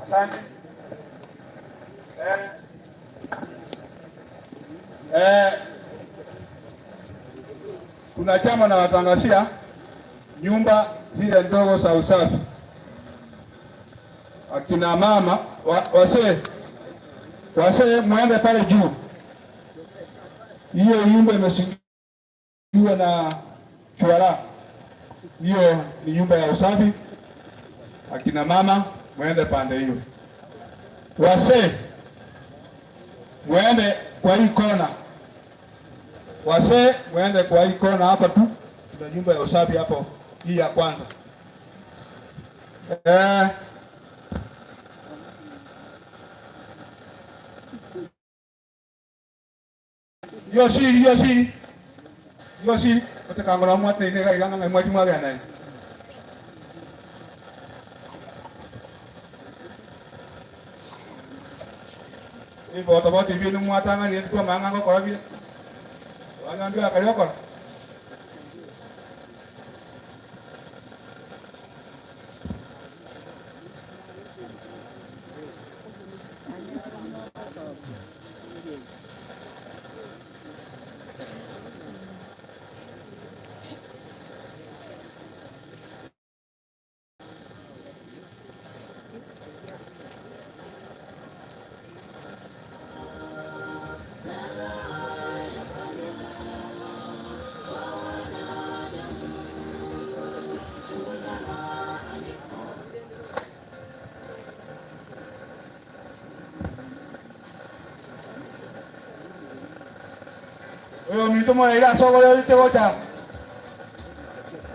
Asante. Eh, eh, kuna chama na watangazia nyumba zile ndogo za usafi. Akina mama wasee wasee, mwende pale juu, hiyo nyumba imesingiwa na chwara, hiyo ni nyumba ya usafi. Akina mama mwende pande hiyo, wasee mwende kwa hii kona, wasee mwende kwa hii kona hapa tu, kuna nyumba ya usafi hapo, hii ya kwanza eh. Yosi yosi yosi otekangora mwate ne ga ng'a mwati mwagana. Iboto boti binu mwatanga ni kwa manga ngokora bi. Wana ndio akayokora. Oyo minto moraire ase oboyo oite gocha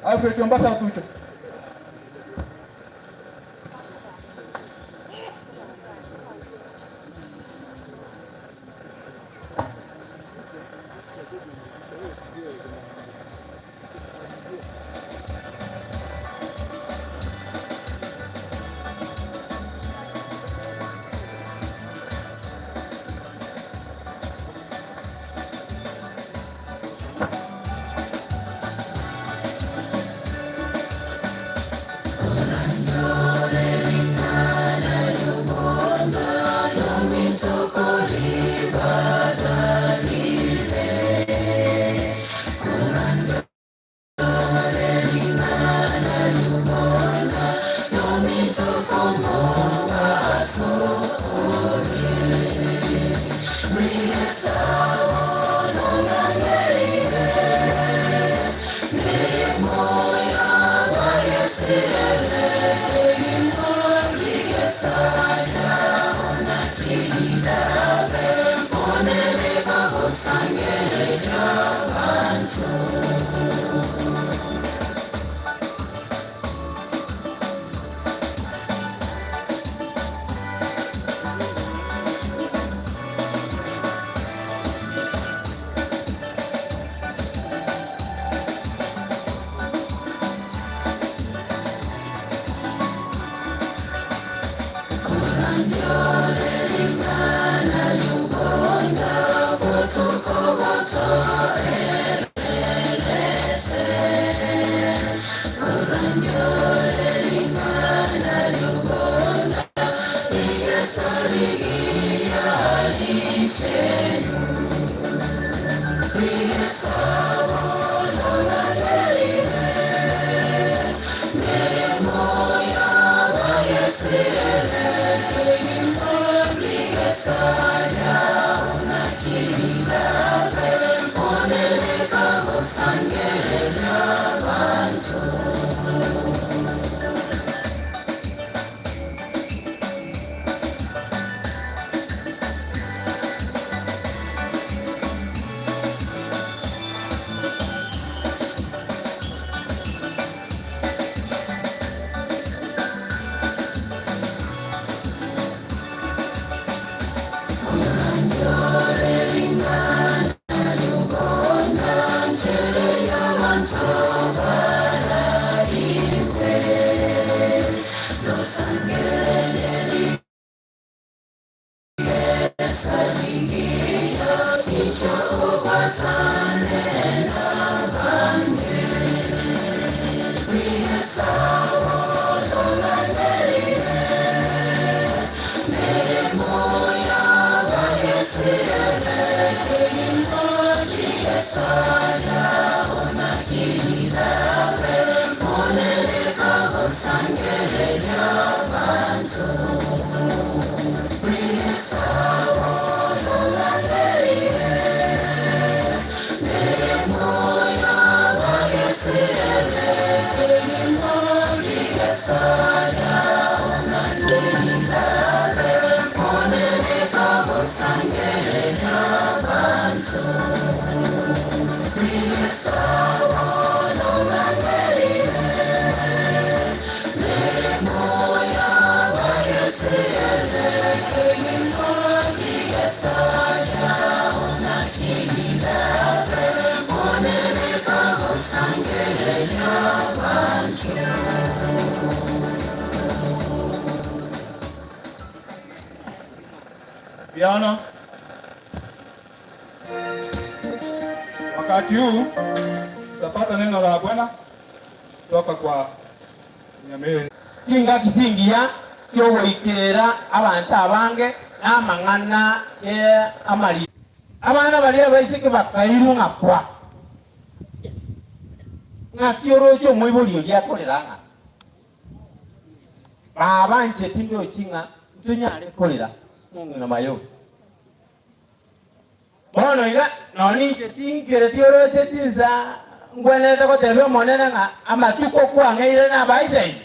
Alfred Ombasa otuche. Vijana, wakati huu tutapata neno la Bwana kutoka kwa Nyameri. Chingaki chingiya chi'ogoikera abanto abange na amang'ana amariga. Abana baria abaiseke bakairwa ng'a kwa. Ng'aki oroche omoibori oria akorera ng'a Baba inche tindochi ng'a ntonyare korera mong'ina mayowe. Bono iga nonya ninche tinkereti oroche chinsa ngwenerete gotebia Omonene ng'a amatuko kwang'eire nabaisa inwe,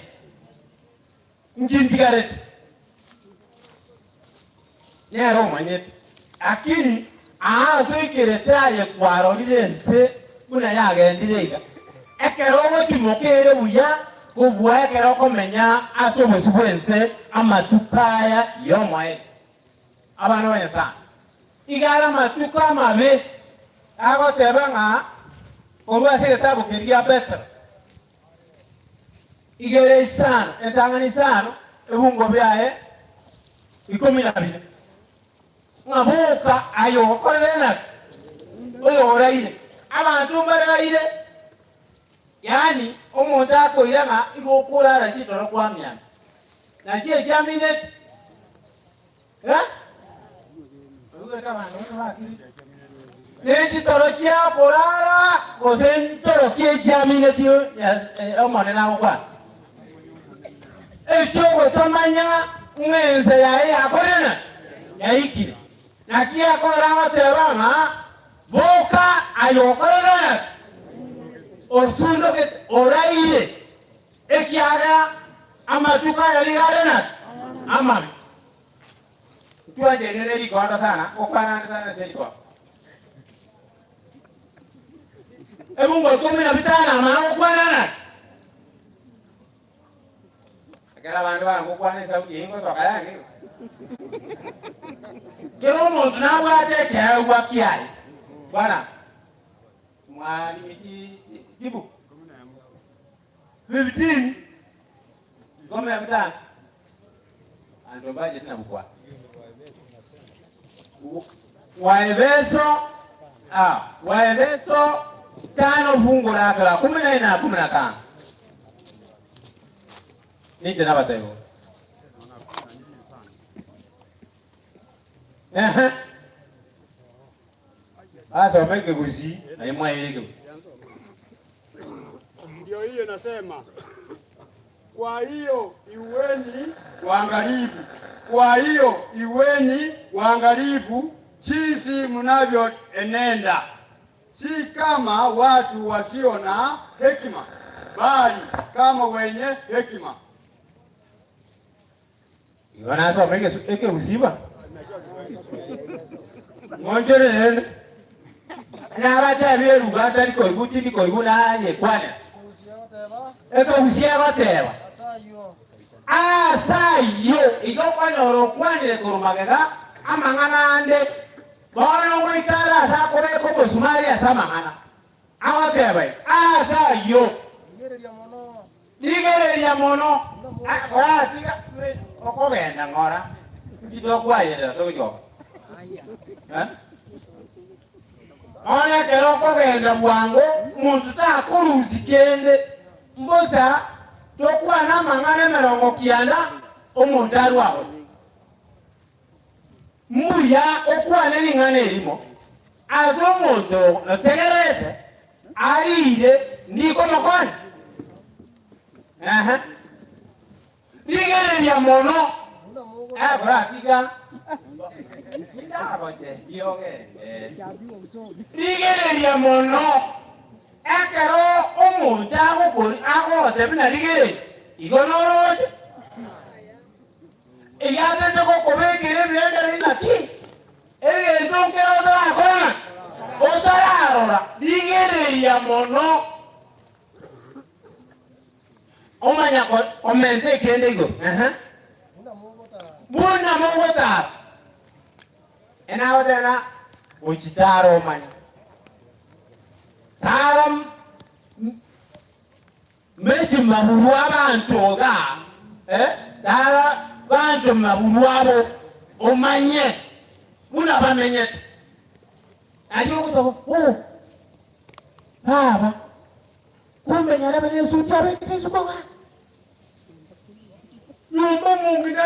inki ntigarete? Nere omanyete. Lakini aa ase oikerete aye kwarorire ense buna yagendire iga, ekero ogotimoka ere buya kobua ekero okomenya ase obosio bw'ense amatuko aya y'omoerio. Abana ba Nyasae, iga are amatuko amabe agoteba ng'a korwa ase egetabu keria gia Petero, iga ere isano, entang'ani isano, ebungo biaye ikomi na bine, ng'a boka aye ogokorera enaki oyoraire. Abanto mbaraire, yaani omonto akoira ng'a igo okorara chitoro kwamiana. Naki eki amineti? Ne chitoro chia korara, gose ntoro ki echiamineti Omonene agokwana? Echi'ogotamanya ng'a ense yaye yakorire naki? Yaikire. Naki akora agoteba ng'a, Boka aye okorire naki? Osundogete, oraire. Ekiagera amatuko aya nigo are naki? Amabe. Ntwanchaine ne rikondo sana, gokwana ande sana ase rikondo. Ebungo ikomi na bitano amana gokwana naki? Ekero abande barangokwana esauti eyio ngosoka yange igo. Kera omonto nabwate ekeegwa kiaye. Bwana, mwalimi chibuku. 15 15 Banto mbachete na gokwana. Waefeso ah, Waefeso tano fungu lake la kumi na nne na 15. Ninche nabatebia bo. Ehe. Basome ekegusii naye mwaeire ekegusii. Ndio hiyo nasema, kwa hiyo iweni waangalifu, kwa hiyo iweni waangalifu jinsi mnavyoenenda, si kama watu wasio na hekima, bali kama wenye hekima. Igo nasome ekegusii bono. Ng'onchore rende. Nabatebie eruga ntari koigwa tindi koigwa nayekwanera. Ekegusii egoteba, Ase ayio igo okonyora okwanire korwa magega amang'ana ande, bono ngoika are ase akobeka omosumari ase amang'ana. Agoteba iga, Ase ayio, rigereria mono, koratiga okogenda ng'ora, inki tokwayerera togochia gokora? Bono ekero okogenda bwango, monto takorusia kende, mbosa tokwane amang'ana emerongo kianda, omonto arwe agose. Mbuya okwane ring'ana erimo ase omonto notegererete ariire ndikomokonya. Ehe. Rigereria mono, ekoratiga tindagotebi ogende. Rigereria mono, ekero omonto agokori agogotebi na rigereria, igo noroche. Egiatete gokobekera ebirengererio ng'aki? Egento nkere otarakora ng'a otararora, rigereria mono. Omanya komenta ekende igoro. Ehe. Buna mogotara. Enagoteba ng'a gochitara omanye. Tara mechi maburu abanto iga, eh, tara banto maburu abo omanye buna bamenyete. Nario ogotoka, oh, baba. Kumbe nyarebe nesuti abekete isiko ng'a nyomba omong'ina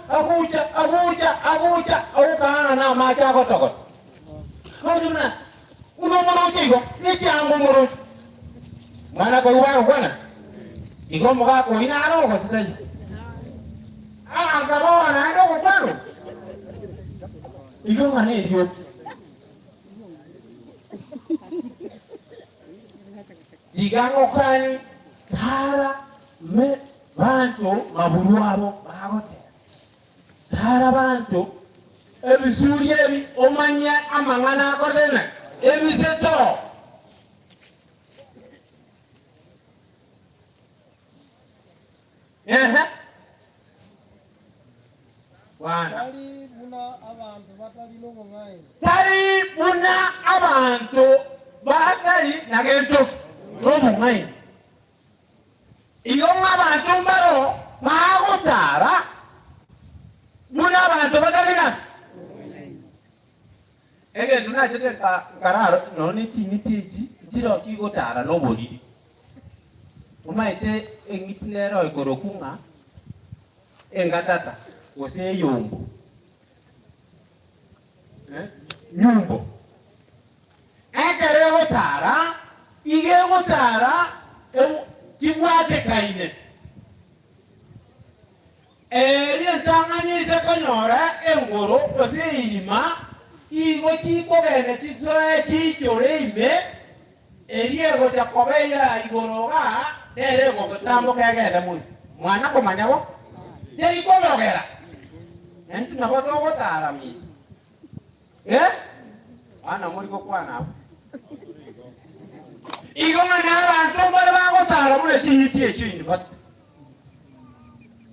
agocha agocha agocha agokaana na amache agotogota. Nonya buna buna omoroche igo nechianga omoroche. Mwana koigwa bagokwana igo omogaka oyio naro gose taiyo. Akabora naende ogokwana oko igo ng'a nerioki. Tiga ngokani tara me banto maburu abo bagoteba. Tara banto ebisuri ebi omanye amang'ana akotena ebise to. Ehe. Bwana. Tari buna abanto batari nobong'aini. Tari buna abanto batari na gento nobong'aini. Igo ng'a abanto mbaro bagotara buna abanto batari na egento nachete nkararo nonya ne ching'iti echi nchireo chigotara noboriri. Omaete eng'iti nero ekorokwa ng'a engatata gose eyombo, eh, nyumbo. Ekero egotara, iga egotara chibwatekaine. Eeri entang'ani ise konyora engoro gose eirima, igo chikogenda chisoe chiichore ime, eria egocha koba eya igoro igaa, nere egotamboka egende moino. Mwana komanya bo? Teri kobogera. Naintwe nabo togotara minto. Eh? Bana mori gokwana abwo. Igo ng'a nabanto mbare bagotara buna ching'iti echio inde but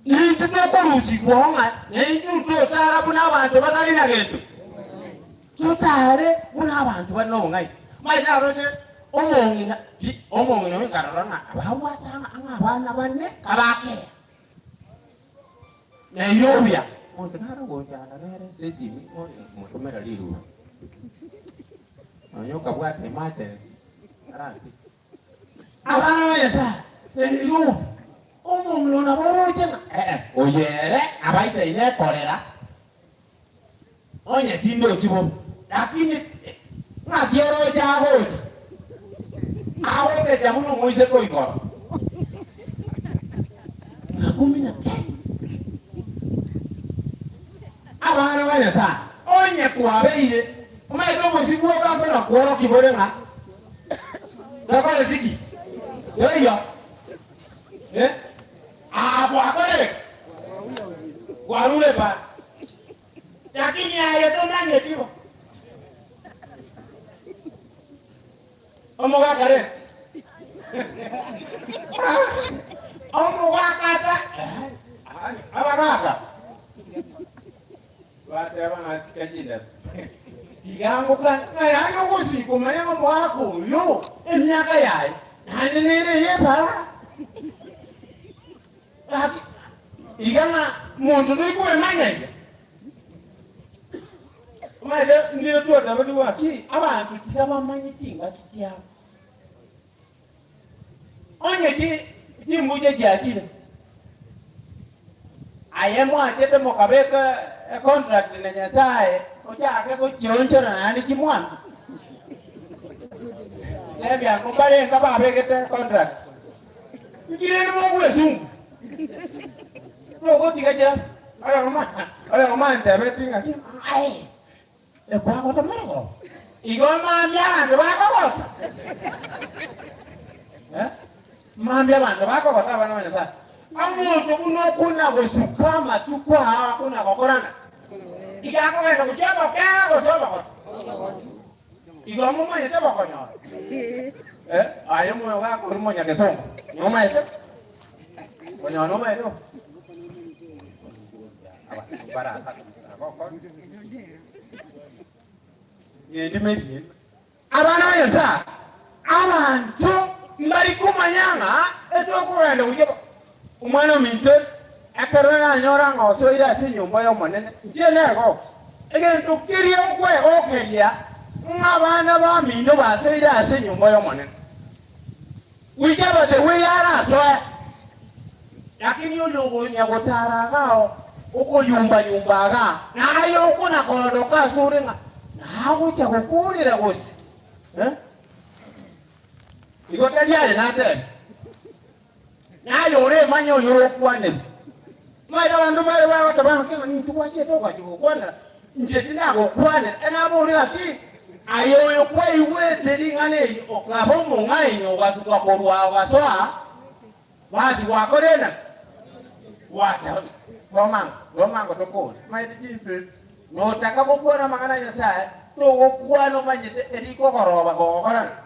Nintwe tokorusigwa ng'a naintwe ntotara buna abanto batari na gento, totare buna abanto bare nobong'aini. Omanyete naroche omong'ina pi, omong'ina oyo nkarora ng'a ababwate ang'e ang'e abana bane kabakea Nairobi aa, omonto nare ogochanda nere ase esimi motomera rirubi, nonya okabwata emergency arantiga. Abana ba Nyasae, Nairobi, omong'ina oo nabo oroche ng'a ee, oyo ere abaisaine ekorera, onye tindochi bobe, lakini ng'aki oroche agocha, agotecha buna omoiseke o igoro. Ng'akumina ki? Abana ba Nyasae, onye kwabeire omanyete omosibwa oka kona kworokia bore ng'a Takoreti ki? Taiyo. Eh? Aa gwakorire ki? Kwarure pa. Lakini aye tomanyeti bo. Omogaka re. Omogaka ata abagaka. Bateba ng'a sika chindebe. Tiga ngokane ng'a yaani ogosika omanye ng'a omogaka oyo emiaka yaye naende nere eye ebara. Gaki iga ng'a monto tori kobemanya iga. Omanyete ndire twatebetigwe ng'a ki abanto tiga bamanye chingaki chiabo. Onye chimbuche chiachire, aye mwachete mokabeka Econtract na Nyasaye ochake gochionchora naende chimwandu. Tebia ng'o mbarenga babegete econtract. Nki rende mogwesungu? Togotiga chirasi. Oyomo oyomo antebeti ng'aki aye ekwagota morogoba. Igo mambia abanto bakogota. Eh? Mambia abanto bakogota abana ba Nyasaye. Omonto buna okona gosuka amatuko ao akona gokorana, iga akogenda gochia obokega gose obogotu. Igo momanyete bokonyora. Eh, aye omoyo gakori omonyagesongo, nomaete? Konyora nomaete oo? Nendime Abana ba Nyasae, abanto mbari komanya ng'a etokogenda gochia Omwana ominto, ekero nanyora ng'a osoire ase enyomba y'Omonene, inche negoke. Egento keria okwegokeria ng'a abana baminto basoire ase enyomba y'Omonene. Goika abategwe eyarasoe. Lakini oyo okonya gotara igaa, okoyumba-yumba igaa, naye okona-koondoka asore ng'a nagocha gokuurera gose, eh? Igo tari aye natebe, naye oremanye oyo orokwanerwa. Omanyete abanto mbare bagoteba ng'a kegima ninki gwachete ogacha gokwanera, inche tindagokwanera, enabori gaki, aye oyo kwaigwete ring'ana eri okaba omong'aini ogasuka korwa ogasoa, Basi gwakorire naki? Gwacha tomango, tomango tokore. Omanyete chinse notaka gokwana amang'ana a Nyasae, togokwana omanyete erikogoroba gogokora naki?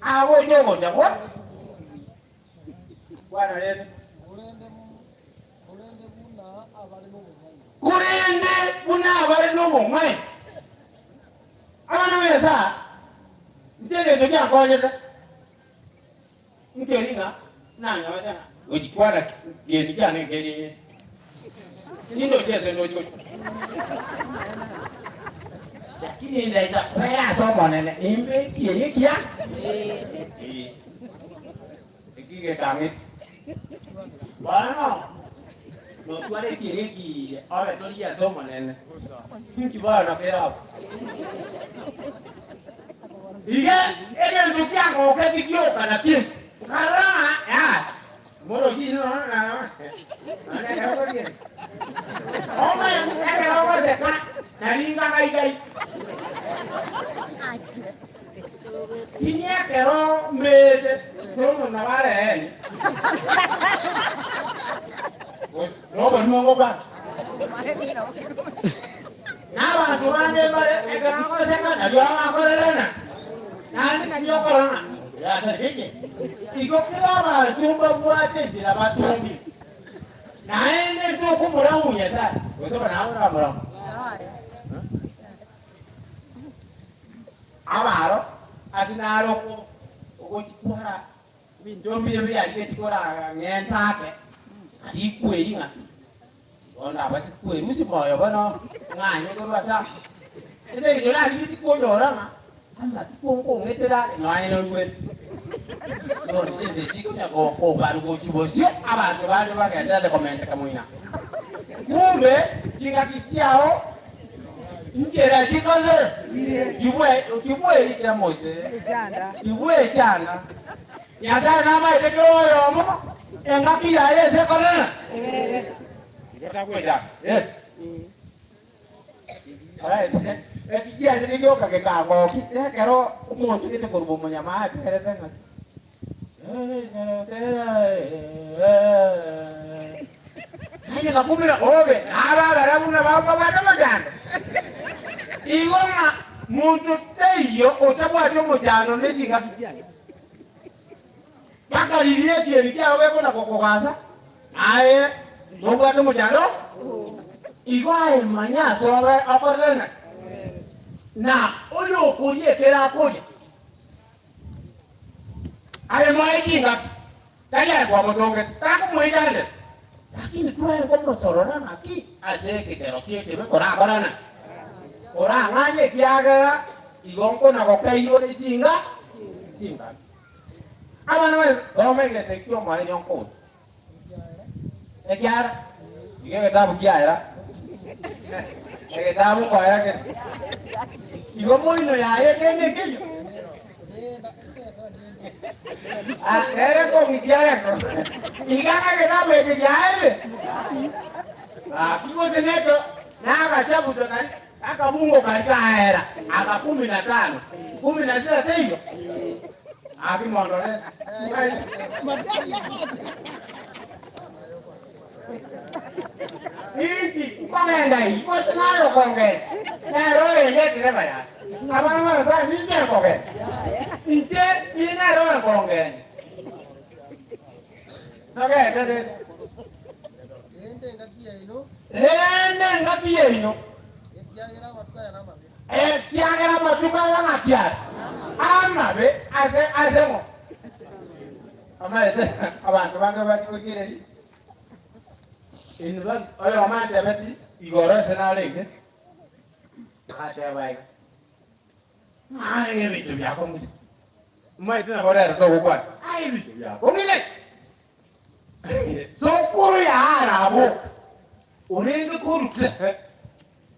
Agocha ogocha gwa kwana rende. Korende buna abare nobong'aini. Korende buna abare nobong'aini. Abana ba Nyasae, inche egento giankonyete. Nkeri ng'a nanyorete ng'a gochikwana kieni kiane nkeri nindoche ase ndochi gochia. Lakini ndaisa kobera ase Omonene nimbe ekieni ekiya eh, eki gekang'eti. Bono notware ekieni ekiya obe tori ase Omonene, inki bono kere abwo? Iga egento kiangoketie gioka nakio, nkarora ng'a yaya, morochi inwe nonya na nonya ekero okorigereria. Omanye ekero ogoseka nari ngang'aigai. Lakini ekero mbeete, Solomon nabo are eeni, gose noborimo ngokwana. Na abanto bande mbare ekero agoseka nario abakorerana, naende nario okorora ng'a oyo asareke ki. Igo kera abanto mbabwate enchera batongire, naende ntokomorama Nyasae, gose nawe oramorame. Abaro ase naro ogochitwara ebinto mbire biarigetie korang'enta ake, rikweri ng'a Bono abase kwerusia moyo bono ng'anye korwa ase aa. Ase engencho narigetie konyora ng'a amatuko nkong'etera are nonya noigwete. Bono chinsa echi chikonya kobarwa gochia bosio abanto bande bagendererete komenteka moino. Kumbe chingaki chiao nchera chikore tibwerikera mose, tibwechanda. Nyasae namaete kera oyomo engaki yaye ase ekorera. Igo tagwechanda. Eh. Alright. Eki kiachete gioka gekangoki ekero omonto gete korwa omonyama aterete ng'a Naye gakumira obe naba abarabwo nabo babwate omochando. Igo ng'a monto taiyo otabwati omochando ne chingaki chiaye. Bakariria ekieni kiao gekona gokogasa, naye nobwate omochando igo aye manya ase obe okorere ng'a na oyokoria ekere akoria aye moe chingaki, tari aye kwamotongete, takomoichandera, lakini tware komosorora ng'aki ase ekekero ki'ekibe korakorana, korang'anye ekiagera igo nkona gokeirwa ne chinga chingaki. Abana ba soma egento ekio omoerio nkonya. Ekiara, iga egetabu kiaera. Egetabu nkoera kere. Igo moino yaye kende nkeyio. Ah, nere nkogitia areko. Iga ng'egetabu eke kiaerire. Gaki gose nekio nagachabuto nari akabungo karia kaera aka kumi na tano, kumi na sita teiyo. Gaki mondoresi. Inki nkogenda eyio, gose naye okongenda? Nere orenge ekerema yaye. Abana ba Nyasae, ninche nkogenda? Inche ninere ore kongenda. Togende rende. Rende engaki yaino. Rende engaki yaino. Ekiagera amatuko aya namabe. Ekiagera amatuko aya ng'aki are? Amabe ase ase ng'o? Omanyete abanto bange bachia gotigereria in fact oyomo antebeti igoro ase narenge, agateba iga, ng'a ebinto biakong'ire, omanyete nabo rero togokwana, aye ebinto biakong'ire, sokoro yaaraboka, orenge koruta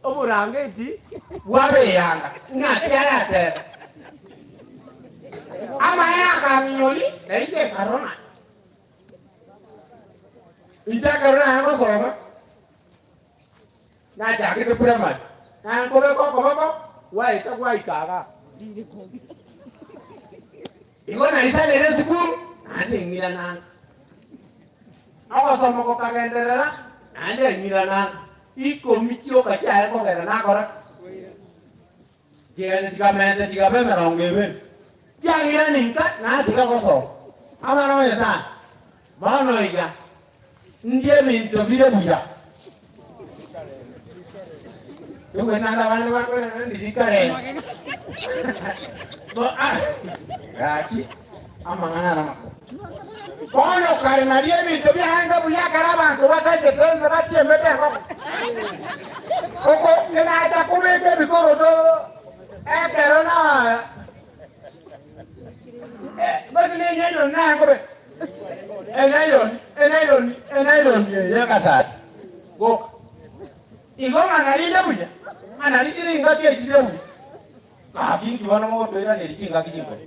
Oborangeti bw'abeyanga, ng'aki aratebe? Amaene akang'inyori, na inche nkarora. Inche ekero naye ngosoma, nachakete primary, naye nkobeka okoboko, gwaeta gwaika igaa. Igo naisanire esukuru, naende ng'irananga. Ogosoma gokagenderera, naende ng'irananga. Ikomi chioka chiaye kogenda nakora chigenda chikamenta chikaba emerongo ebere. Chiang'irana inka natiga gosoma. Abana ba Nyasae, bono iga ndie ebinto bire buya. Nigo naende abande bakoirana ndi rikarenge. Bo ah, gaki amang'ana ara amakoro. Bono kare nario ebinto biaenge buya ekero abanto batachete inse batiemete engoko. Oko enacha kobeka ebikoroto ekero na gose ne enailoni naye nkobeka enailoni enailoni enailoni eye egasati goka. Igo ng'a narinde buya, ng'a nari chire ingaki echi chire buya. Gaki inki bono mogotoiraneria chingaki chinkoro?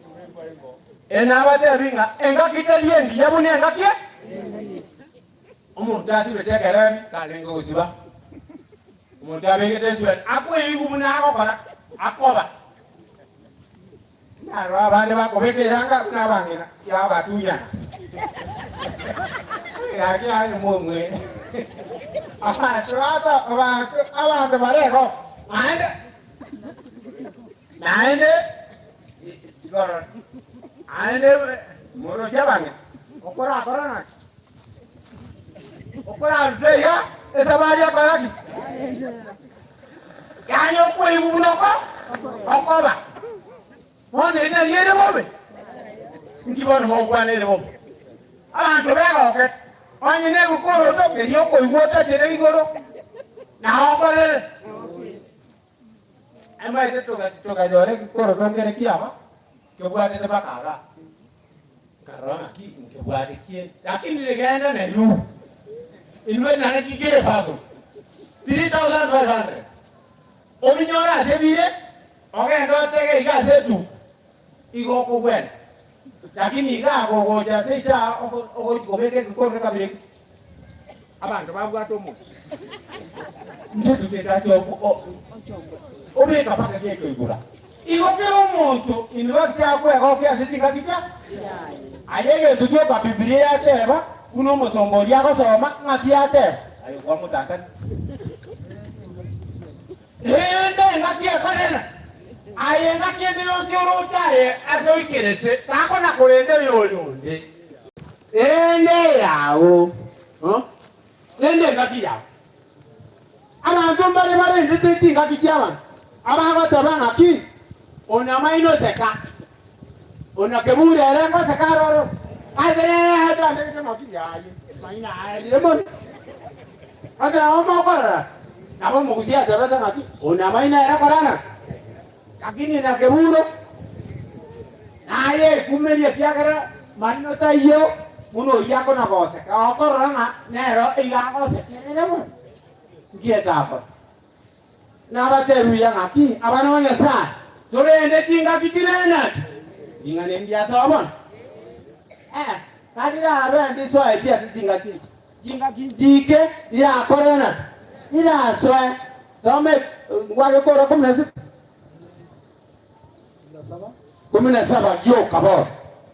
Enabatebi ng'a engaki teri engiya buna engaki e Omonto asibete ekerebi tarenge gosiba. Omonto abegete esweta akoigwa buna agokora akoba. Narora abande bakobeka eranga buna abang'ina yabatunyana. Gaki aye momwe. Abanto abanto abanto bare igo naende naende igoro naende moroche abang'ina okorakora naki? Okorarute iga esabari ekora ki? Yaani okoigwa buna oko okoba. Bono eri nario ere bobe? Inki bono mogokwana ere bobe? Abanto begokete, onye negokoroto keria okoigwa otachere igoro, nao okorere. Emaete tokanyora egekoroto nkere kiaba, kebwatete mpaka igaa. Nkarora ng'aki nkebwate ki, lakini rigenda Nairobi. Inwe nare ki kere paso? 3500. Obinyore ase ebire, ogende otege iga ase etuka, igo okogwena. Lakini igaa gogocha ase ichaa ogochi kobeka egekoro kabere ki, abanto babwate omonto. Inche etuka etache obeka mpaka gekoigora. Igo kera omonto inwe tiakwegokia ase chingaki chia aye egento gioka Bibilia yateba, buna omosomba oria agosoma, ng'aki yateba? Aye kwamotang'ani. Rende engaki ekorera, aye engaki ende yonsi oroche aye ase oikerete, takona korenda oyonde. Rende eyao, rende engaki yao. Abanto mbare barendete chingaki chi'abanto, abagoteba ng'aki, Onamaino oseka, onakebure ere ngoseka aroro, ase nere atandegete ng'aki yaye, maino aerire mono. Ase nabo mokorora, nabo omogusia atebete ng'aki, Onamaino ere korana, lakini nakeburo naye ekumeria ekiagera maino taiyo buna oyio akona goseka, okorora ng'a nero iga agosekerere mono. Nki etakora? Nabatebirie buya ng'aki, abana ba Nyasae, torende chingaki chirende ati, ring'ana eri ndiasoa bono. Eh, tari rabe ndisoeti ase chingaki echi, chingaki nchiike rirakore naki, rirasoe. Soma ngwake korwa kumi na sita, 17 gioka bono.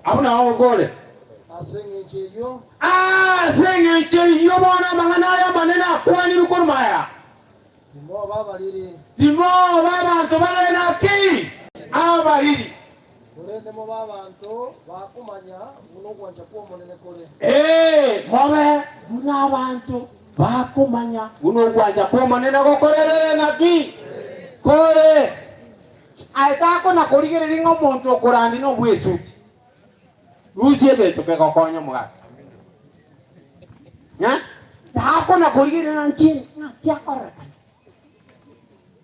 Abwo nao okore. Ase engencho eyio. Ase engencho eyio bono amang'ana aya amanene akwanirwe korwa aya. Timoba abariri. Timoba abanto bare naki? Abariri. Korende mobe abanto bakomanya buna ogwancha kw'Omonene kore. Ee, mobe buna abanto bakomanya buna ogwancha kw'Omonene gokorerere naki? Kore. Aye takona korigereria ng'a omonto okorandi nobwesuti. Rusia egento kegokonya omogaka. Eh? Takona korigereria ng'a nki ng'aki akorekana.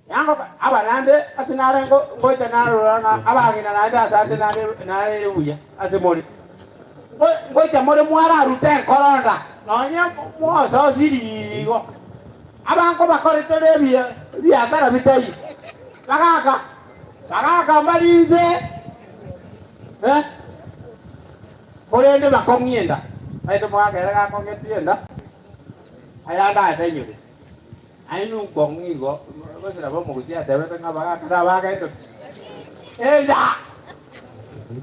Yango aba naende ase nare ngo ngocha narora ng'a abang'ina naende ase ande nare nare buya ase more. Ngo ngocha more mwararute enkoronda nonye mwososiri igo. Abanko bakorete ore ebi ebiasara bitaiyo. Bagaka bagaka mbari inse eh, korende bakong'ia enda. Omanyete omogaka ere gakong'etie enda, ayande aye tainyori. Aye ninkong'u igo, gose nabo omogusia atebete ng'a abagaka nabagende enda.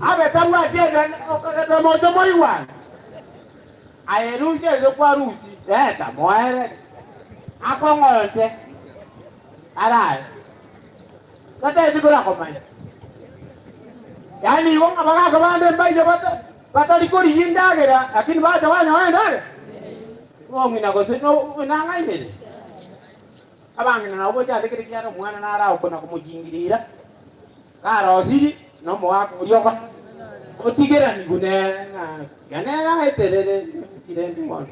Abe tabwati enda okagenda moche moigwane. Aye rusia ase kwarusi, reta moerere. Akong'onte arae. Tateti korakomanya. Yaani igo ng'a abagaka bande mbaiyo bata batari korigia endagera lakini bacha banyora endagera. Omong'ina gose nang'ainire. Abang'ina nabo gochandekire ekiagera omwana nare agokona komochingirira, karosiri na omogaka oria oko otigeranigwe nere ng'a tiga nere aeterere rende bono.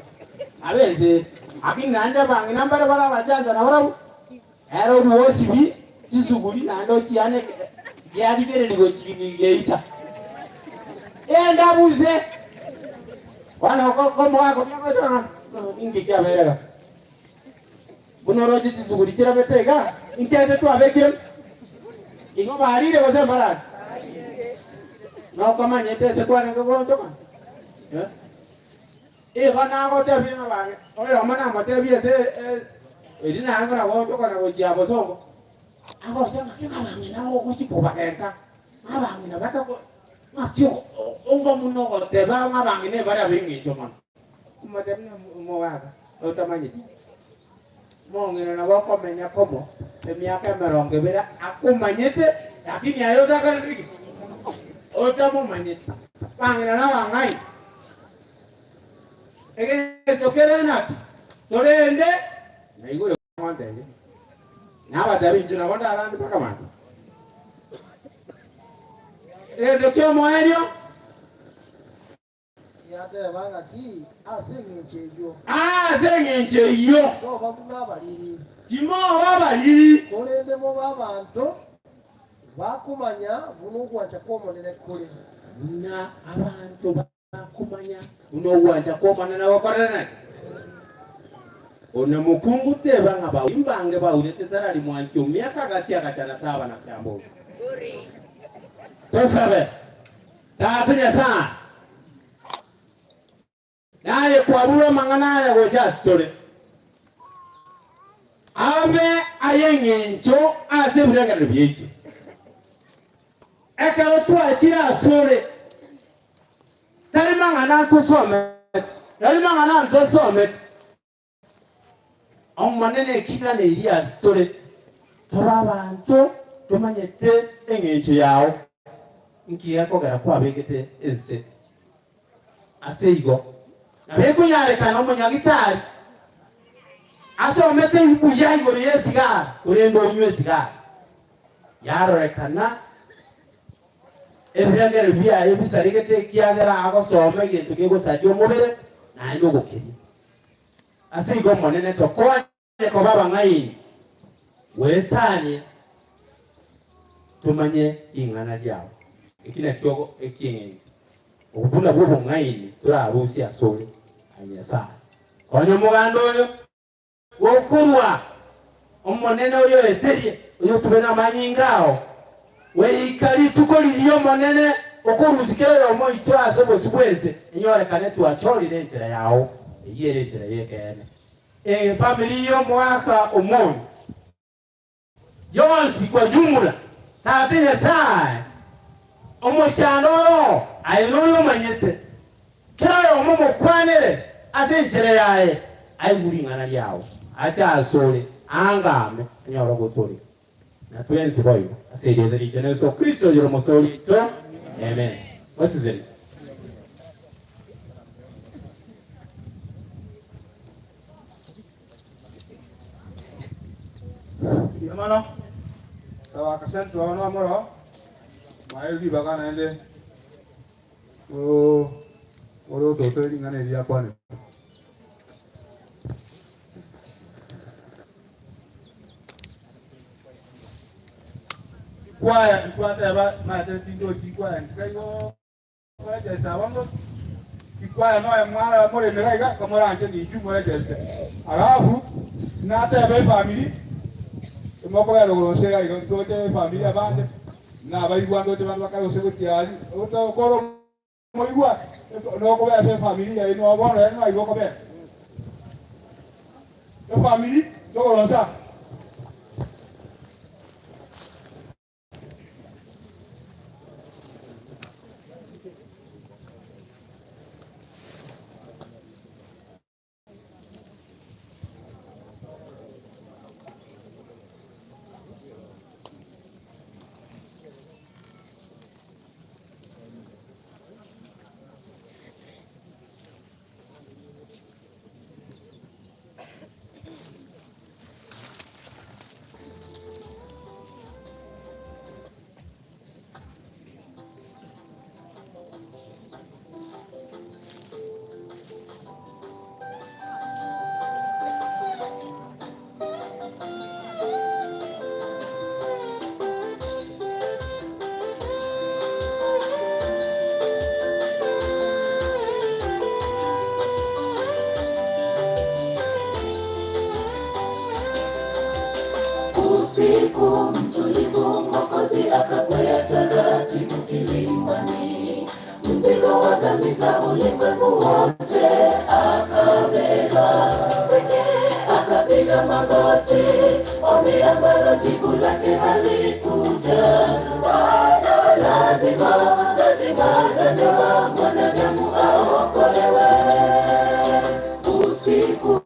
Nabo ense ere. Lakini naende abang'ina mbare bare abachancha nabarabwo, ere orue osibi chisuguri naende ochianeke giarigereria gochia geita. Endabuse! Bono omogaka oria agocha ng'a inki kiabeire iga? Buna oroche chisuguri chirabete iga, inki ende twabekire? Igo barire gose mbarari? Nokomanyete ase kwarenge goonchoka? Eh? Igo nagotebia ng'a bang'e, oyomo namotebie ase eri naye ng'a goonchoka na gochia bosongo. Agocha ng'aki ng'a abang'ina ogochia kobagenka, ng'a abang'ina batako ng'aki onga buna ogoteba ng'a abang'ina ebare ab'eng'encho mono. Omotebia ng'a omogaka otamanyeti, omong'ina nabo okomenya komo emiaka emerongo ebere akomanyete lakini aye otakoreti ki? Otamomanyeti. Bang'ina nabang'aini. Egento kere naki? Torende naigure. Ngontebie, nabatebie inche nabo ndarande mpaka mambia. Egento ki'omoerio. Yateba ng'aki ase engencho eyio. Ase engencho eyio. Toba buna abariri. Timoba abariri. Korende mobe abanto bakomanya buna ogwancha kw'Omonene kore. Buna abanto Bakomanya buna ogwancha kw'Omonene gokorerane. Ona mokungu teba ng'a bauri mbange baurete tarari mwanchi omiaka gati agachana saba na kiambobe. Tosabe, Tata Nyasae, naye kwarure amang'ana aya gocha ase tore, abe ay'engencho ase ebirengererio biaito. Ekero twachire asore, tari mang'ana ntosomete, tari mang'ana ntosomete. Omonene ekina neria ase tore, tobe abanto tomanyete eng'encho yao, nki gekogera kwabegete ense ase igo. Nabo ekonyarekana omonyagitari asomete buya igoro y'esigara, korende onywe esigara. Yarorekana ebirengererio biaye bisaregete ekiagera agosoma egento kegosaria omobere naende ogokeria. Ase igo Omonene tokonye koba abang'aini, goetania tomanye ring'ana riao. Eki nakio eki'engencho, obwo buna bw'obong'aini torarusie asore, aye Nyasae. Konya omoganda oyo. Gokorwa. Omonene oria oeterie, oyotube namanyinga ao, goika rituko riria Omonene okorusia kera oyomo oito ase obosio bw'ense, enyorekane twachorire enchera yao, eyio ere enchera y'ekeene. Efamiri y'omogaka omonto yonsi kwa jumla, Tata Nyasae, omochando oro aye noyo omanyete, kera oyomo omokwanere ase enchera yaye, aigwe ring'ana riao, ache asore, aangame, anyore ogotooreka. Na twensi boigo, ase erieta riaito Yeso Kristo oyore Omotooria oito. Amen. Moseseni. Mbuya mono, Tabaka Central nomoro, mwaeirwe ribaga naende ore ototore ring'ana eri riakwanetwe. Chikwaya ntwateba maete tindochi chikwaya nchikaigo. Morechese abanto chikwaya noe mwaraba moremere iga komoranche ninchu morechese. Alafu natebe efamiri emokobera rogoro nse iga iga ntoche efamiri abande nabaigwa ndoche abanto bakare gose gochia aria otokora omoigwa nokobera ase efamiri yaino bono ere naigo okobera efamiri rogoro nse aa. Usiku mtulivu, Mwokozi akakwea taratibu kilimani, mzigo wa dhambi za ulimwengu wote akabeba mwenyewe, akapiga magoti, ombi ambalo jibu lake halikuja. Bwana, lazima lazima lazima mwanadamu aokolewe. Usiku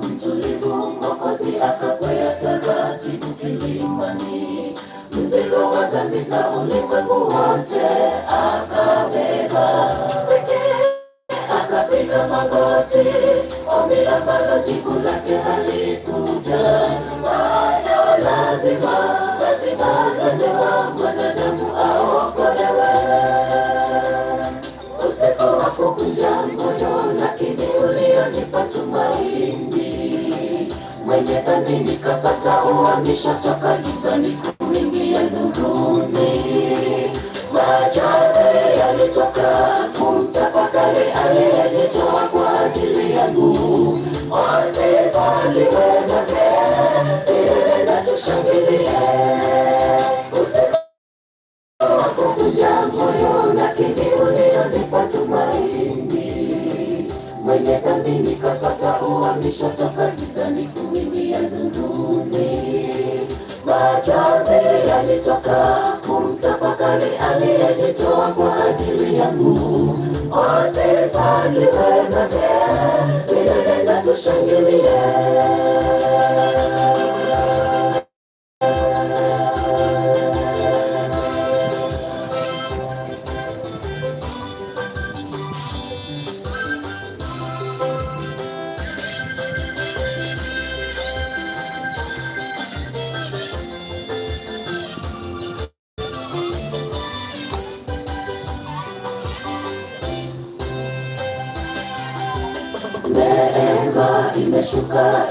mtulivu, Mwokozi akakwea taratibu kilimani, mzigo wa dhambi za ulimwengu wote akabeba pekee, akapiga magoti, ombi ambalo jibu lake halikuja. Bwana, lazima lazima lazima mwanadamu aokolewe. Usiku wa kuvunja moyo, lakini ulionipa tumaini. Mwenye dhambi nikapata uhamisho toka gizani kuingia nuruni. Machozi yalitoka kumtafakari aliyejitoa kwa ajili yangu. Sifa ziwe zake, milele na tushangilie. Usiku wa kuvunja moyo, lakini ulionipa tumaini. Mwenye dhambi nikapata uhamisho toka gizani kuingia nuruni. Machozi yalitoka kumtafakari aliyejitoa kwa ajili yangu. Sifa ziwe zake, milele na tushangilie. Neema imeshuka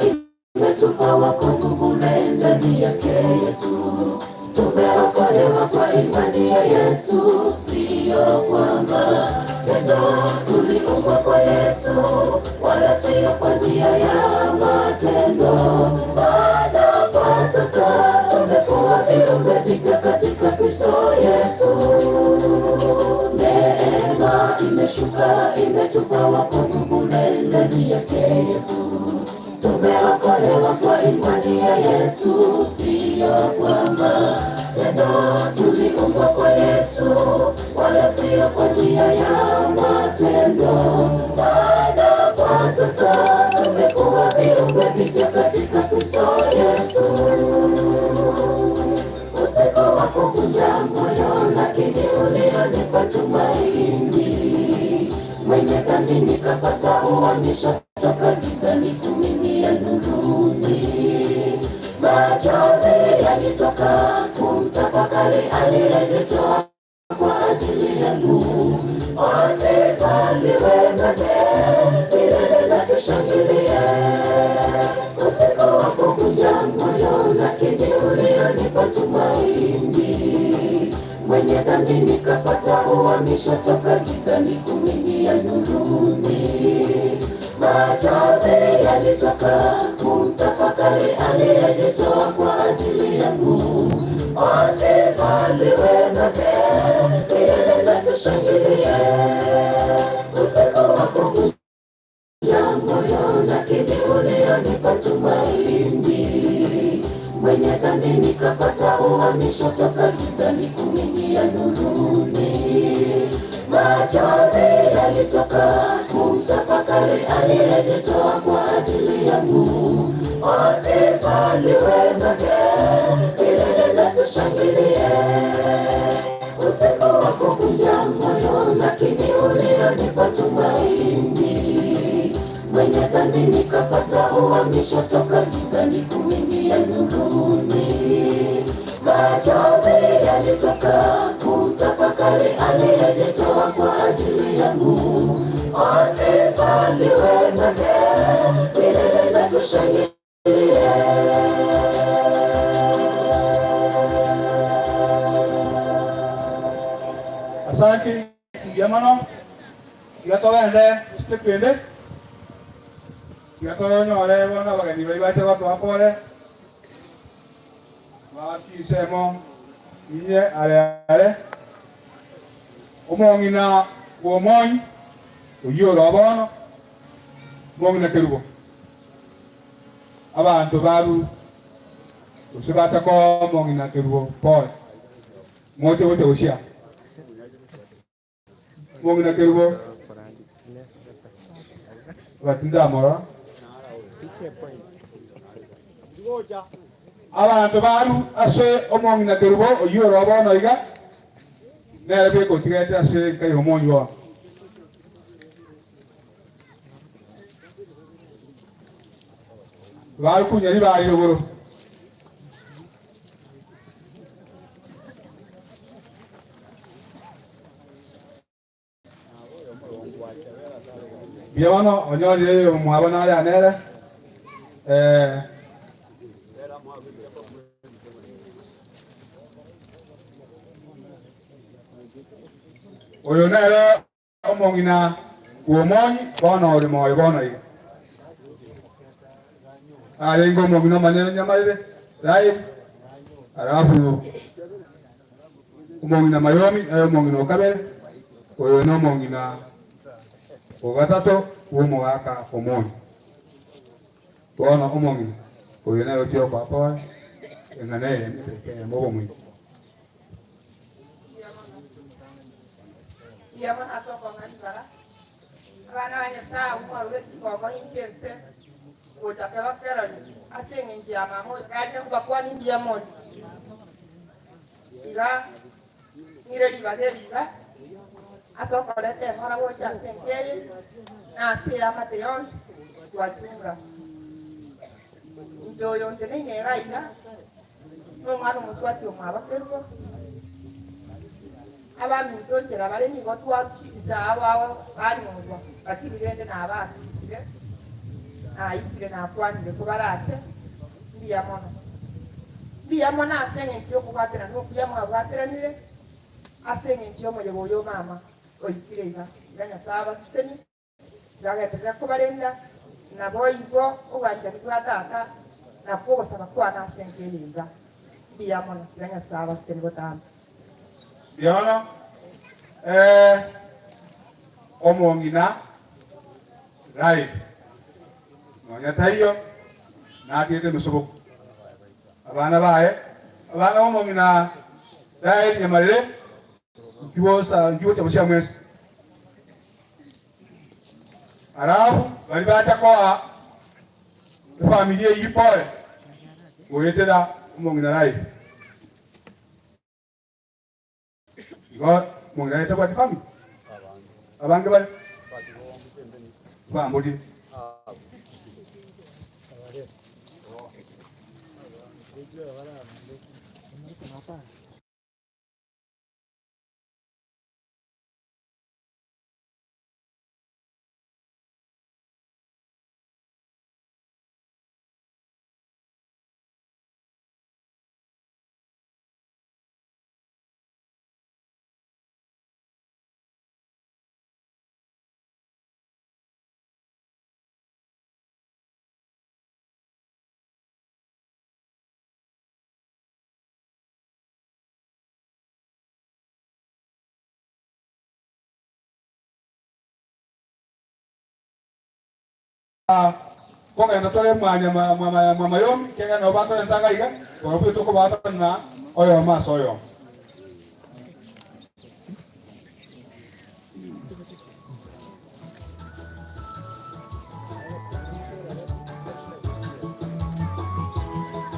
imetupa wokovu bure ndani yake Yesu. Tumeokolewa kwa imani ya Yesu, siyo kwa matendo. Tuliumbwa kwa Yesu, wala siyo kwa njia ya matendo. Maana imeshuka imetupa wokovu bure ndani yake Yesu. Tumeokolewa kwa imani ya Yesu, siyo kwa matendo. Tuliumbwa kwa Yesu, wala siyo kwa njia ya matendo. Maana kwa sasa tumekuwa viumbe vipya katika Kristo Yesu. Usiku wa kuvunja moyo, lakini ulionipa tumaini. Mwenye dhambi nikapata uhamisho toka gizani kuingia nuruni. Machozi yalitoka kumtafakari aliyejitoa kwa ajili yangu. Sifa ziwe zake milele na tushangilie. Usiku wa kuvunja moyo, lakini ulionipa tumaini. Mwenye dhambi nikapata uhamisho toka gizani kuingia nuruni. Machozi yalitoka kumtafakari aliyejitoa kwa ajili yangu. Sifa ziwe zake milele na tushangilie. Usiku wa kuvunja moyo, lakini ulionipa tumaini. Mwenye dhambi nikapata uhamisho toka gizani kuingia nuruni. Machozi yalitoka kumtafakari aliyejitoa kwa ajili yangu. Sifa ziwe zake milele na tushangilie. Usiku wa kuvunja moyo, lakini ulionipa tumaini. Mwenye dhambi nikapata uhamisho toka gizani kuingia nuruni. Machozi yalitoka kumtafakari aliyejitoa kwa ajili yangu. Sifa ziwe zake milele na tushangilie. Asante mbuya mono, tiga togende gose tokwende, tiga tonyore bono abageni baria bache gotoa pore, bache ensemo inye are are, omong'ina bwa omonyi oyio ore bono, omong'ina Kerubo, abanto baru gose bacha koa omong'ina Kerubo pore, moche gocha gochia. Omong'ina Kerubo agatinde amorora. Abanto baru ase omong'ina Kerubo oyio ore bono iga, nere bweka otigete ase enka y'omonyi bono. Barukunya ribaga igoro. Mbuya bono onyorire oyomwabo nare aa nere eh. Oyo nere omong'ina bw'omonyi bono ore moyo bono iga. Arenge omong'ina omonene nyamarere Raheli, alafu omong'ina Mayomi nere omong'ina o kabere, oyo nomong'ina o gatato bw'omogaka omonyi. Bono omong'ina oyo nere ochia okoa pore eng'ana eye eyemo obomoika. Mbuya mono ase okong'a ribaga. Abana ba Nyasae abwo mwarure chingongo inche ense gocha keba kerori ase engencho ya mama oyo gachire kobakwania mbuya mono. Iga ng'ire ribaga eri iga ase okoreta eng'ora gocha ase enka eye na ase eamate yonsi twachunga. Inche oyo nteneine iga iga nomwana omosubati omwabo Kerubo. Abaminto nchera bare nigo twaruchia abo ao banyurwa, lakini rende nabasisire, naikire nakwanire kobarache, mbuya mono. Mbuya mono ase engencho y'okobwaterana okuya mwabwateranire, ase engencho y'omoyega oyo o mama oikire iga. Iga Nyasae abasesenie, iga agenderere kobarenda, naboigo obwanchani bwa tata nakwo ogosaba kwane ase enka eye iga. Mbuya mono, tiga Nyasae abasesenie botambe. Mbuya mono. Eh. omong'ina Raeli, nonya taiyo natigete emesoboko. Abana baye, abana b'omong'ina Raeli nyamarere, nkibosa nkigocha bosio mwensi. Alafu baria bacha koa efamiri eyio pole goetera omong'ina Raeli. Igo omong'ina Raeli tabwati famiri? Abange bare bamborire. Kogenda tore mwanya mwa mayomi, ekiagera nabo batorenta iga iga, barabwo tokobaatana oyomo ase oyomo.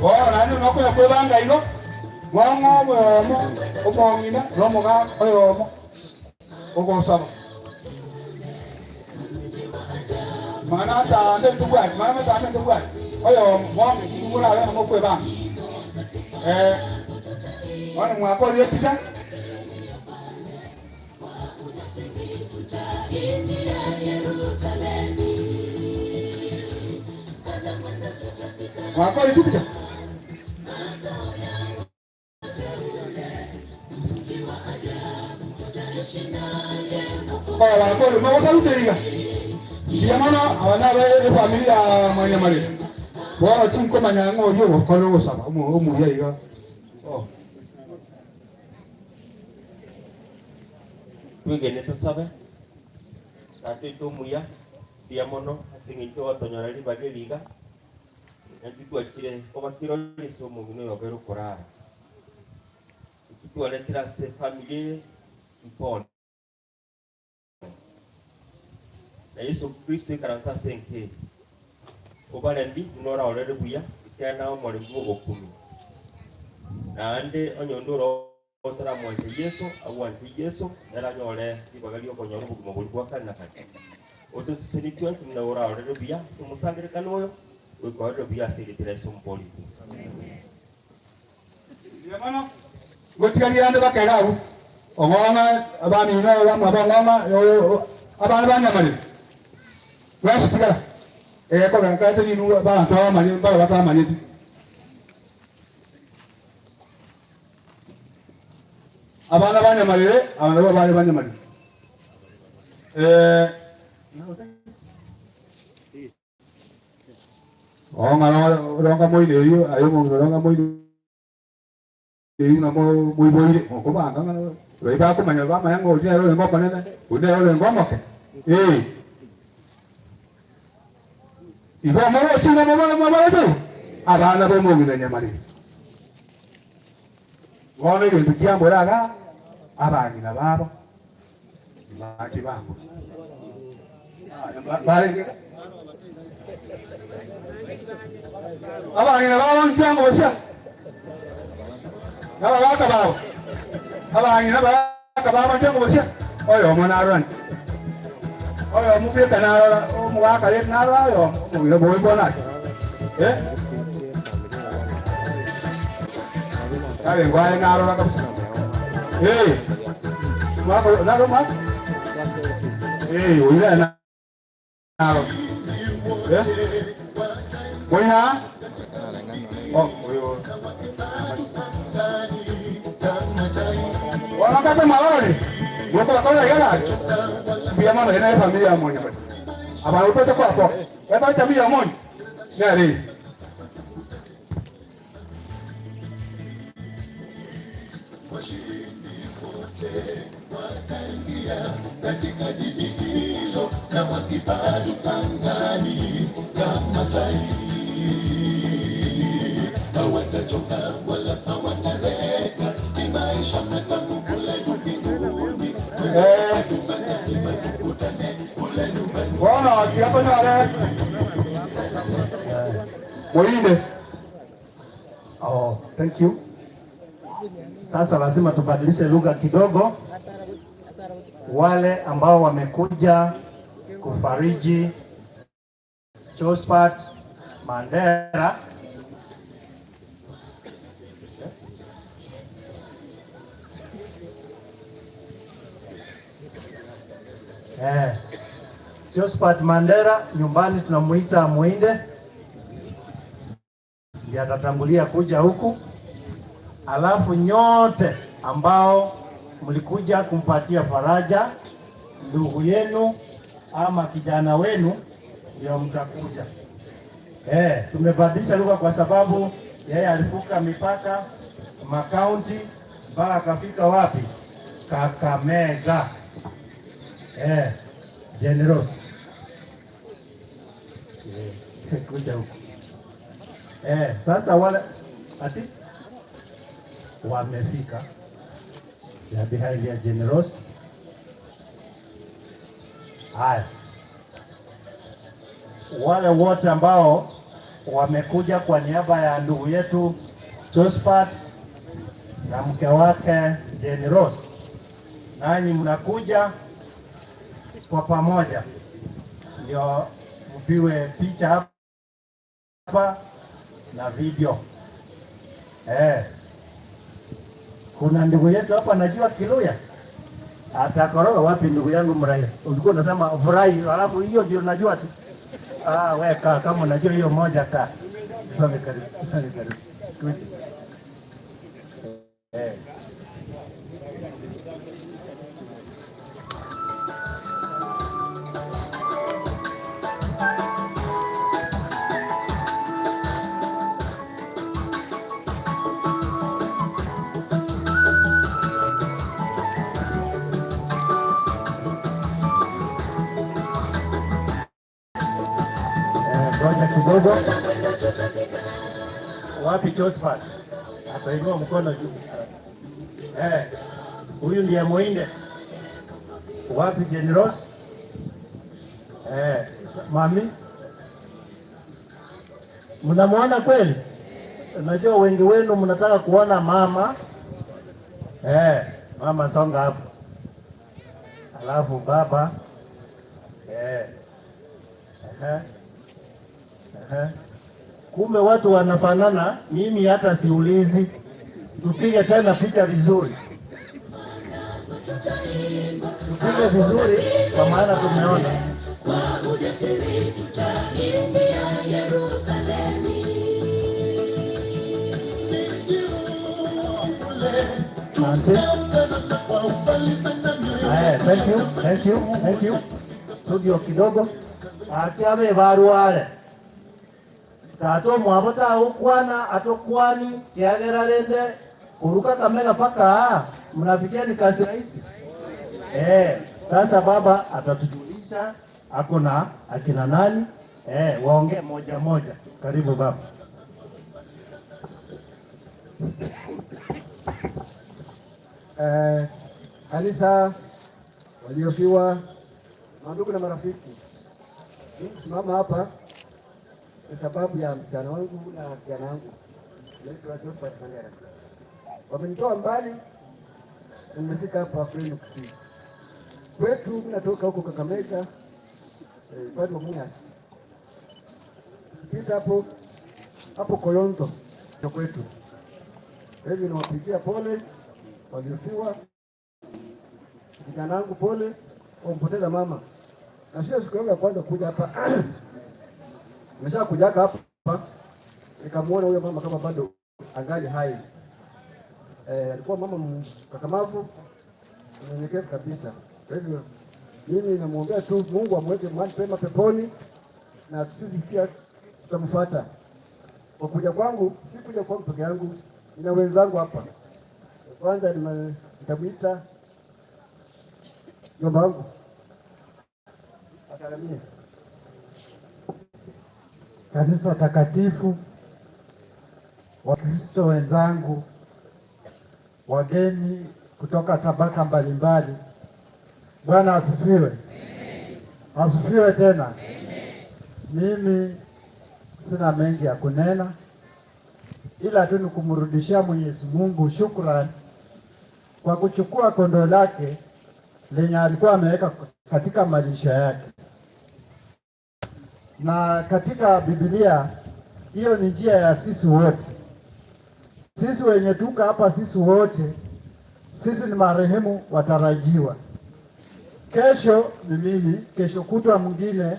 Bono naende nokonya kwebanga igo, mwang'o oyomo omong'ina na omogaka oyomo ogosaba. Mang'ana atande ntobwati, mang'ana atande ntobwati. Oyomo bono morabe ng'a mokwebanga. Eh, bono mwakorire epicha. Mwakorire epicha. Koba bakore mogosaruta iga. Mbuya mono aba nabe efamiri ya Mwanyamarere. Bono tinkomanya ng'a oria ogokora ogosaba omuya iga. Oh. Twegene tosabe. Tata oito omuya, mbuya mono ase eng'encho ogotonyora ribaga eri iga, Naki twachire koba kirori ase omong'ina oyo obeire okorara. Eki twaretire ase efamiri eye mpore. Na Yeso Kristo oikaranse ase enka eye. Obarembi buna oraorere buya, ekiagera naye omorembi bw'ogokumia. Naende onye onde ore otaramwancha Yeso, agwanche Yeso, nere anyore ribaga ri'okonyora obogima boria bwa kare na kare. Otosesenie twensi buna oraorere buya ase omosangererekano oyo, goika orere buya ase erieta ria Yeso Omobori oito. Mbuya mono. Ngotigaria ande bakega abwo, ong'ong'a abamino abamwabo ong'ong'a abana ba nyamarere bwensi tigara egekogera nkaete ninwe abanto abamanye mbaro batamanyeti. Abana ba nyamarere aba nabwo abare ba nyamarere. Eh, Oh, ng'a ronga moino erio aye omong'ina ronga moino erio ng'a moiboire okobanga ng'a bai bakomanya bamanya ng'a oria nere orenge omonene oria nere orenge omoke eh. Igo omoroche ng'a mobarete abana b'omong'ina nyamarere. Bono egento kiambora iga abang'ina babo Maki bango barenge abang'ina babo nkiango bosia nababaka babo abang'ina baraka babo nkiango bosia oyomo narorani oyomo bweka narora omogaka rende narora oyomo omong'ina boyi bono ake eh Karenge aye narora kabisa. Eh. Mwako naro mwako. Eh, oyo naye narora. Eh. Moina. Oh, oyo. Wanakata malori. Mwako bakora yala. Mbuya mono ena familia ya monya. Abantu tote kwako. Eba jamii ya monya. Nere. Bono tiga tonyore moinde. Oh, thank you. Sasa lazima tubadilishe lugha kidogo. Wale ambao wamekuja kufariji Josphat Mandera eh, Josphat Mandera nyumbani tunamuita Muinde, ndiye atatangulia kuja huku, alafu nyote ambao mlikuja kumpatia faraja ndugu yenu ama kijana wenu ndio mtakuja. Eh, tumebadilisha lugha kwa sababu yeye alivuka mipaka makaunti mpaka akafika wapi? Kakamega. Eh, Generous. Eh, kuja huku. Eh, sasa wale ati wamefika ya behind ya Generous. Haya, wale wote ambao wamekuja kwa niaba ya ndugu yetu Josphat na mke wake Jane Rose, nanyi mnakuja kwa pamoja ndio mpiwe picha hapa na video eh. Kuna ndugu yetu hapa anajua Kiluya, atakoroga wapi? Ndugu yangu Mraya, ulikuwa unasema furahi, alafu hiyo ndio najua tu. Ah, we kaa kama unajua hiyo moja kaa. Songe karibu, songe karibu. Kuja. Eh. Eh, ngoja kidogo. Wapi Josephat? Atainua mkono juu. Eh, huyu ndiye Muinde. Wapi Jane Rose? Eh, mami, mnamwona kweli? Najua wengi wenu mnataka kuona mama. Eh, mama songa hapo, alafu baba. Eh, ehe, ehe. Kumbe watu wanafanana, mimi hata siulizi. Tupige tena picha vizuri, tupige vizuri kwa maana tumeona. Kwa ujasiri tutaingia Yerusalemu. Asante. Haya, thank you, thank you, thank you. Studio kidogo. Ati barware. Tata omwabo tagokwana atokwani kiagera rende kuruka Kakamega paka mnafikia ni kazi rahisi. Eh, sasa baba atatujulisha ako na akina nani eh, waongee moja moja. Karibu baba. Eh, kanisa waliofiwa, mandugu na marafiki, mimi kusimama hapa kwa sababu ya msichana wangu na kijana wangu naitwa Josephat Mandera. Wamenitoa mbali na nimefika hapa kwenu Kisii. Kwetu mimi natoka huko Kakamega, upande wa Mumias. Pita hapo hapo Koyonzo ndio kwetu. Kwa hivyo nawapigia pole waliofiwa, vijana wangu pole, wampoteza mama. Na sio siku yangu ya kwanza kuja hapa. Nimesha kujaka hapa nikamuona huyo mama kama bado angali hai. Alikuwa mama mkakamavu, mnyenyekevu kabisa. Kwa hivyo mimi namwombea tu Mungu amweke mahali pema peponi, na sisi pia tutamfuata. Kwa kuja kwangu, si kuja kwangu peke yangu, nina wenzangu hapa. Kwanza nitamuita mjomba wangu asalimie. Kanisa takatifu, Wakristo wenzangu, wageni kutoka tabaka mbalimbali, Bwana asifiwe. Asifiwe tena. Mimi sina mengi ya kunena, ila tu ni kumrudishia Mwenyezi Mungu shukrani kwa kuchukua kondoo lake lenye alikuwa ameweka katika malisho yake. Na katika Biblia hiyo ni njia ya sisi wote, sisi wenye tuka hapa, sisi wote, sisi ni marehemu watarajiwa. Kesho ni mimi, kesho kutwa mwingine,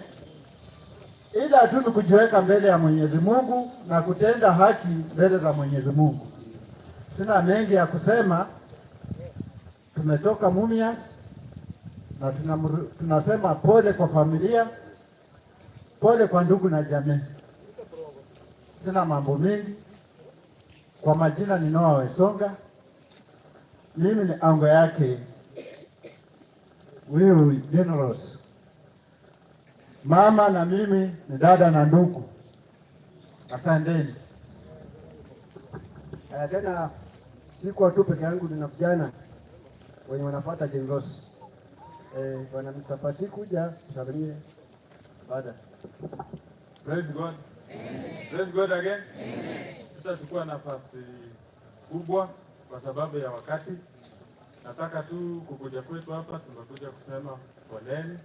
ila tu ni kujiweka mbele ya Mwenyezi Mungu na kutenda haki mbele za Mwenyezi Mungu. Sina mengi ya kusema. Tumetoka Mumias na tunasema pole kwa familia, pole kwa ndugu na jamii. Sina mambo mengi. Kwa majina ni Noah Wesonga, mimi ni ango yake huyu Generous. Mama na mimi ni dada na ndugu. Asanteni. Tena sikuwa tu peke yangu, nina vijana wenye wanafuata Jane Rose. Bwana Mr. Pati kuja kusalimie baada. Praise God. Praise God again. Tutachukua nafasi kubwa kwa sababu ya wakati. Nataka tu kukuja kwetu hapa, tumekuja kusema poleni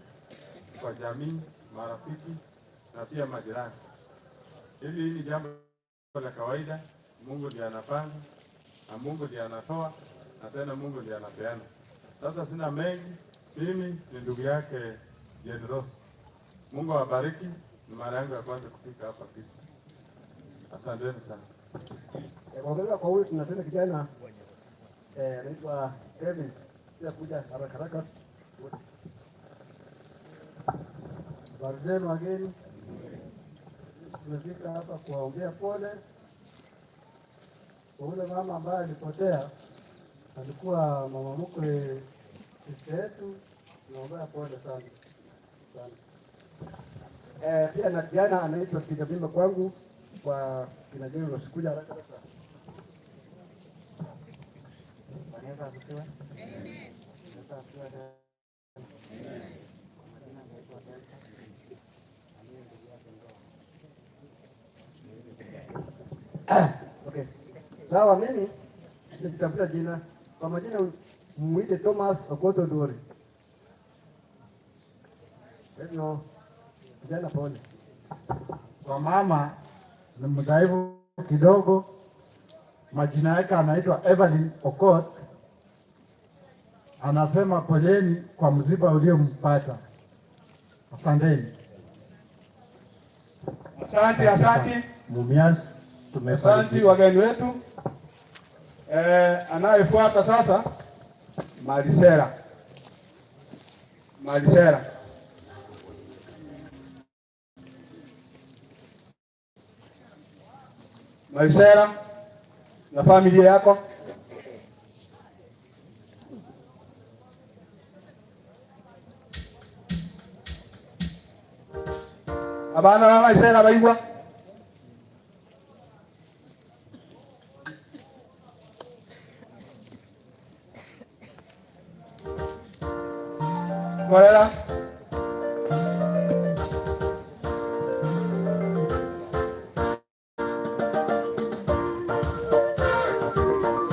kwa jamii, marafiki na pia majirani. Hili ni jambo la kawaida. Mungu ndiye anapanga na Mungu ndiye anatoa na tena Mungu ndiye anapeana. Sasa sina mengi, mimi ni ndugu yake Jane Rose. Mungu awabariki. Ni mara yangu ya kwanza kufika hapa Kisii. Asanteni sana. Kwa kwa huyu tunasema kijana anaitwa Kevin, pia kuja haraka haraka. Habari zenu wageni, tumefika hapa kuwaombea pole kwa ule mama ambaye alipotea, alikuwa mama mkwe sister yetu. Tunaombea pole sana sana. Pia na kijana anaitwa Kigabimba kwangu kwa kina Jane Rose, kuja haraka haraka. Bwana Yesu asifiwe. Yesu asifiwe tena. Kwa majina naitwa Delta. Na mimi ndugu yake mdogo. Okay. Sawa, mimi nitafuta jina. Kwa majina muite Thomas Okoto Dori. Hivyo kijana pole. Kwa mama ni mdhaifu kidogo, majina yake anaitwa Evelyn Okot. Anasema poleni kwa msiba uliompata. Asanteni. Asante, asante. Mumias Asante tumefarijika. wageni wetu. Anayefuata sasa Marisela. Marisela. Marisela na familia yako. Abana ba Marisela baigwa. Morela.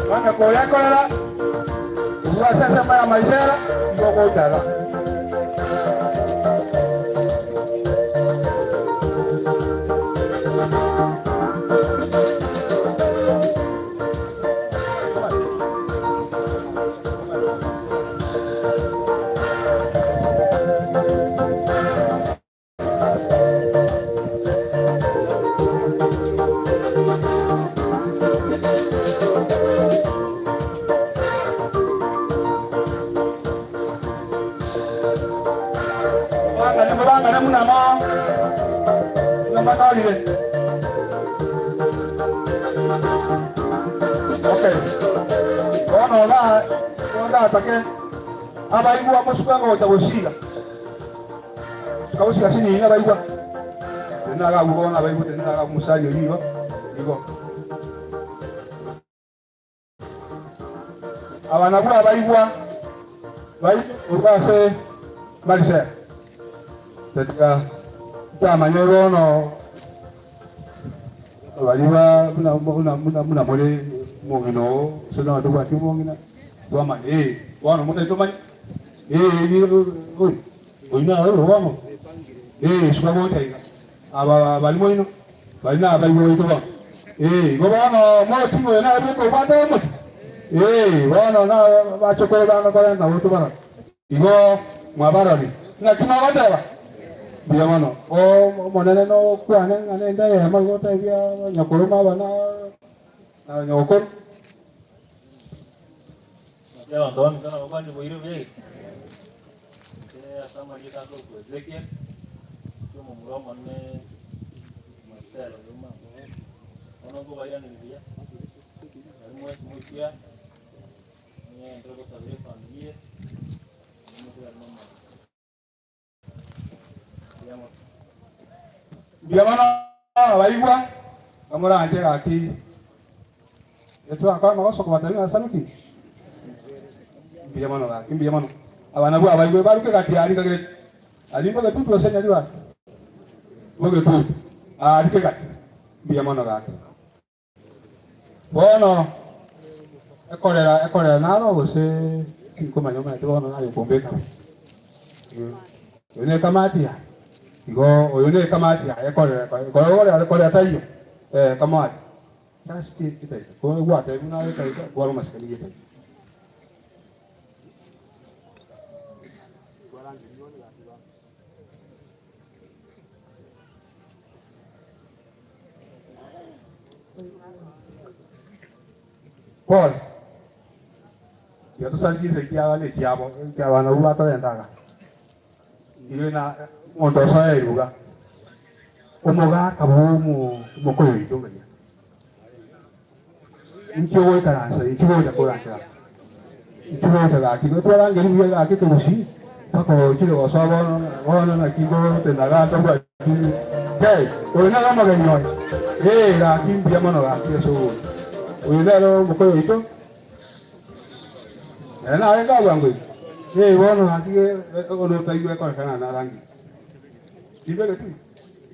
Bana koya kolera. Uwa sasa mara Marisela ngoko tara. Okay. Bono la onda atake abaigwa musuka ngo gosiga. Tukawusiga sini abaigwa. Tena ga abaigwa tena ga musali yigo. Igo. Abana bwa abaigwa. Baito korwa ase Marisela, tatiga ntamanye bono baria ba buna buna buna buna more omong'ina oo, gose nonye tobwati omong'ina, twamanya ee, bono motaete tomanye, ee nigo oyo oyio naro oyo bono, ee suka gocha iga, aba bari moino, bari nabaigwa baito bono, ee igo bono moting'u oyo nare bweka obwate omochie, ee bono na bachokoro banga korenta gocha barore. Igo mwabarorire. Naki mogoteba? Mbuya mono. Omonene nokwane ng'a nende eyemo igo otebia nyokoroma aba na na nyokoro. Naki abanto baminto nabakwanire boire buya iga? Inche ase amarieta ande okwa Ezekiel, inche omomura omonene Marcelo oyo omwabo, bono nkobairaneria buya, baria mwensi moikia. Mbuya mono abaigwa, bamoranche gaki etwakora amagoso kobatebi ng'a saluti. Mbuya mono gaki, mbuya mono. Aba nabwo abaigwa baruke gati aria kagerete. Aria mbogetutu ase nyaribari. Mbogetutu. Aria kegati. Mbuya mono gaki. Bono ekorera ekorera naro gose tinkomanya omanyete bono naye okombeka bo. Oyo ne ekamati yaye, igo oyo ne ekamati yaye ekorera ekorera korera taiyo ekamati just etaika ko gwatebiwa naye etaika twara amasikani ya etaika. Paul, Tiga tosare chinsa ekiagera nekiabo, ekiabana abwo batorenta iga. Igo na omonto osoe iruga, omogaka bwa omo omokoyo oito oria. Inki ogoikaransa, inki gocha koranchera? Inki gocha gaki, igo twarangeria buya gaki ekegusii, mpaka ochire gosoa bono, bono naki ngotenda igaa ntabwati kei, oyo nere omogeni oye, ee gaki mbuya mono gaki ase ogocha. Oyo nere omokoyo oito, nere narenge abwo bwango iga, ee bono gaki ono otaigwa ekorekana narangeria. Timbegeti buya?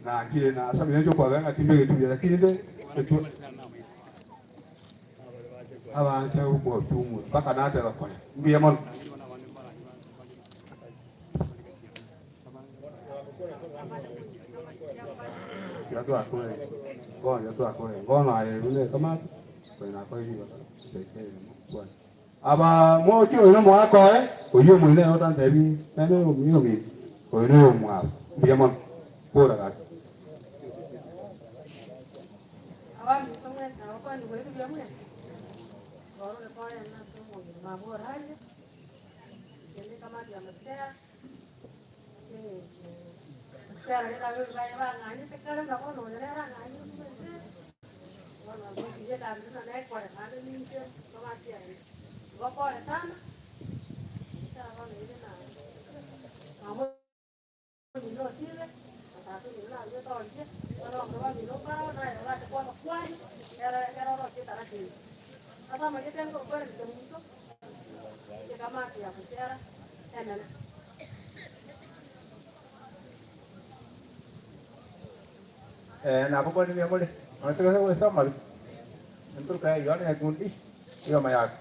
Nakire nasabire inche okwabera ng'a timbegeti buya, lakini inde etwe abanche okochung'wa mpaka nateba konya. Mbuya mono. Tiga twakore bono, tiga twakore bono aye buna ekamati, oyo nakore ribaga riaito erimo kwana. Aba mochie oyo nomoaka oye, oyio omoino nere otantebi nere oyominto, oyo noyomwabo. Mbuya mono. Bora gaki. Abaminto mwensi nabakwanigwe ebibe mwensi, twarure korenda ase omong'ina baboraria, kende ekamati ya Masera, ase eng'encho Masera rende abaibori baye bang'anyete kare buna bono oyo nere ang'anyire buna ense eye, bono namotigie egasi buna nekore naende ninche ekamati yaye. Igo pole sana, Masera bono ere na mama. Omino osire, na tata omino naruete origie, bono abamura bamino mbaroo, naye orache kwabakwania, ere ekero oroche etaraka eye. Ase amarieta ngokwerera kemunto, ekamati ya buchera enene. Eh, nabokwanire mbuya more, nonya togesa gose amaru, enturuka ya Yohana Nyakundi, eyoma yake,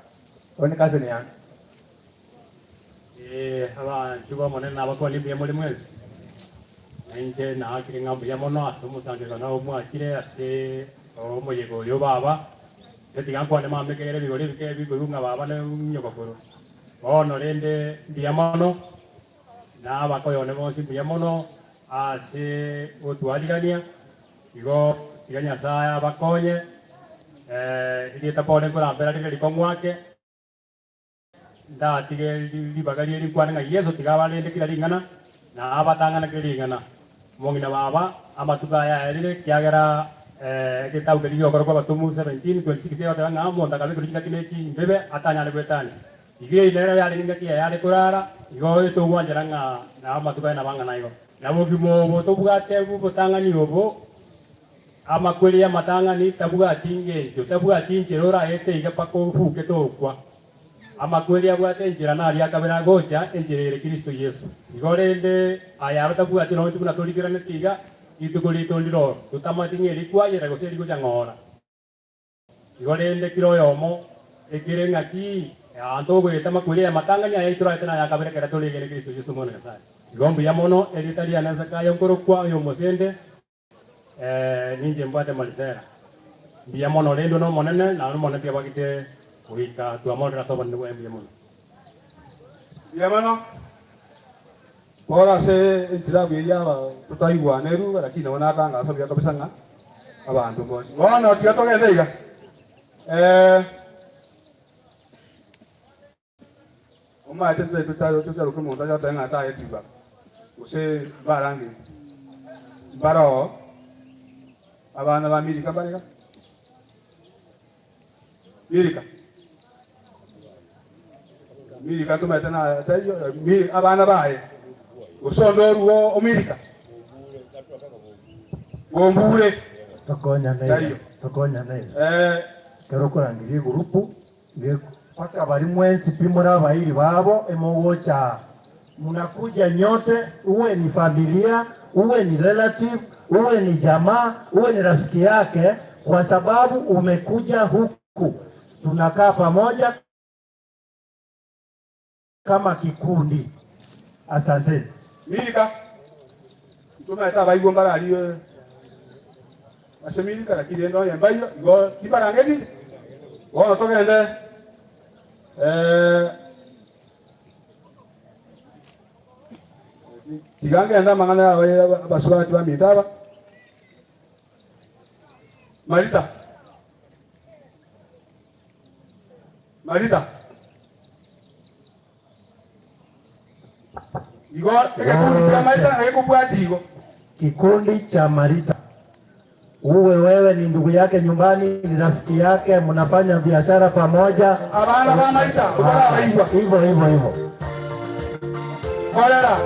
oyo ne cousin yane. Ee, abanchwa b'Omonene nabakwanie mbuya more mwensi. Na inche naakire ng'a mbuya mono ase omosangererekano obo mwachire ase omoyega oyo o baba. Inche tiga nkwane mambia ekiagera ebigori ebike bikoigwa ng'a baba nenyokokoro. Bono rende mbuya mono, na abakoyone bonsi mbuya mono ase gotwarigania. Igo tiga Nyasae abakonye, erieta Paulo nkorambera rire rikong'u ake. Ndatige ribaga rie rinkwane ng'a Yeso tiga abarende kera ring'ana, na abatang'ane kera ring'ana. Omong'ina baba, amatuko aya aerire, ekiagera egetabu keria gi'ogokora kw'Abatumu 17:26 egoteba ng'a omonto akabekerwa chingaki ne chimbibe atanyare gwetania. Igo eyio nero yarenge engaki yaye are korara, igo togwanchera ng'a nabo amatuko aye nabo ang'ana igo. Na bogima obo tobwate bw'obotang'ani obo, amakweri y'amatang'ani, tabwati ngencho, tabwati nchera oraete iga mpaka ofuke tokwa. Amakweri abwate enchera naria akabere agocha, enchera ere Kristo Yeso. Igo rende aya abatabwati nonya buna torigeraneti iga, rituko riaito ndiroro, totamanyeti ng'a erikwayera gose erigocha ng'ora. Igo rende kera oyomo ekere ng'aki aanto ogoeta amakweri aya amatang'ani aya aitoraete naya akabere ekero toregene Kristo Yeso Omwana o Nyasae. Igo mbuya mono erieta riane Zakayo nkorokwa oyomosende, ee, ninche mbwate Marisela. Mbuya mono rendwe n'Omonene, na Omonene tiabagete goika twamororera ase obonene bwaye mbuya mono. Mbuya mono. Bono ase entilabu eyio aba totaigwanerwe, lakini nabo natangasa buya kabisa ng'a abanto bonsi. Bono tiga togende iga. Eh, omanyete totaroke omonto ache goteba ng'a taetigwa gose mbarangeretie. Mbaroo abana ba Milika mbare iga? Milika. Milika ntomanyete na taiyo mi abana baye gose onde orwo omilika bombure Tokonyane iga, taiyo tokonyane iga. Eh. Ekero okorangeria egurupu iga mpaka baria mwensi pi more abairi babo emogocha aa. Mnakuja nyote, uwe ni familia, uwe ni relative, uwe ni jamaa, uwe ni rafiki yake, kwa sababu umekuja huku tunakaa pamoja kama kikundi. Asanteni. Milika, ntomaete abaigwa mbararie ase Milika, lakini rende onye mbaiyo, igo timbarangeti. Bono togende eh, tiga ngende amang'ana ya abasubati baminto aba. Marita, Marita, igo egekundi kia Marita egekobwatia igo. Kikundi cha Marita. Uwe wewe ni ndugu yake nyumbani, ni rafiki yake, mnafanya biashara pamoja. Abana ba Marita obarabaigwa. Hivyo hivyo hivyo. Korera.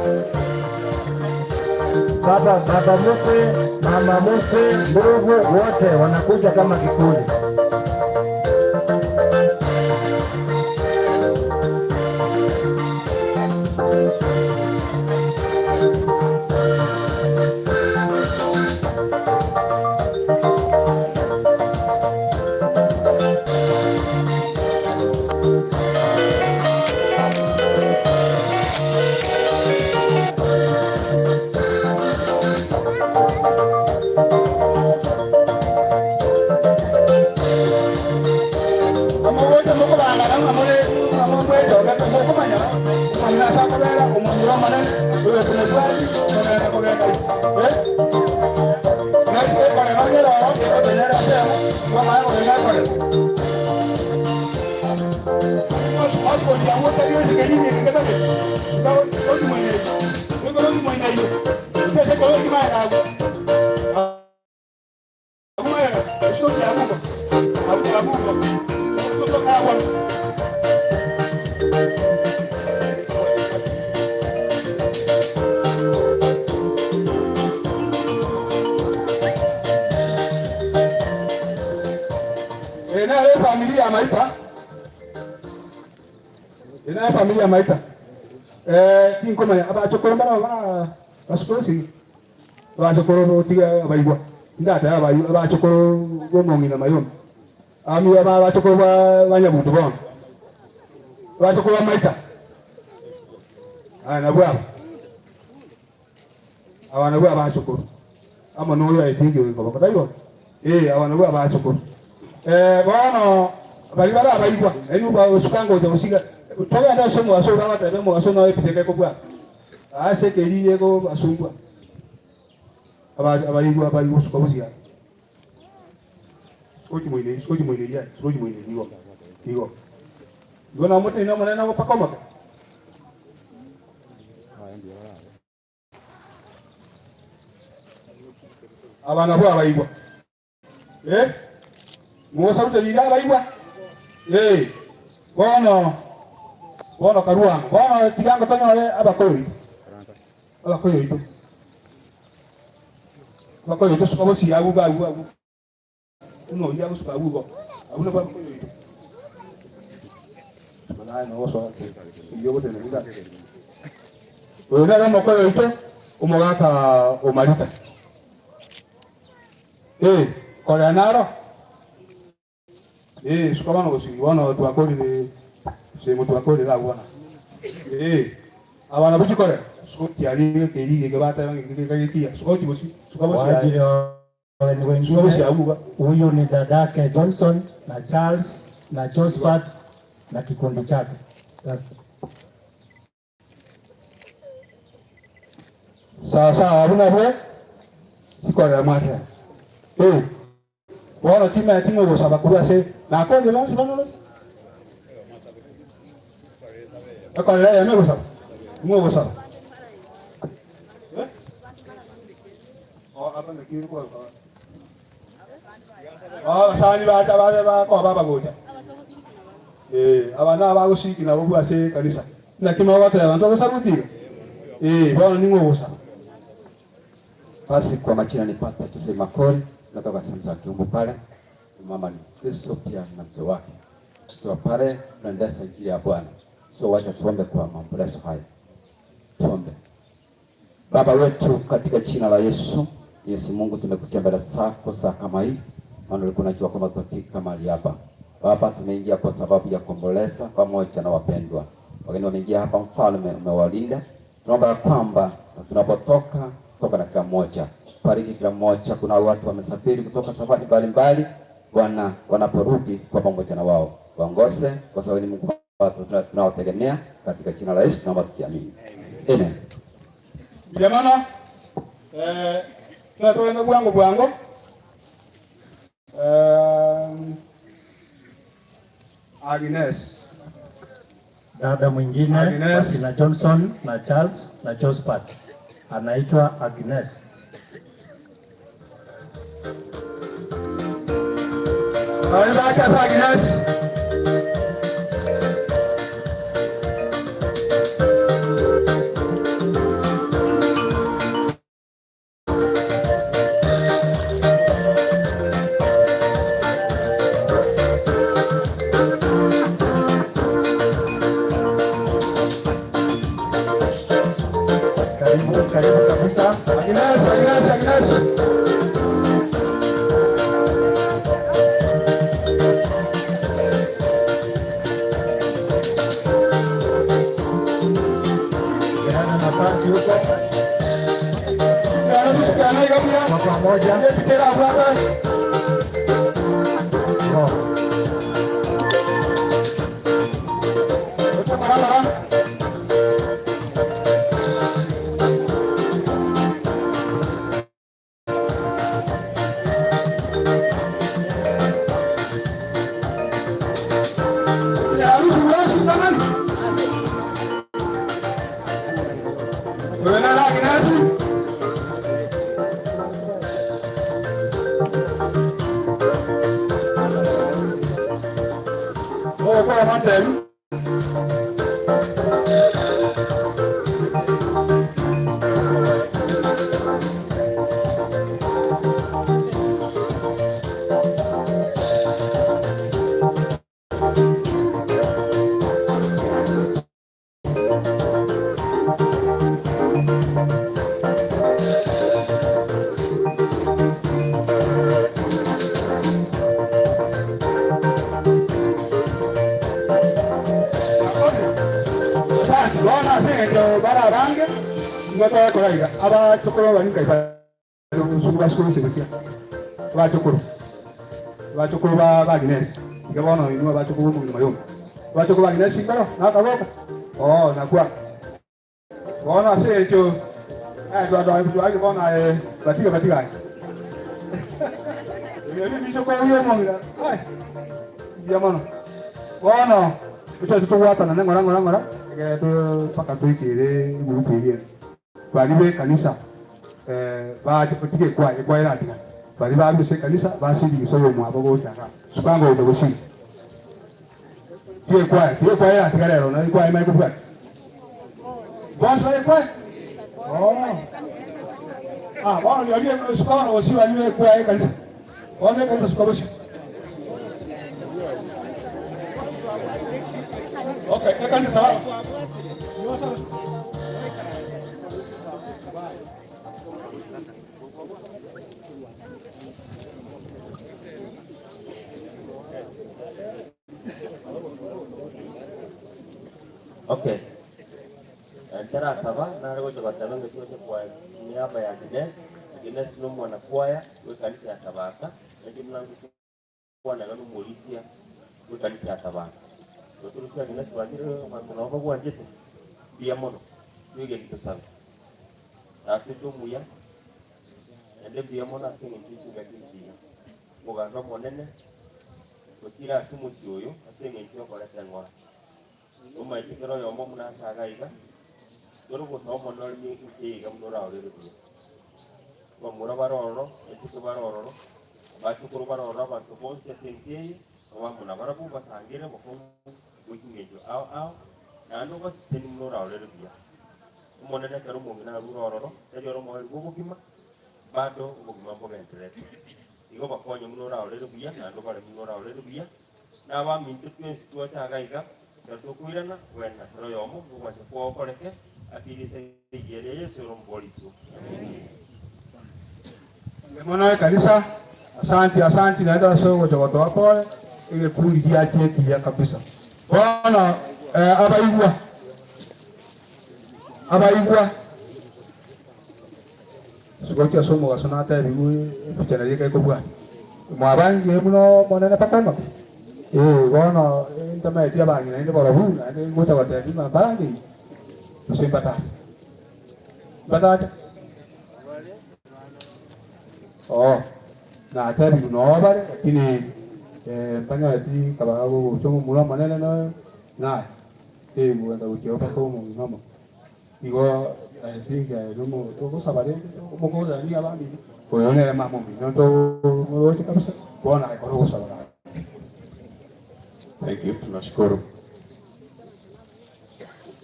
Baba, baba mkwe, mama mkwe, ndugu wote wanakuja kama kikundi. Omogocha mokobangana ng'a more ng'a mwechogete mokomanya omong'ina ase akobera omomura omonene oyo okomobwati kogenda kogenda eh naki ekorema ng'ere oro egotenyera ase emo kwamanya kogenda ekorema Ere efamiri ya Maita, ere efamiri ya Maita. Eh, tinkomanya abachokoro mbaro ba basukuru abachokoro botiga abaigwa ndateba abaigwa abachokoro bomong'ina mayombe ami aba abachokoro ba banyabundu bono abachokoro ba Maita aya nabwo aba aba nabwo abachokoro amo na oyo aetingi oyo koboko taibo eh aba nabwo abachokoro eh bono baria bare abaigwa nainwe bagosuka ngocha gosiga togende ase omogaso ore abatebe omogaso noyo epicha ekobwata ase ekeri egobasumbua abaigwa abaigwa gosuka bosio aa sikochi moino eria sikochi moino eria igo igo igo namotebi na omonene agopaka omoke. Aba nabwo abaigwa eh mogosaruta riria abaigwa eh bono bono karwango bono tiga ngotonyore abakoyo abakoyo oito abakoyo oito suka bosio abwo abwo abwo buna oyio agosuka abwo igo abwo nabwo abakoyo oito. Naye nogosoa eyio ogotenena iga. Oyo nere omokoyo oito, omogaka o Marita. Ee, korera naro. Ee, suka bono gose bono twakorire semo twakorire abwo bono. Ee, abana bochie korera, sukoti aria ekeriri eke bateba ng'a eke gekiya, sukoti bosie, suka bosie Kwa aye. ajili ya wageni wengine, huyu ni dadake Johnson na Charles na Josphat na kikundi chake. Sawa sawa abwo nabwo chikorera mwateba. Ee, bono timanyeti ng'a ogosaba korwa ase nakorie bonsi bono roche. Ekorera eyemo egosaba, ng'o ogosaba? Eh? Oh, aba naki korwa. Oh, abasani bacha babe bakoba abagocha. Eh, aba nabagosiki nabo bwa ase ekanisa. Naki mogoteba ntogosaba tiga? Eh, bono ning'o ogosaba? Basi kwa majina ni Pastor Jose Makori, natoka sehemu za Kiumbu pale. Mama ni Mkristo pia na mzee wake. Tukiwa pale tunaendeleza injili ya Bwana. So wacha tuombe kwa maombolezo haya. Tuombe. Baba wetu katika jina la Yesu, Yesu Mungu, tumekuja mbele zako saa kama hii, maana ulikuwa unajua kwamba tutafika mahali hapa. Baba, tumeingia kwa sababu ya kuomboleza pamoja na wapendwa wageni wameingia hapa, Mfalme umewalinda. Tunaomba ya kwamba tunapotoka toka na kila mmoja, bariki kila mmoja. Kuna watu wamesafiri kutoka safari mbalimbali, Bwana, wanaporudi kwa pamoja na wao waongoze, kwa sababu ni Mungu watu tunaotegemea. Katika jina la Yesu tunaomba tukiamini, amen. Mbuya mono, eh, totogende bwango bwango. Eh, Agnes. Dada mwingine Agnes. wakina Johnson na Charles na Josphat anaitwa Agnes. Bacha Agnes. Karibu, karibu kabisa. Agnes, Agnes, Agnes. Peana nafasi huko kwa pamoja. Oh. Bono ase eng'encho bare abange, nigo togokora iga, abachokoro baria nkai bare obosuku basukuru ase gochia, abachokoro, abachokoro ba ba Agnes, iga bono inwe abachokoro ba omogima yonka, abachokoro ba Agnes nkoro, nakaboka? Oo, nakwo aka. Bono ase eng'encho twaki bono aye batiga batiga aye. Ebio ebichokoro bia omong'ina, ai, mbuya mono. Bono, tochake tobwatanane ng'ora ng'ora ng'ora, egere to mpaka toikere egurupu eria ere. Baria b'ekanisa bache gotiga ekwaya, ekwaya eratigare. Baria barure ase ekanisa basindikise oyomwabo gocha igaa. Suka ngocha gosira. Tiga ekwaya, tiga ekwaya eratigare ero, na ekwaya emanye kobwatia. Bonsi bare ekwaya? Oh. Ah, bono rirorio suka bono gosio baria b'ekwaya ekanisa. Bono ekanisa suka bosio. Okay, ekanisa. Okay. Ntarasaba nare gocha goteba ng'a toche kwa niaba ya Agnes. Agnes nomwana kwaya bw'ekanisa ya Tabaka, nainche buna ngokwana iga nomorisia bw'ekanisa ya Tabaka. Igo toroche Agnes bwanchire abanto nabo bagwanchete, mbuya mono, twegeni tosabe. Tata oito omuya, naende mbuya mono ase eng'encho ye chingaki echi iga. Omoganda omonene ochire ase omochie oyo ase eng'encho yokoreta eng'ora. Tomaeti kera oyomo buna ase iga iga, tore gosaba Omonene oremie inche iga buna oraorere buya. Abamura bare ororo, abaiseke bare ororo, abachokoro bare ororo, abanto bonsi ase ense eye, babe amo nabarabwo, basangere obokong'u bwe chingencho ao ao, naende obasesenie buna oraorere buya. Omonene ekero omong'ina arure ororo, tari ore omoerio bw'obogima, bado obogima mbogendererete. Igo bakonye buna oraorere buya, naende obaremie buna oraorere buya, Na abaminto twensi twacha iga iga, ekero tokoirana, gwena kera oyomo nogwancha kwao koreke ase erieta rigiya ria Yeso ere Omobori oito. Inwe mono ekanisa, asanti asanti naende ase ogocha gotoa pole, egekundi giachia ekiya kabisa. Bono eh, abaigwa, abaigwa, Gochia ase omogaso natebigwe epicha naria ekobwata. Mwabangire buna Omonene mpaka imoka? Ee, bono ntometie abang'ina naende barobwo, naende ngocha gotebia ng'a mbarangerie, gose mbatache. Mbatache? Oo, natebigwe noo bare, lakini mbanyoreti kabaga gocha omomura omonene noyo naye, ee, kogenda gochia mpaka omong'ina omoke. Igo I think nomo togosaba rende omokooreranie abamino, oyo nere mama omino ntomoroche kabisa, bono aye kora ogosaba gaki. Thank you, tunashukuru.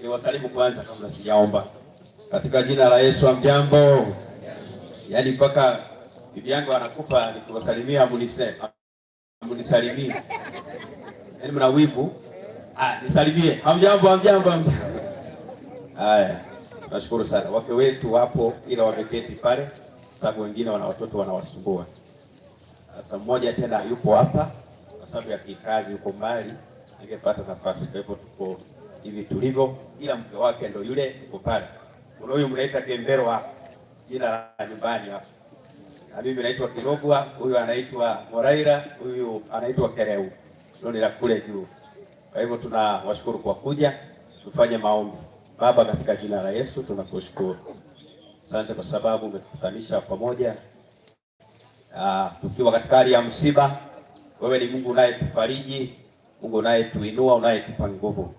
Niwasalimu kwanza kabla sijaomba. Katika jina la Yesu, hamjambo? Yaani mpaka bibi yangu anakufa nikiwasalimia munise Mnisalimie. Yaani mna wivu. Ah, nisalimie. Hamjambo, hamjambo, hamjambo. Haya. Nashukuru sana. Wake wetu wapo ila wameketi pale sababu wengine wana watoto wanawasumbua. Sasa mmoja tena yupo hapa kwa sababu ya kikazi yuko mbali, angepata nafasi. Kwa hivyo tuko hivi tulivyo, ila mke wake ndo yule yuko pale. Kuna huyu mnaita Kembero hapa, jina la nyumbani hapa na mimi naitwa Kirogwa, huyu anaitwa Moraira, huyu anaitwa Kereu, hilo ni la kule juu. Kwa hivyo tunawashukuru kwa kuja, tufanye maombi. Baba, katika jina la Yesu tunakushukuru, asante kwa sababu umetukutanisha pamoja tukiwa katika hali ya msiba. Wewe ni Mungu unayetufariji, Mungu unayetuinua, unayetupa nguvu.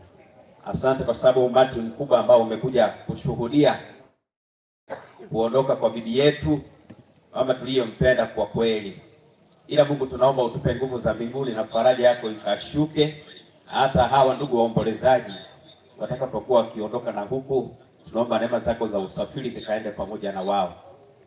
Asante kwa sababu umati mkubwa ambao umekuja kushuhudia kuondoka kwa bibi yetu mama tuliyempenda kwa kweli. Ila Mungu tunaomba utupe nguvu za mbinguni na faraja yako ikashuke, hata hawa ndugu waombolezaji watakapokuwa wakiondoka na huku, tunaomba neema zako za usafiri zikaende pamoja na wao,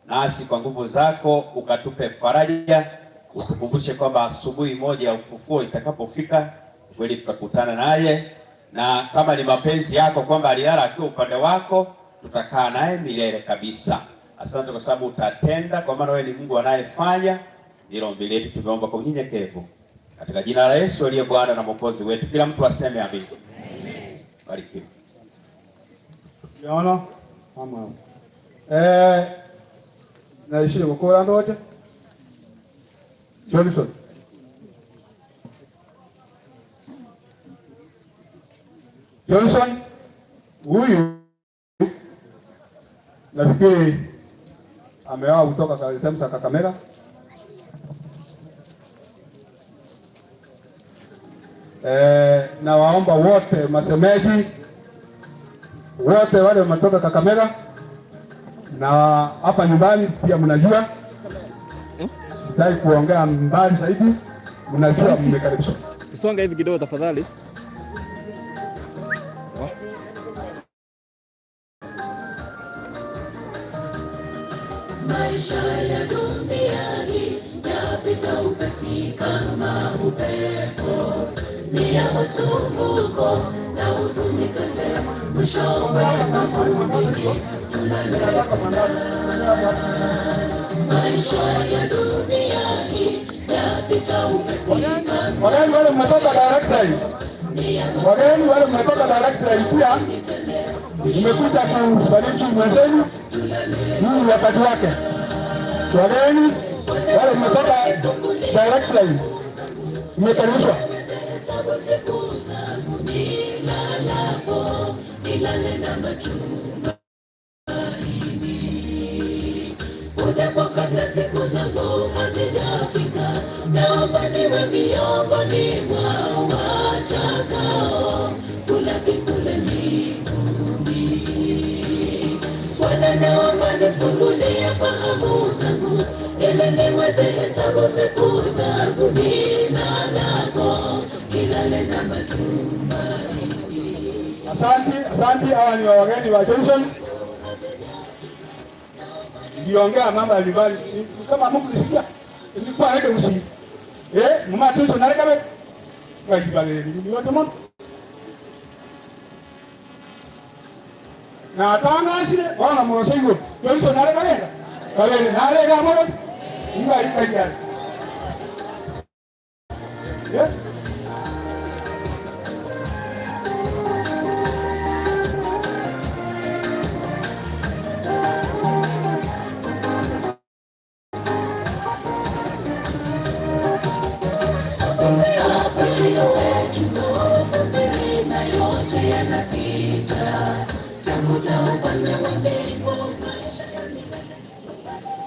nasi kwa nguvu zako ukatupe faraja, utukumbushe kwamba asubuhi moja ya ufufuo itakapofika kweli tutakutana naye, na kama ni mapenzi yako kwamba alilala akiwa upande wako, tutakaa naye milele kabisa. Asante kwa sababu utatenda, kwa maana wewe ni Mungu anayefanya. Ndilo ombi letu, tumeomba kwa unyenyekevu katika jina la Yesu aliye Bwana na Mwokozi wetu. Kila mtu aseme amina. Barikiwe. Yono mama eh naishire gokora ndoche Johnson Johnson huyu nafikiri ameoa kutoka sehemu za Kakamega. Na waomba wote masemeji wote wale wametoka Kakamega na hapa nyumbani pia mnajua, sitaki kuongea mbali zaidi, mnajua mmekaribishwa. Tusonge hivi kidogo tafadhali. Maisha ya dunia hii yapita upesi kama upepo, ni ya masumbuko. na huzuni tele, mwishowe mavumbini tulale tena. Maisha ya dunia hii yapita upesi kama Wageni wale mmetoka direct line. Wageni wale mmetoka direct line pia mmekuja kufariji mwenzenu, huu ni wakati wake. Wageni wale mmetoka direct line mmekaribishwa. hesabu siku zangu nilalapo, nilale na matumaini. Ujapo kabla siku zangu hazijafika, naomba niwe miongoni mwa watakao kulaki kule mbinguni. Bwana, naomba nifungulie fahamu zangu ili niweze hesabu siku zangu nilalapo, nilale na matumaini. Asante, asante. Hawa ni wageni wa Johnson. Niliongea mambo ya nyumbani kama Mungu nisikia. Nilikuwa nende usi. Eh, mama Johnson narekabe. Ngajibale ni wote mo. Na tanga sile wana mwosengo. Johnson narekabe. Kale nareka mo. Ngai kai. Eh?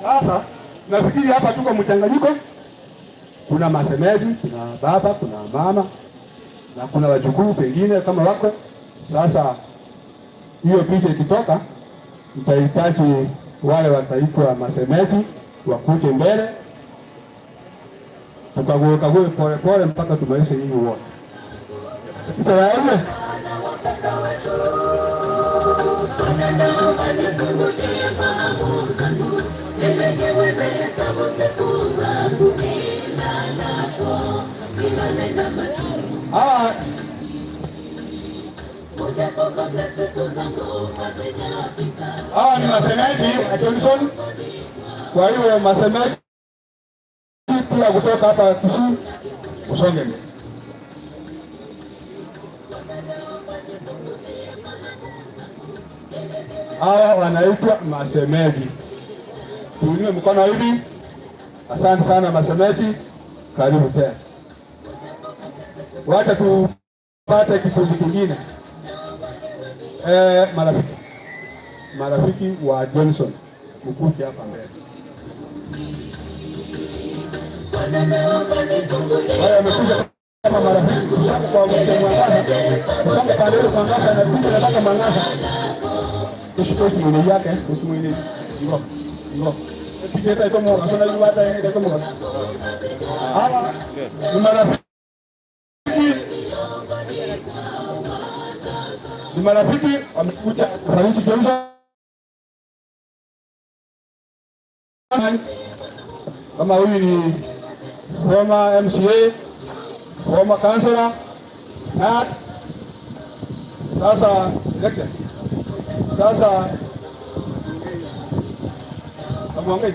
Sasa nafikiri hapa tuko mchanganyiko, kuna masemeji, kuna baba, kuna mama na kuna wajukuu pengine kama wako. Sasa hiyo picha ikitoka, mtahitaji wale wataitwa masemeji wakuje mbele, tukague kague pole pole mpaka tumalize nyinyi wote. Tayari? Bwana, naomba nifungulie fahamu zangu ili niweze hesabu siku zangu nilalapo, nilale na matumaini. Hawa Ujapo kabla siku zangu hazijafika, hawa ni masemeji wa Johnson. Kwa hiyo masemeji pia kutoka hapa Kisii usonge mbele. Hawa wanaitwa masemeji. Tuinue mkono hivi. Asante sana masemeji, karibu tena. Wacha tupate kikundi kingine. Eh, marafiki, marafiki wa Johnson mkuje hapa mbele. Bwana, naomba nifungulie Wale wamekuja kama marafiki kusaka kwa mwangaza, kusaka pande ile mwangaza na picha nataka mwangaza. Ushike kimwili yake, usimwili. Ngo. Ngo. Picha ita ito mo, asana yu wata ita ito mo. Hawa ni marafiki. Ni marafiki wamekuja kufariji Johnson. Kama huyu ni former MCA, former councillor na sasa elected. Sasa Amwongei.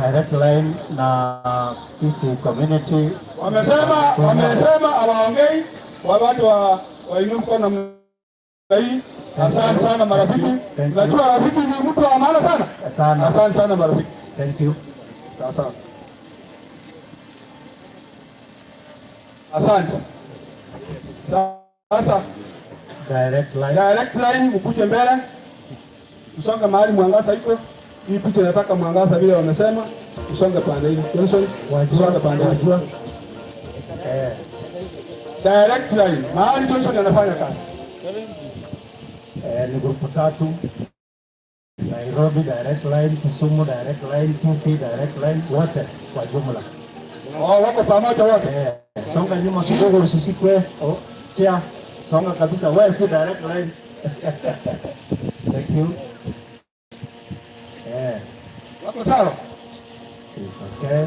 Direct line na Kisii community Wamesema wamesema hawaongei, watu wa wainue mkono namna hii. Asante sana marafiki. Najua rafiki ni mtu wa maana sana. Sana. Asante sana marafiki. Thank you. Sawa sawa. Asante. Sasa Direct line. Direct line ukuje mbele. Usonge mahali mwangaza iko. Hii picha inataka mwangaza vile wamesema. Usonge pande hii. Johnson, usonge pande hii. Eh, Direct line. Mahali Johnson anafanya kazi. eh, ni grupu tatu Nairobi direct line, Kisumu direct line, Kisii direct line, wote kwa jumla. Oh, wako pamoja wote. Eh, songa nyuma kidogo usishikwe. Oh, chia, songa kabisa. Wewe si direct line. Thank you. Eh, Wako sawa? it's okay.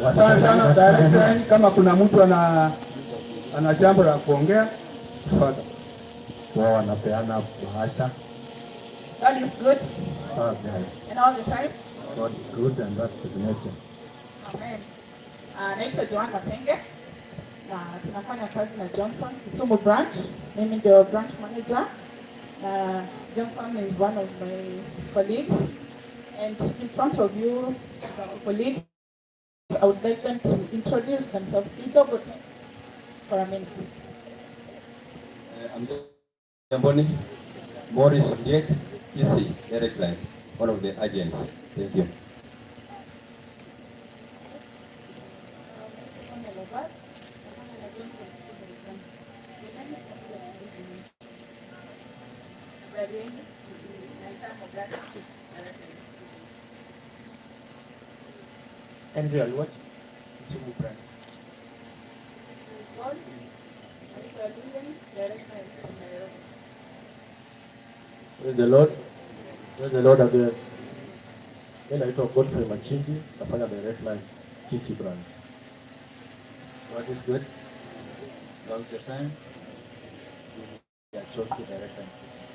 Asante sana direct line. Kama kuna mtu ana ana jambo la kuongea. Father. Wao wanapeana bahasha. God is good Ah, yeah. and all the time. God is good and that's his nature. Amen. Naitwa Joanna Matenge na tunafanya kazi na Johnson Kisumu branch. Mimi ndio branch manager. Na Johnson is one of my colleagues. And in front of you, our colleagues, I would like them to introduce themselves kidogo tu for a minute. I'm Jamboni, Morris Ondiek, EC, Direct Line, one of the agents. Thank you. Andrew Aluoch, Kisumu branch. Praise the Lord. Praise the Lord again. Mimi naitwa Godfrey Machinji, nafanya Direct Line Kisii branch. God is good. All the time. We are Choki Direct Line Kisii.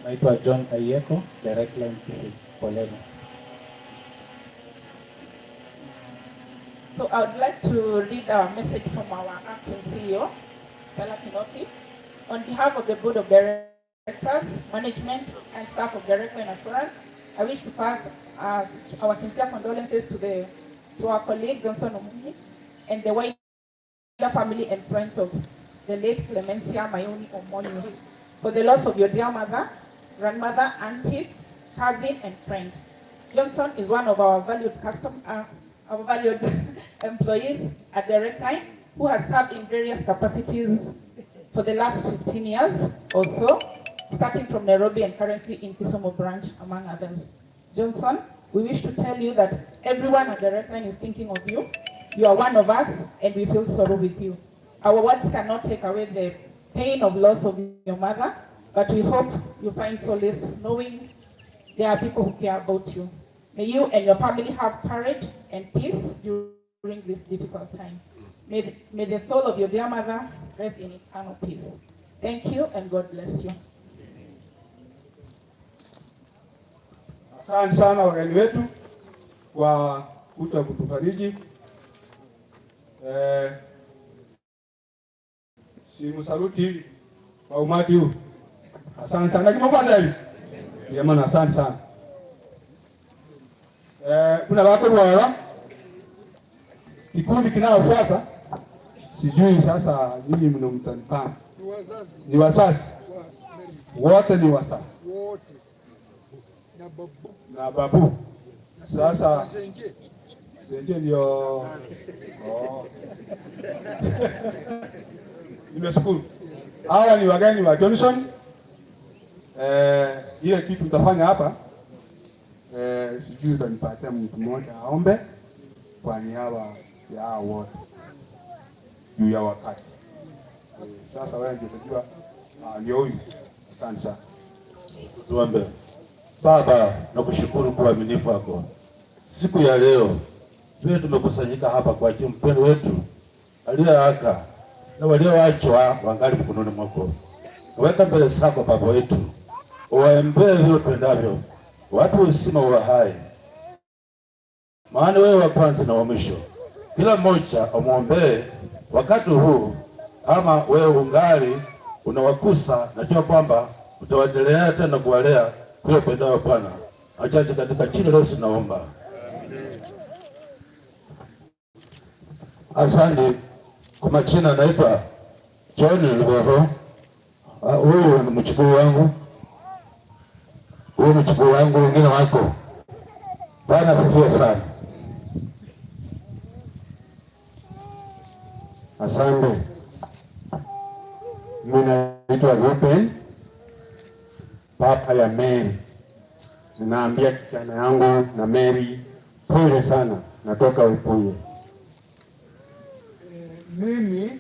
Naitwa John Ayeko, Direct Line Kisii. Poleni. So I would like to read our message from our acting CEO, Stella Kinoti. On behalf of the Board of Directors, Management, and staff of Direct Line Assurance, I wish to pass our sincere condolences to our colleague Johnson Omunyi and the wider family and friends of the late Clemencia Mayoni Omonyi for the loss of your dear mother, grandmother, auntie, cousin, and friend. Johnson is one of our valued custom, our valued employees at Direct Line, who has served in various capacities for the last 15 years or so, starting from Nairobi and currently in Kisumu branch, among others. Johnson, we wish to tell you that everyone at Direct Line is thinking of you. You are one of us, and we feel sorrow with you. Our words cannot take away the pain of loss of your mother, but we hope you find solace knowing there are people who care about you. May you and your family have courage and peace during this difficult time. May the soul of your dear mother rest in eternal peace. Thank you, and God bless you. Asante sana wageni wetu kwa kuja kutufariji. Si msaluti kwa umati huu. Asante sana. Lakini kwanza hivi. Jamani, asante sana. Kuna watu wa kikundi kinayofuata, sijui sasa nyinyi mnamtanipanga. Ni wazazi. Ni wazazi. Wote ni wazazi. Wote. Na babu. Na babu. Sasa Na senge. Senge ndio. Oh. Nimeshukuru. Hawa ni wageni wa Johnson. Ile kitu tutafanya hapa, sijui utanipatia mtu mmoja aombe kwa niaba ya hao wote juu ya wakati. Sasa wewe ndio utajua, ndio huyu. Asante sana. Tuombe. Baba, nakushukuru kwa uaminifu wako. Siku ya leo vile tumekusanyika hapa kwa ajili mpendo wetu aliyeaga na walioachwa wangali mkononi mwako. Weka mbele zako Baba wetu, uwaombee vile upendavyo, wape uzima wa hai, maana wewe wa kwanza na wa mwisho. Kila mmoja umwombee wakati huu, kama wewe ungali unawakusa, najua kwamba utawaendelea tena kuwalea vile upendavyo Bwana. Achache katika jina la Yesu naomba. Asante. Kwa majina naitwa John Lubeho. Huyu ni mchukuu wangu. Huyu mchukuu wangu, wengine wako. Bwana asifiwe sana. Asante. Mimi naitwa Ruben, papa ya Mary. Ninaambia kijana yangu na Mary pole sana, natoka Upuye. Mimi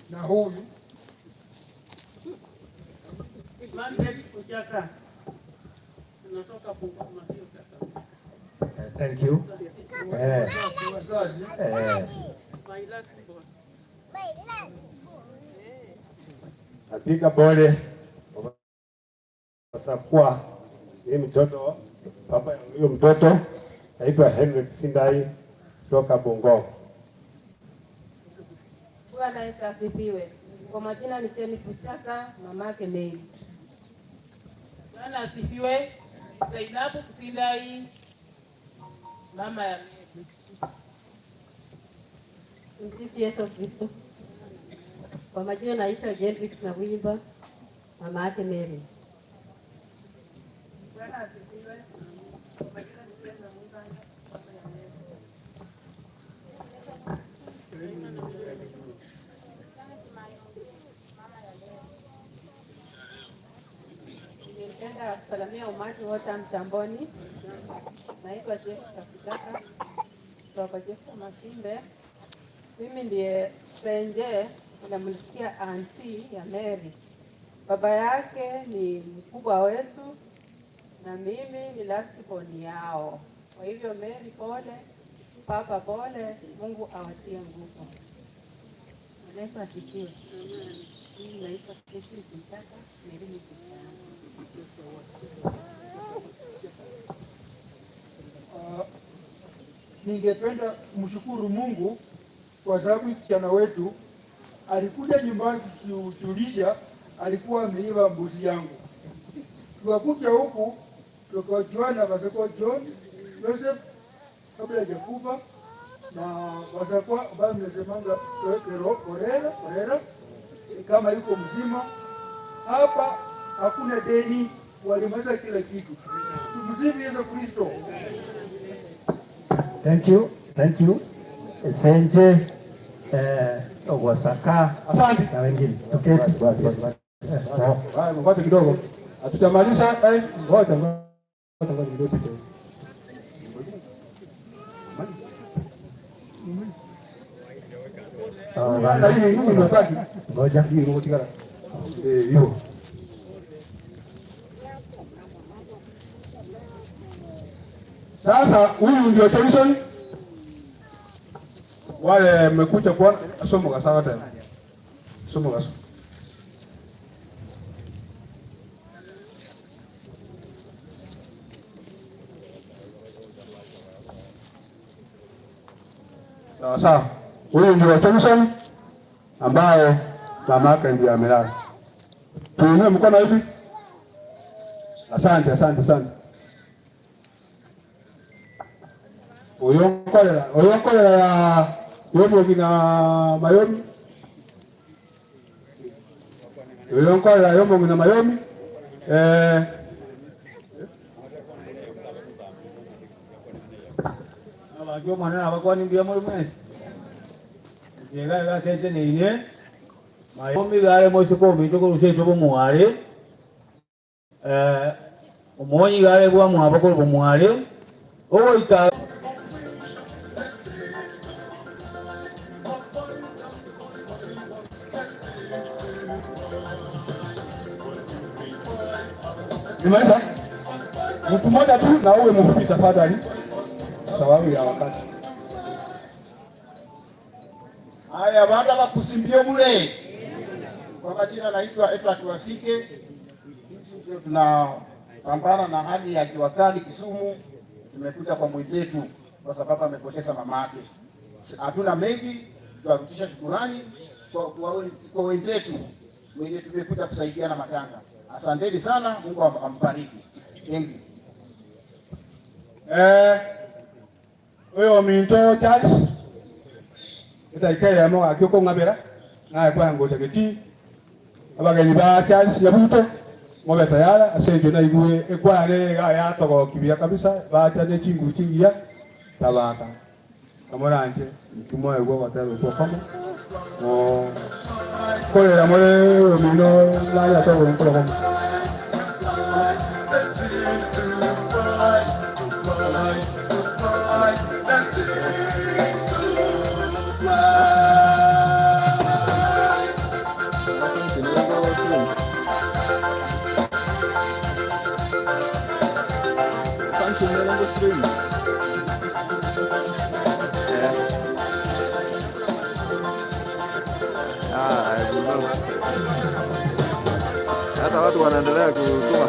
na huyu Manfred Ujaka. Natoka Bungoma, sio Kakamega. Thank you. Eh. Eh. Napiga pole kwa ni mtoto baba ya huyo mtoto naitwa Henry Sindai kutoka Bungoma. Bwana Yesu asifiwe. Kwa majina ni Jenny Kuchaka, mamake Mary. Bwana asifiwe. Zainabu Kusindai, mama ya Mary. Msifu Yesu Kristo. Kwa majina naitwa Jendrix Nawimba, mama yake Mary. Bwana asifiwe. Kwa majina ni Sema Mwimba, mama ya Mary. Ningependa kusalamia umati wote mtamboni. Naitwa Jessica Kitaka kutoka Jessica Masimbe. Mimi ndiye Senje, namlisikia anti ya Mary. Baba yake ni mkubwa wetu na mimi ni last born yao. Kwa hivyo Mary pole, papa pole, Mungu awatie nguvu. Bwana Yesu asifiwe. Mimi naitwa Catherine Kitaka, Mary ni sister yangu. Ningependa kumshukuru Mungu kwa sababu kijana wetu alikuja nyumbani kutujulisha alikuwa ameiba mbuzi yangu. Tukakuja huku tukajuana Pastor John Joseph kabla hajakufa na Pastor ambaye mnasemanga Orera Orera kama yuko mzima hapa, hakuna deni, walimaliza kila kitu. Tumsifu Yesu Kristo. Thank you. Thank you. Senje eh, Ogwasaka Asante. na wengine. Tuketi. Haya, ngoja kidogo. Hatujamaliza. Eh, ngoja ngoja ngoja kidogo pite. Na hii hii imebaki. Ngoja. Hii ngoja. Eh, hiyo. Sasa huyu ndio Johnson. Wale mmekuja kuona somo kasawa tena. Somo kasawa. Sawa sawa. Huyu ndio Johnson ambaye mama yake ndiye amelala. Tuinue mkono hivi. Asante, asante, asante. Oyonkolera, oyonkolera ya yomogi na mayomi. Oyonkolera yomogi na mayomi. Eh, Abajua mwana abakwani mbia muri mwesi njega gatete neine mayomi gare moisiko ominto korusia ito bomware eh omonyi gare bwa mwabo koru bomware ogoika. Nimaliza. Mtu mmoja tu na uwe mfupi tafadhali, sababu ya wakati. Haya, baada ya kusimbia mule. Kwa majina naitwa Edward Wasike. Sisi ndio tunapambana na hali ya jua kali Kisumu. Tumekuja kwa mwenzetu kwa sababu amepoteza mama yake. Hatuna mengi, tuarudisha shukurani kwa wenzetu wenye tumekuja kusaidiana matanga. Asanteni sana, Mungu ambariki. Thank you. Eh, huyo minto Charles etaika yamo akio ngabera naye kwa ngoja geti abagenyi ba Charles Nyabuto ngobe tayara asenjo na igwe ekware ga ya togo kibia kabisa bacha ne chingu chingia tabaka kamoranje kimo egwo batero kwa kama mo kolera more mino la ya togo nkola kama. Thank you, Hata watu wanaendelea kutuma.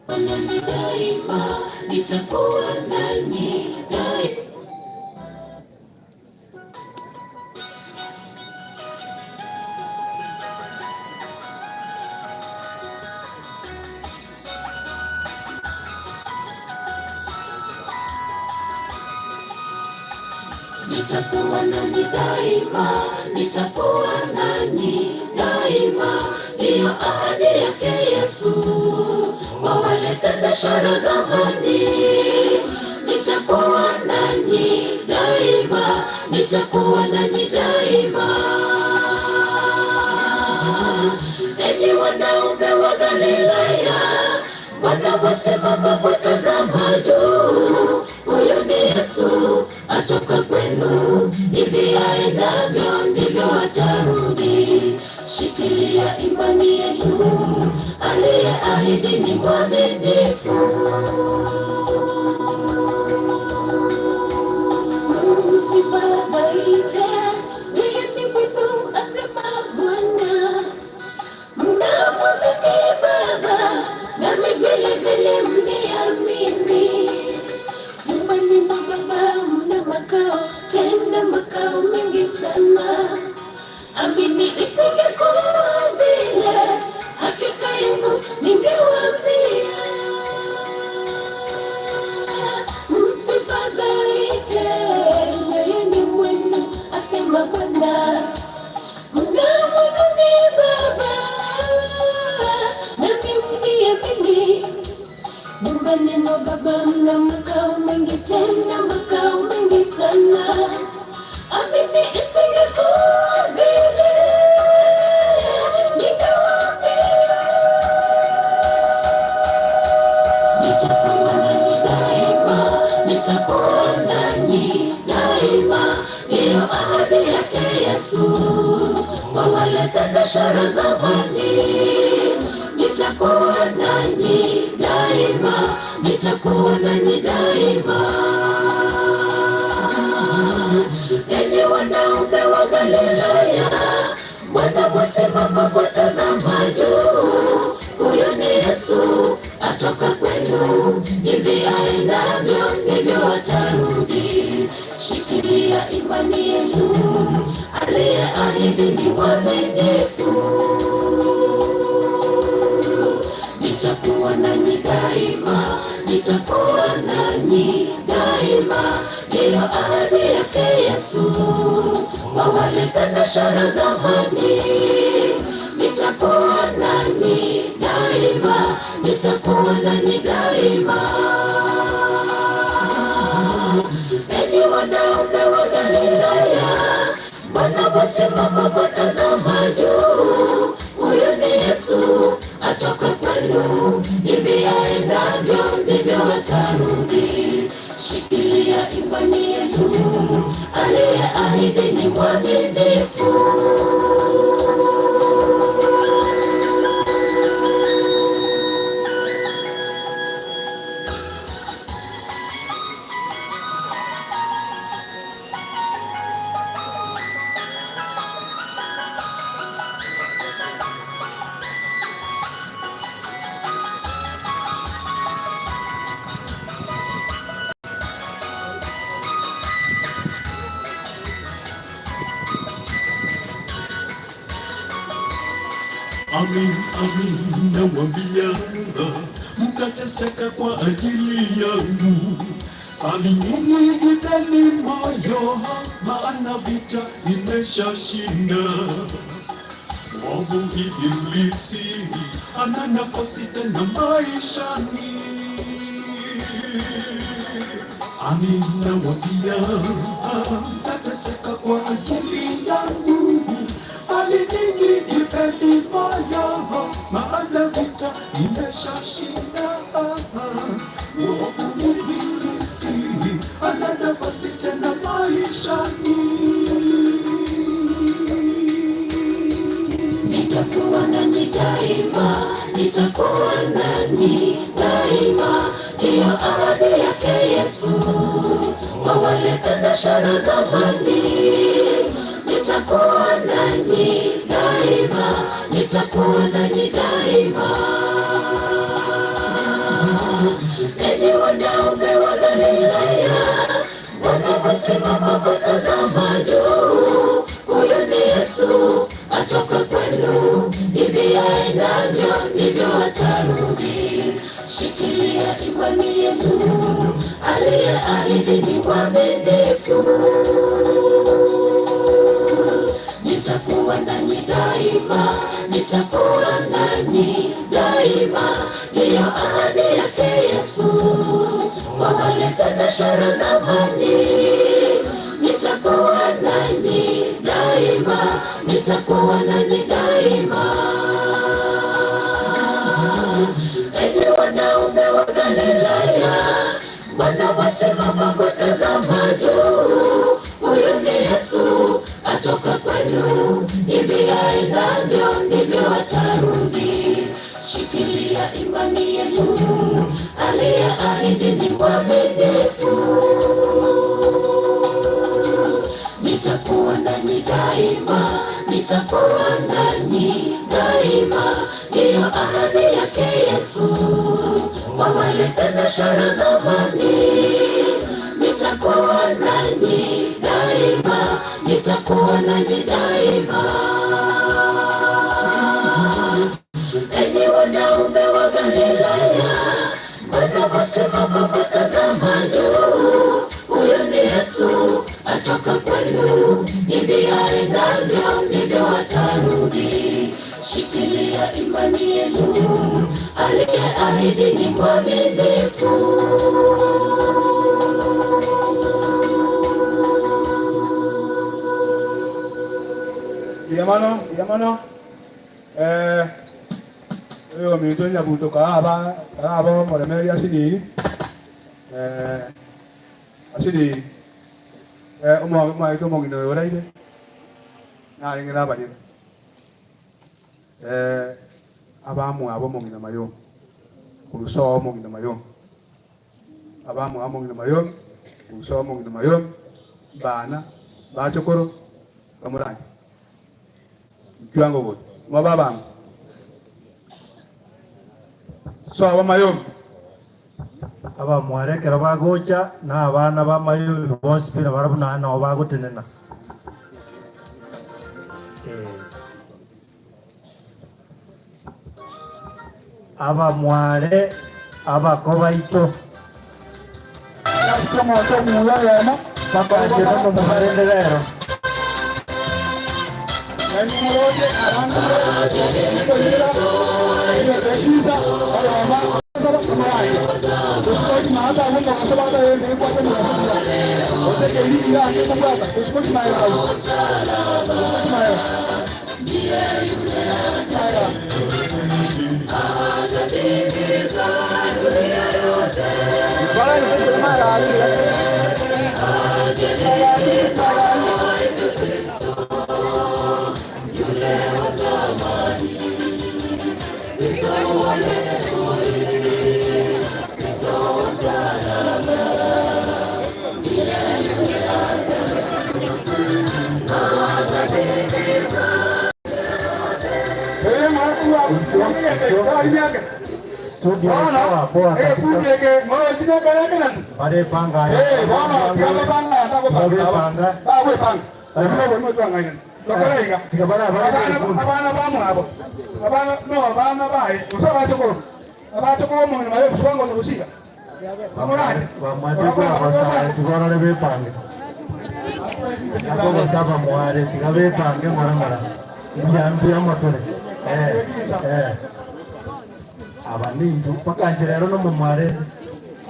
Nanyi daima, nitakuwa nanyi daima. Nitakuwa nanyi daima, nitakuwa nanyi daima, ndiyo ahadi yake Yesu kwa wale thenashara zamani. Nitakuwa nanyi daima, nitakuwa nanyi daima. Enyi wanaume wa Galilaya, wanaosimama watazama juu, huyo ni Yesu atoka kwenu, hivi aendavyo ndivyo atarudi. Shikilia imani yetu, aliyeahidi ni mwaminifu. Msifadhaike, yeye ni mwenu, asema Bwana. Mnamwamini Baba, nami vile vile mniamini. Nyumbani mwa Baba mna makao, tena makao mengi sana. Amini isingekuwa vile, hakika yangu ningewaambia. Msifadhaike, yeye ni mwenu, asema Bwana. Mnamwamini Baba, nami mniamini. Nyumbani mwa Baba mna makao mengi, tena makao mengi sana. Amini isingekuwa vile, ningewaambia. Nitakuwa nanyi daima, nitakuwa nanyi daima, ndiyo ahadi yake Yesu kwa wale thenashara zamani. Nitakuwa nanyi daima, nitakuwa nanyi daima. Enyi wanaume wa Galilaya, mbona mwasimama mwatazama juu? Huyo ni Yesu atoka kwenu, hivi aendavyo ndivyo atarudi. Shikilia imani yetu, aliyeahidi ni mwaminifu. Nitakuwa nanyi daima, nitakuwa nanyi daima, ndiyo ahadi yake Yesu kwa wale thenashara zamani. Nitakuwa nanyi daima, nitakuwa nanyi daima. Enyi wanaume wa Galilaya, mbona mwasimama mwatazama juu? Huyo ni Yesu atoka kwenu, hivi aendavyo ndivyo atarudi. Shikilia imani yetu, aliyeahidi ni mwaminifu. Amin, amin, nawaambia mtateseka kwa ajili yangu, bali nyinyi jipeni moyo, maana vita nimeshashinda. Mwovu Ibilisi hana nafasi tena maishani. Amina waambia, nateseka kwa ajili yangu, bali ninyi jipeni moyo, maana vita nimeshashinda. Mwovu ibilisi hana nafasi tena maishani. Nitakuwa nanyi daima, nitakuwa nanyi daima, ndiyo ahadi yake Yesu kwa wale thenashara zamani. Nitakuwa nanyi daima, nitakuwa nanyi daima. Enyi wanaume wa Galilaya, wanaposimama kutazama juu, huyu ni Yesu atoka kwenu, hivi aendavyo ndivyo atarudi. Shikilia imani Yesu aliyeahidi ni mwaminifu. Nitakuwa nanyi daima, nitakuwa nanyi daima, ndiyo ahadi yake Yesu kwa wale thenashara zamani. Nitakuwa nanyi daima, nitakuwa nanyi daima. Enyi wanaume wa Galilaya, mbona mwasimama kutazama juu? Huyu ni Yesu atoka kwenu, hivi aendavyo ndivyo atarudi. Shikilia imani Yesu aliyeahidi ni mwaminifu. Nitakuwa nanyi daima, nitakuwa nanyi daima, ndiyo ahadi yake Yesu kwa wale thenashara zamani. Nitakuwa nanyi daima, nitakuwa nanyi daima. Enyi wanaume wa Galilaya, mbona mwasimama kutazama juu? Huyo ni Yesu atoka kwenu, hivi aendavyo ndivyo atarudi. Shikilia imani Yesu aliyeahidi ni mwaminifu. Yamano, yamano. Eh, oyo minto nyabuto kaaba, kaaba moremeria asinini. Eh, asinini. Eh, omo mo ito mo gino oraire. Na ringera abanyene. Eh, abamu abo mo gino mayo. Kuruso mo gino mayo. Abamu abo mo gino mayo. Kuruso mo gino mayo. Bana, bachokoro, kamurangi. Kiwango gote. Mababa. So abamayombi Abamwarekera bagocha na abana bamayombi bonsi pina barabwo naende nabo bagotenena. Eh. Abamware abako baito bakwachire omobarende rero. Studio ikawa poa kabisa. Barepanga barepanga abana bamwabo abana no abana baye usabachokoro abachokoro omonyo baye buswango nobusiga bamuranje bamwatibwa abasae tibarore bepange nabo basaba mware tiga bepange ng'ora ng'ora mbuya motore eh eh aba nindu mpaka nje rero no mumware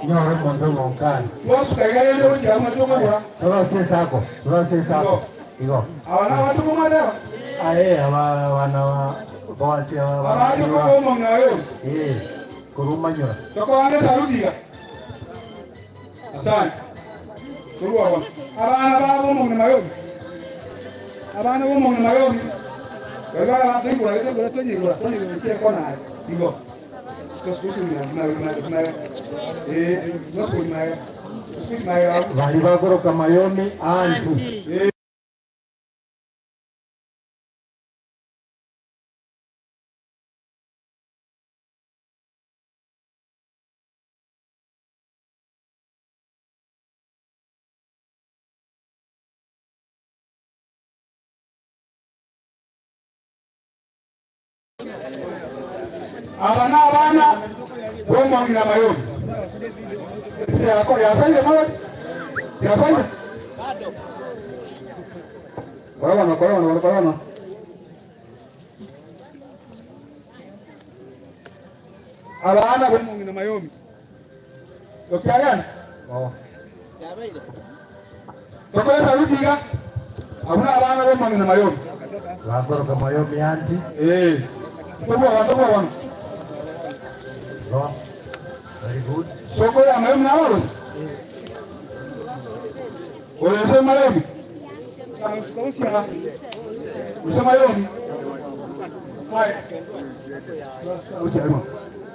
Nyore omonto omonkani. Twasuka iga rende gochia buna tokogora. Torosie esako, torosie esako. Igo. Aba nabanto komwateba. Aye, aba abana ba bonsi aba Abanto korwa omong'ina oyo. Eh, korwa omanyora. Tokoanga esaruti iga. Asante. Korwa bono. Abana babo omong'ina mayobi. Abana bomong'ina mayobi. Bari bara toigora toigora tonyigora tonyigora kiekona aye. Igo. Bari bakoroka Mayomi aunty. Aba nabana b'omong'ina Mayomi. Yasaire Malaki? Yasaire? Korobano, korobano, korobano. Abana b'omong'ina Mayomi. Okiagana? Tokoesa rudiga. Abuna abana b'omong'ina Mayomi. Bakoroka Mayomi aunty. Eh. Tobwa tobwa bano. Go. Very good. Soko ya Mayomi na walo. Olese Mayomi. Use Mayomi. Hai.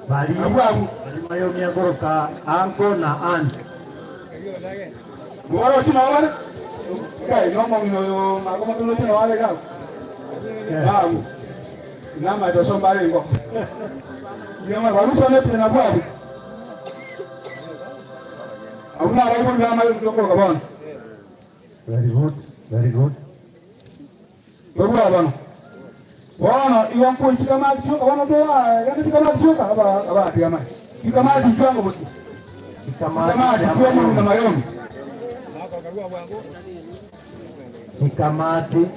Bari bari Mayomi akoroka uncle na aunt. Mwaro chino wale. Kai no mong'ina yo makoma tulo chino wale ka. Babu. Nama to somebody ngo. Yama baruso ne pina bwabu. Abuna rabu nama yo ko kabon. Very good. Very good. Babu abano. Bono iwa mpo chikama chuka bono to wa yana chikama chuka aba aba chikama. Chikama chuka ngo bosi. Chikama chuka mo na mayomi. Chikamati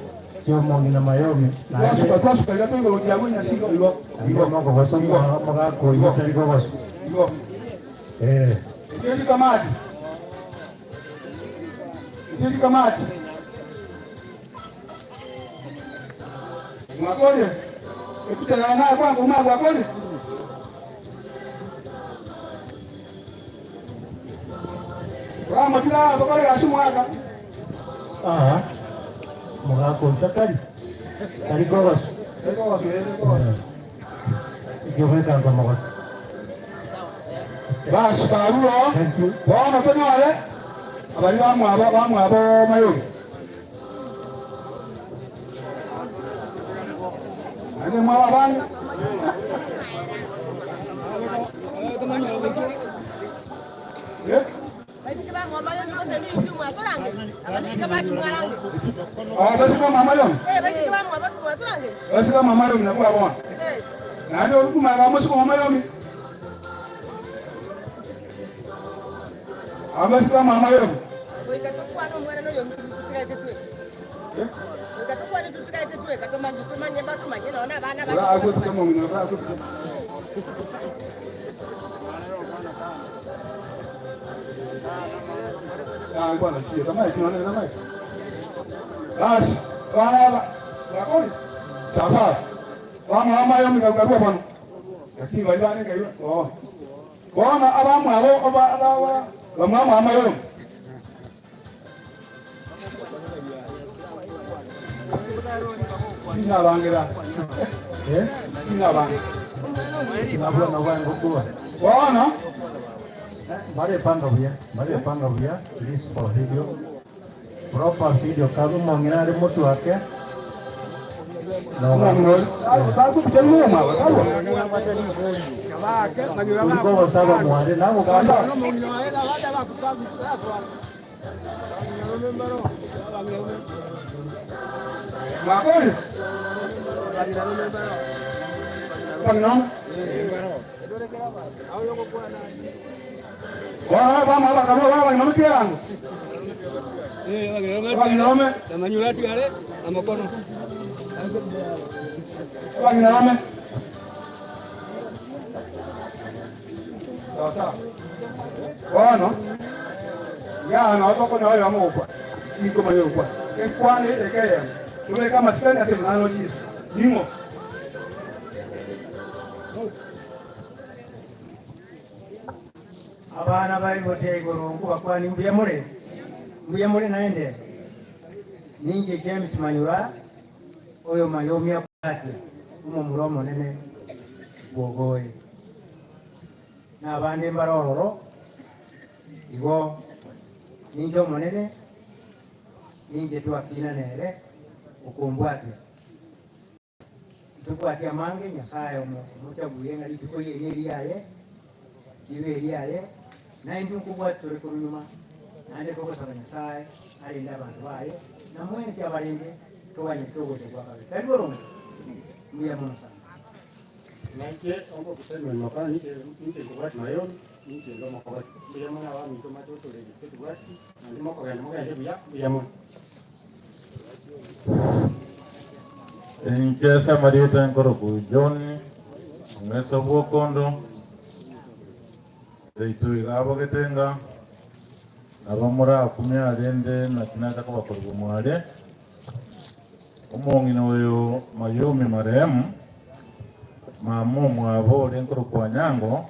chiomong'ina Mayomi. Twasuka twasuka ila tuigo jago nyasigo igo. Igo mogogoso mogako igo tari gogoso. Igo. Eh. Ikyo chikamati. Ikyo chikamati. Mwakone. Ekutela na kwangu mwa kwakone. Ramo tila bakore asumwaka. Ah. Mogako takari. Tari gogoso. Eko eko. Ikyo kwa mogoso. Basi baruo. Bono tonyore. Abari bamwabo bamwabo mayobi. Ane mwaba abandi. Eh? Ah, basika mama yomi. Basika mama yomi nakuwa bona. Nani olukuma musiko mama yomi. Abasika mama yomi. Ora akufika mongina, ora akufika. Ah, bwana chia tamai tunaona tamai. Basi, wana wakoni. Sawa sawa. Wamwe ama yomi kagarua bwana. Lakini bali bane kayo. Oh. Bona abamwe abo aba aba bamwe ama yomi. Sinabangira. Eh? Sinabangira. Sinabula na wangu kuwa. Bona Bare panga buya, bare panga buya, please for video. Proper video kabu mong'ina ari mutu wake. Kuliko wasaba mware nabo kanda. Mwakoni. Pangino. Bona bamwe abakarua baba bangino mutiango. Bangino Bangino Sawa sawa. Bono, igaa nao tokonyora oyomo ogokwa, tinkomanya oyokwa. Enkwana eye eke eyemo, tobeke amasikani ase omwana o Yeso. Ning'o? Abana ba igoti ya igoro nkobakwanie mbuya more? Mbuya more naende? Ninche James Manyura, oyo Mayomia Kwatia, omomura omonene bw'ogoe. Na abande mbare ororo, igo ninche omonene, ninche twakina nere okombwatia. Ntobwati amange, Nyasae omochaguire ng'a rituko riaino eriaye, ribe eriaye, naintwe nkobwati tore korwa nyuma, naende togosaba Nyasae arende abanto baye, na mwensi abarende toganyete ogocha gwa kabere. Tari boronge? Mbuya mono sana. Nainche omboku Simon Mokana ninche ninche nkobwati Mayoni, ninche inde omokogoti. Mbuya mono abaminto mache gotoreria tetubwati, naende mokogenda mogende buya, mbuya mono. Inche ase amarieta nkorokwa John Ong'esa bw'Okondo, seito iga abogete ng'a nabo morakumie arende naki nacha kobakorigwa mware. Omong'ina oyo Mayumi marehemu, mama omwabo oria nkorokwa Anyango,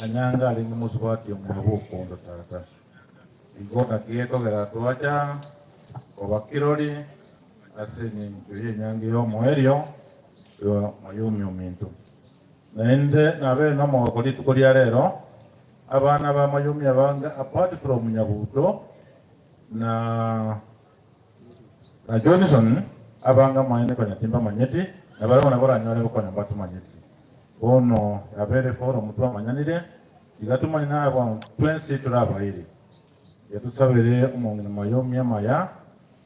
Anyango arenge mosubati omwabo Okondo tata. Igo naki gekogera twacha koba kirori ase engencho y'enyangi y'omoerio ya Mayumi ominto. Naende nabeire nomogoko rituko ria rero, abana ba Mayumi abange apart from Nyabuto na na Johnson abange amaene konya timbamanyeti, na barabwo nabo oranyore konya mbatomanyeti. Bono yabeire forum twamanyanire, Tiga tumanye nabo twensi tore abairi. Tiga tosabere omong'ina Mayomia amaya,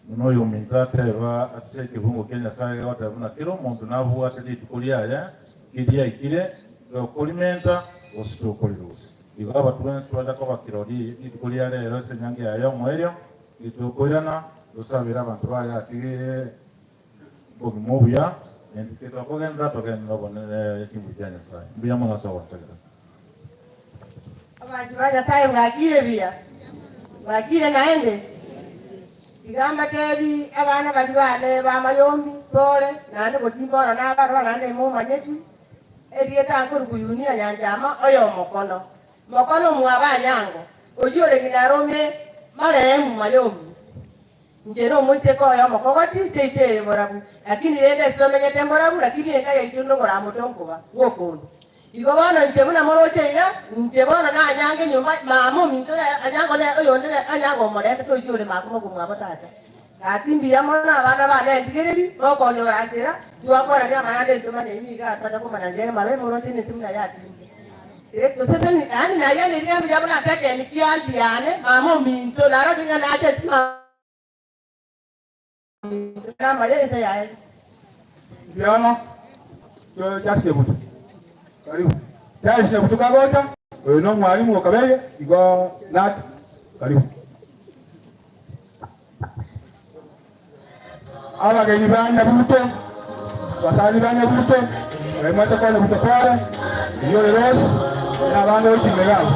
buna oyominto ateba ase ekebungo kia Nyasae gegoteba buna kera omonto nabwate rituko riaye keriaikire tokorimenta gose tokorirusia. Igo aba twensi twacha koba kirori rituko ria rero ase enyangi yaye y'omoerio, titokoirana tosabere abanto baye atigeire obogima obuya, naintwe titokogenderera togenderere obonene chinguru chia Nyasae. Mbuya mono ase ogontegerera. Abanto ba Nyasae bwakire buya? Bwakire naende? Tiga mbatebi abana baria bane b'amayombi tore, naende gochia bono nabarora naende imomanyeti, erieta nkorokwa Yunia Nyanchama, oyomokono. Mokono omwabo Anyango, oyio ore ng'ina arome marehemu Mayombi. Inche nomoiseke oye omokogoti, seito eye borabu, lakini rende ase tomenyete mborabu, lakini enka yaito ndogora moto nkoba bw'okondo. Igo bono inche buna moroche iga, inche bono nanyange nyomba mama ominto nere anyango nere oyonde nere anyango omorente toyio ore makoma komwabo tata. Gaki mbuya mono abana bane endigereri, mokonyora nchera, tiwakwarania amang'ana intwe manyaini igaa tonya komanya nchera emaro emoroche nense buna yatinde. Toseseni, yaani nairaneri ng'a mbuya buna ase ekeeni ki'anti yane, mama ominto, narorire ng'a nache ase mama ominto namaya ense yaye. Mbuya mono Charles Nyabuto. Karibu. Charles Nyabuto kagocha, oyo no omwalimu o Kabere, igo Nat, karibu. Abageni ba Nyabuto, abasani ba Nyabuto, baimwete kwa Nyabuto pore, oyio ore Rose, na abande gochia iga abwo.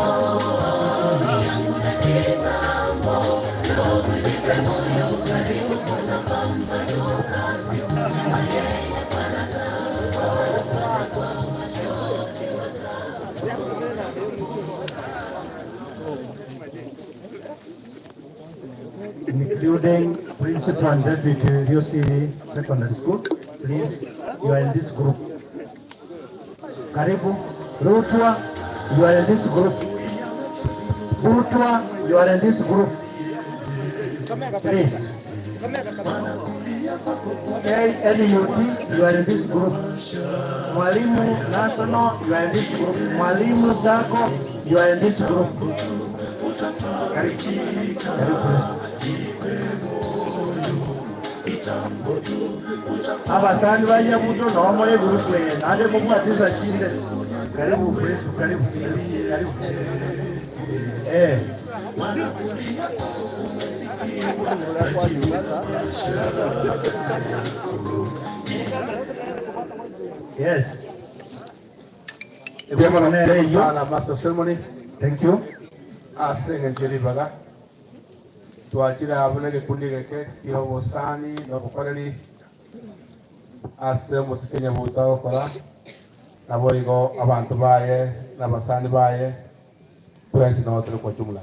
Including principal and deputy Riosiri Secondary School. Please, you are in this group. Karibu. Rutwa, you are in this group. Butwa, you are in this group. Please. KNUT, you are in this group. Mwalimu National, you are in this group. Mwalimu Sacco, you are in this group. Karibu. Karibu principal. Abasani ba Nyabuto nao more egroup eye naende mobwate chinde. Karibu principal, karibu, karibu, karibu. Eh. Yes. Mbuya mono sana Master of Ceremony. Thank you. Ase engencho ye ribaga, twachire abwo negekundi egeke ki'obosani na obokoreri ase omosike Nyabuto agokora, naboigo abanto baye na abasani baye twensi noo tore kwa jumla.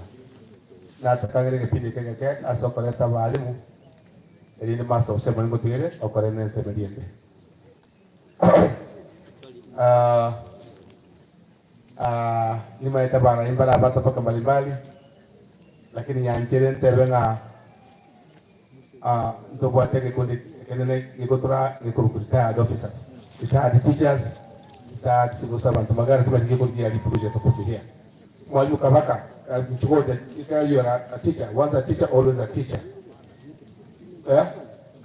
Natakagere egepindi eke egeke ase okoreta abalimu, erinde master of ceremony ngotigere okore nensemo eria ende. Nimaete abarai mbare abatabaka mbalimbali, lakini nyanchere ntebe ng'a ntobwate egekundi ekenene gegotura gekorokwa retired officers, retired teachers, retired civil servants, magara timanyeti gekundi kiaria because you are supposed to hear. Mwalimu Kabaka, inchuo gocha ekero you are a teacher, once a teacher always a teacher.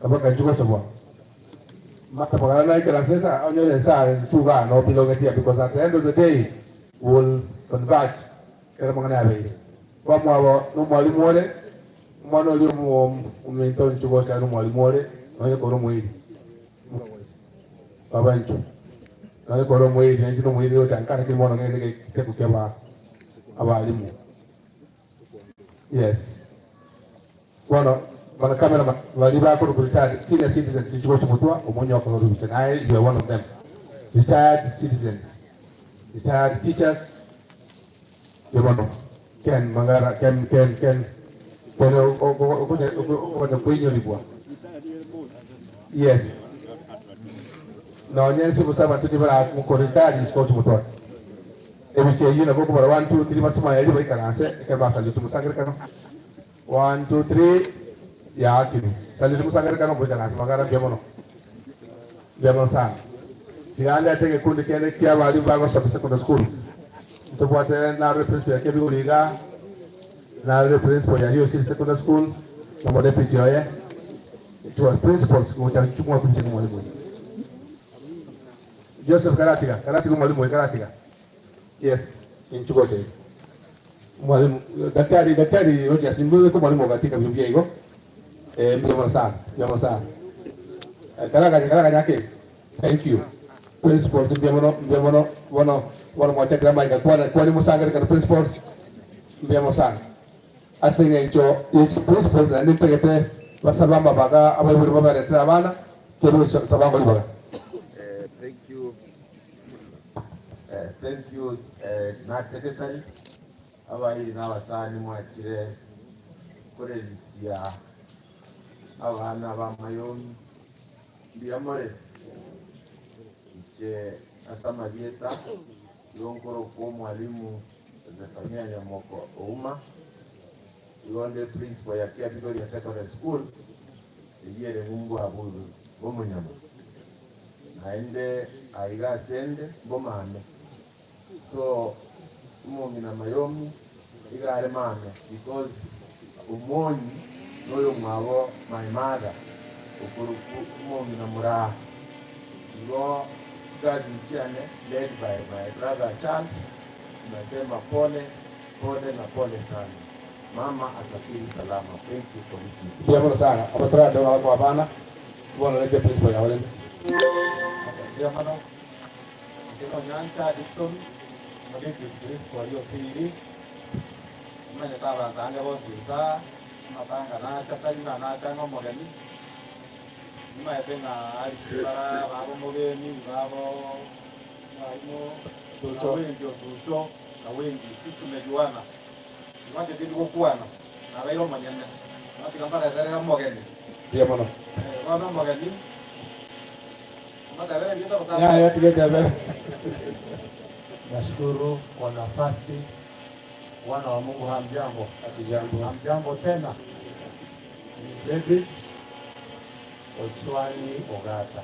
Kabaka inchuo gocha bwango. Matabagana naikera ase ensa onyore ensa inchuo igaa no belong here because at the end of the day we will converge ekero amang'ana yabeire. Bamwabo nomwalimu ore, omwana oria ominto inchuo gocha nomwalimu ore nonye kore omoiri. Baba inchuo nonye kore omoiri nainche nomoiri gocha nka lakini bono ng'ende gechako kia abalimu. Yes. Bono bana cameraman baria bakorokwa retired senior citizens inchuo gocha motwa omonye okora orubicha naye you are one of them. Retired citizens, retired teachers mbuya mono. Ken Mangara Ken Ken Ken Ken okonya koinyorigwa. Yes. Nonye inse gose abanto tibara mokore retired isiko gocha motwa. Ebichie eyio nabo okobara one two three basima erio baikaranse ekero basalute omosangererekano one two three yaakirwe salute omosangererekano boikaranse magara mbuya mono mbuya mono sana tiga ndete egekundi kende kia abalimu bagosoma secondary schools ntobwate narore principal ya Kebigori igaa narore principal ya Rio City secondary school na omodeputy oye chwa principals gocha chumwa kuche mwalimu oyo Joseph karatiga karatiga omwalimu oyo karatiga Yes, inchuo gocha iga. Mwalimu, daktari, daktari Rogers, mbwebeke omwalimu ogatika buya buya igo. Eh, mbuya mono sana, mbuya mono sana. Eh, karaganya, karaganya ake. Thank you. Principals, mbuya mono, mbuya mono, bono, bono mwachakire amaiga kwana, kwani mosangerekano principals, mbuya mono sana. Ase eng'encho ye chiprinciples naende ntagete basabe amabaga abaibori babaretere abana, kebe sabango ribaga. Eh, thank you. Thank you Nurse Secretary, abairi na abasani mwachire korerisia abana ba Mayoni mbuya more? Inche ase amarieta igo nkorokwa omwalimu Zephania Nyamoko Ouma, igo nde principal ya Kiabigoria Secondary School eyio ere ng'umbu abwo Bomonyama. Naende aiga asende mbomame. So omong'ina Mayomi iga are mame because Omonyi noyomwabo my mother okorokwa omong'ina Muraa. Igo chicousin chiane led by my brother Charles tunasema pole pole na pole sana. Mama asafiri salama. Thank you for listening. Mbuya mono sana abatorande bakoa abana. Bono rende principal yao rende. Mbuya mono. Inche nonyancha Dickson, omo deputy principal Osiri, omanyete abanto ange bonsi insa, amatanga nacha tari ng'a nacha ng'a omogeni, nimaete ng'a ariki bara baba omogeni, baba mwalimu na wengi osuso na wengi, sisi tumejuana, nimaete tindi gokwana, nabeire omonyene, natiga mbaretere omogeni. Mbuya mono. Bono omogeni, omotebere erieta gose Yaya tiga etebere. Nashukuru kwa nafasi. Wana wa Mungu hamjambo? Hatujambo. Hamjambo tena. Ni David Ochwani Ogata.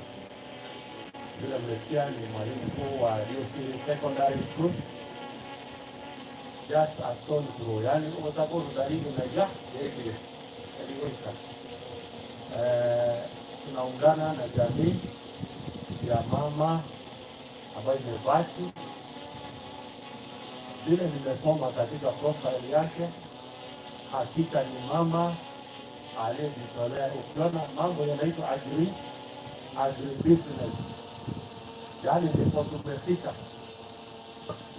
Vile mmesikia ni mwalimu mkuu wa Rio City Secondary School. Just a stone throw. Yani osakoru dalili na ja yekile. Eliweka. Tunaungana na jamii ya mama ambayo imebaki. Vile nimesoma katika profile yake, hakika ni mama aliyejitolea. Ukiona mambo yanaitwa agri agribusiness, yaani ndipo tumefika.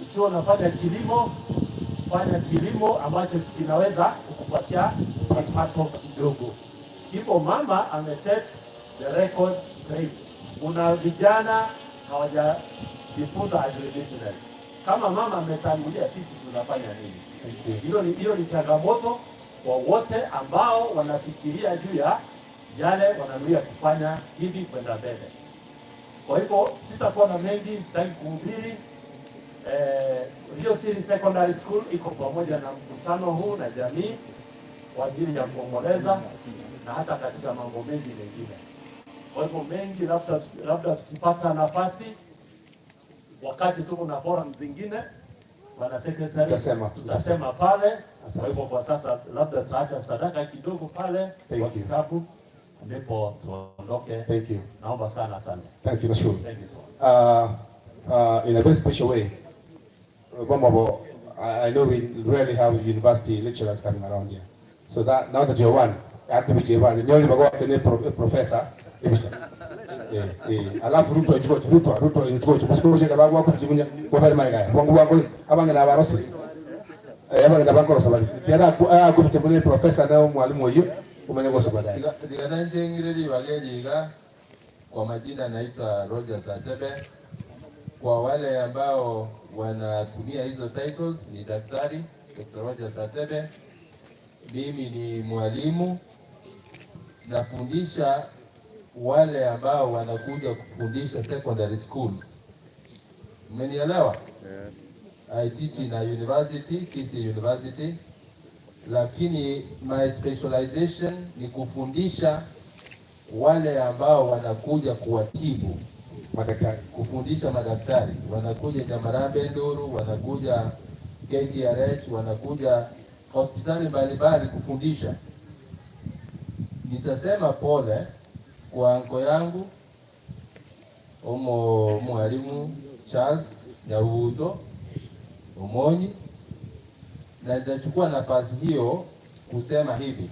Ikiwa unafanya kilimo, Fanya kilimo ambacho kinaweza kukupatia kipato kidogo. Hivyo mama ameset the record straight. Kuna vijana hawajajifunza agribusiness. Kama mama ametangulia, sisi tunafanya nini? Hilo ni hiyo ni changamoto kwa wote ambao wanafikiria juu ya yale wananuia kufanya hivi kwenda mbele. Kwa hivyo sitakuwa na mengi, sitaki kuhubiri. Rio City Secondary School iko pamoja na mkutano huu na jamii kwa ajili ya kuomboleza na hata katika mambo mengi mengine. Kwa hivyo mengi, labda tukipata nafasi wakati tuko na forum zingine, bwana secretary, Tutasema. tutasema pale. Kwa hivyo kwa sasa labda tutaacha sadaka kidogo pale kwa Thank you. kitabu, ndipo tuondoke. Thank you. Naomba sana, asante. Thank you, nashukuru. Thank you so much. In a very special way, Bomabo, I know we rarely have university lecturers coming around here. So that now that you're one, akubiche bana nyoli bago kene professor ebicha. Alafu Ruto chiko Ruto chiko chiko chiko bago akubiche kwa bali maiga. Wangu wangu abange na barosi. Abange na bankoro sabali. Tena akubiche kune professor na mwalimu oyo umenye go baadaye. Tigana njengire bageriga kwa majina naitwa Roger Zatebe. Kwa wale ambao wanatumia hizo titles ni daktari Dr. Roger Zatebe. Mimi ni mwalimu, nafundisha wale ambao wanakuja kufundisha secondary schools. Mmenielewa? I teach in a university, Kisii University, lakini my specialization ni kufundisha wale ambao wanakuja kuwatibu madaktari, kufundisha madaktari wanakuja Nyamarambe Nduru, wanakuja KTRH, wanakuja hospitali mbalimbali kufundisha. Nitasema pole kwa anko yangu omo mwalimu Charles Nyabuto Omonyi, na nitachukua nafasi hiyo kusema hivi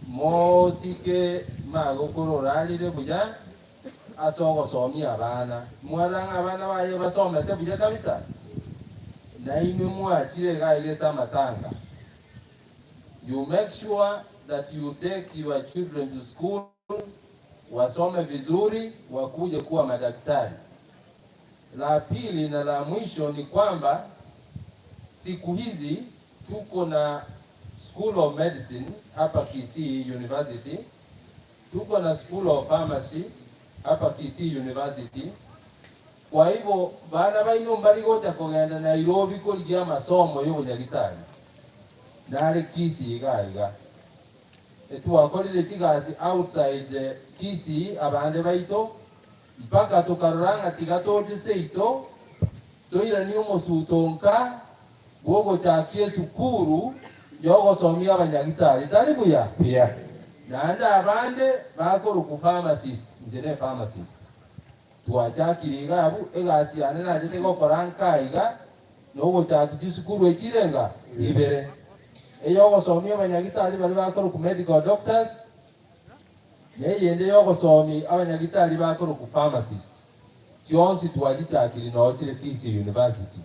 mosike magokororarire buya ase ogosomia abana mwaranga abana baye basomete buya kabisa na inwe mwachire iga igete amatanga. You make sure that you take your children to school, wasome vizuri, wakuje kuwa madaktari. La pili na la mwisho ni kwamba siku hizi tuko na School of Medicine hapa Kisii University, tuko na School of Pharmacy hapa Kisii University. Kwa hivyo bana baino mbaligocha kogenda Nairobi korigia masomo y'obunyagitari nare Kisii iga iga etwakorire chigasi outside Kisii abande baito mpaka tukarora ng'a tiga toche seito toiranie omosuto nka bwogochakia esukuru yogosomia abanyagitari tari buya Yeah. naende abande bakoruku pharmacist inche ne pharmacist twachakire iga abu egasi yane nachete gokora nka iga nogochaki chisukuru echirenga ibere eyogosomia abanyagitari bari bakoruku medical doctors neyende yogosomia abanyagitari bakoruku pharmacist chionsi twachichakire nochire Kisii University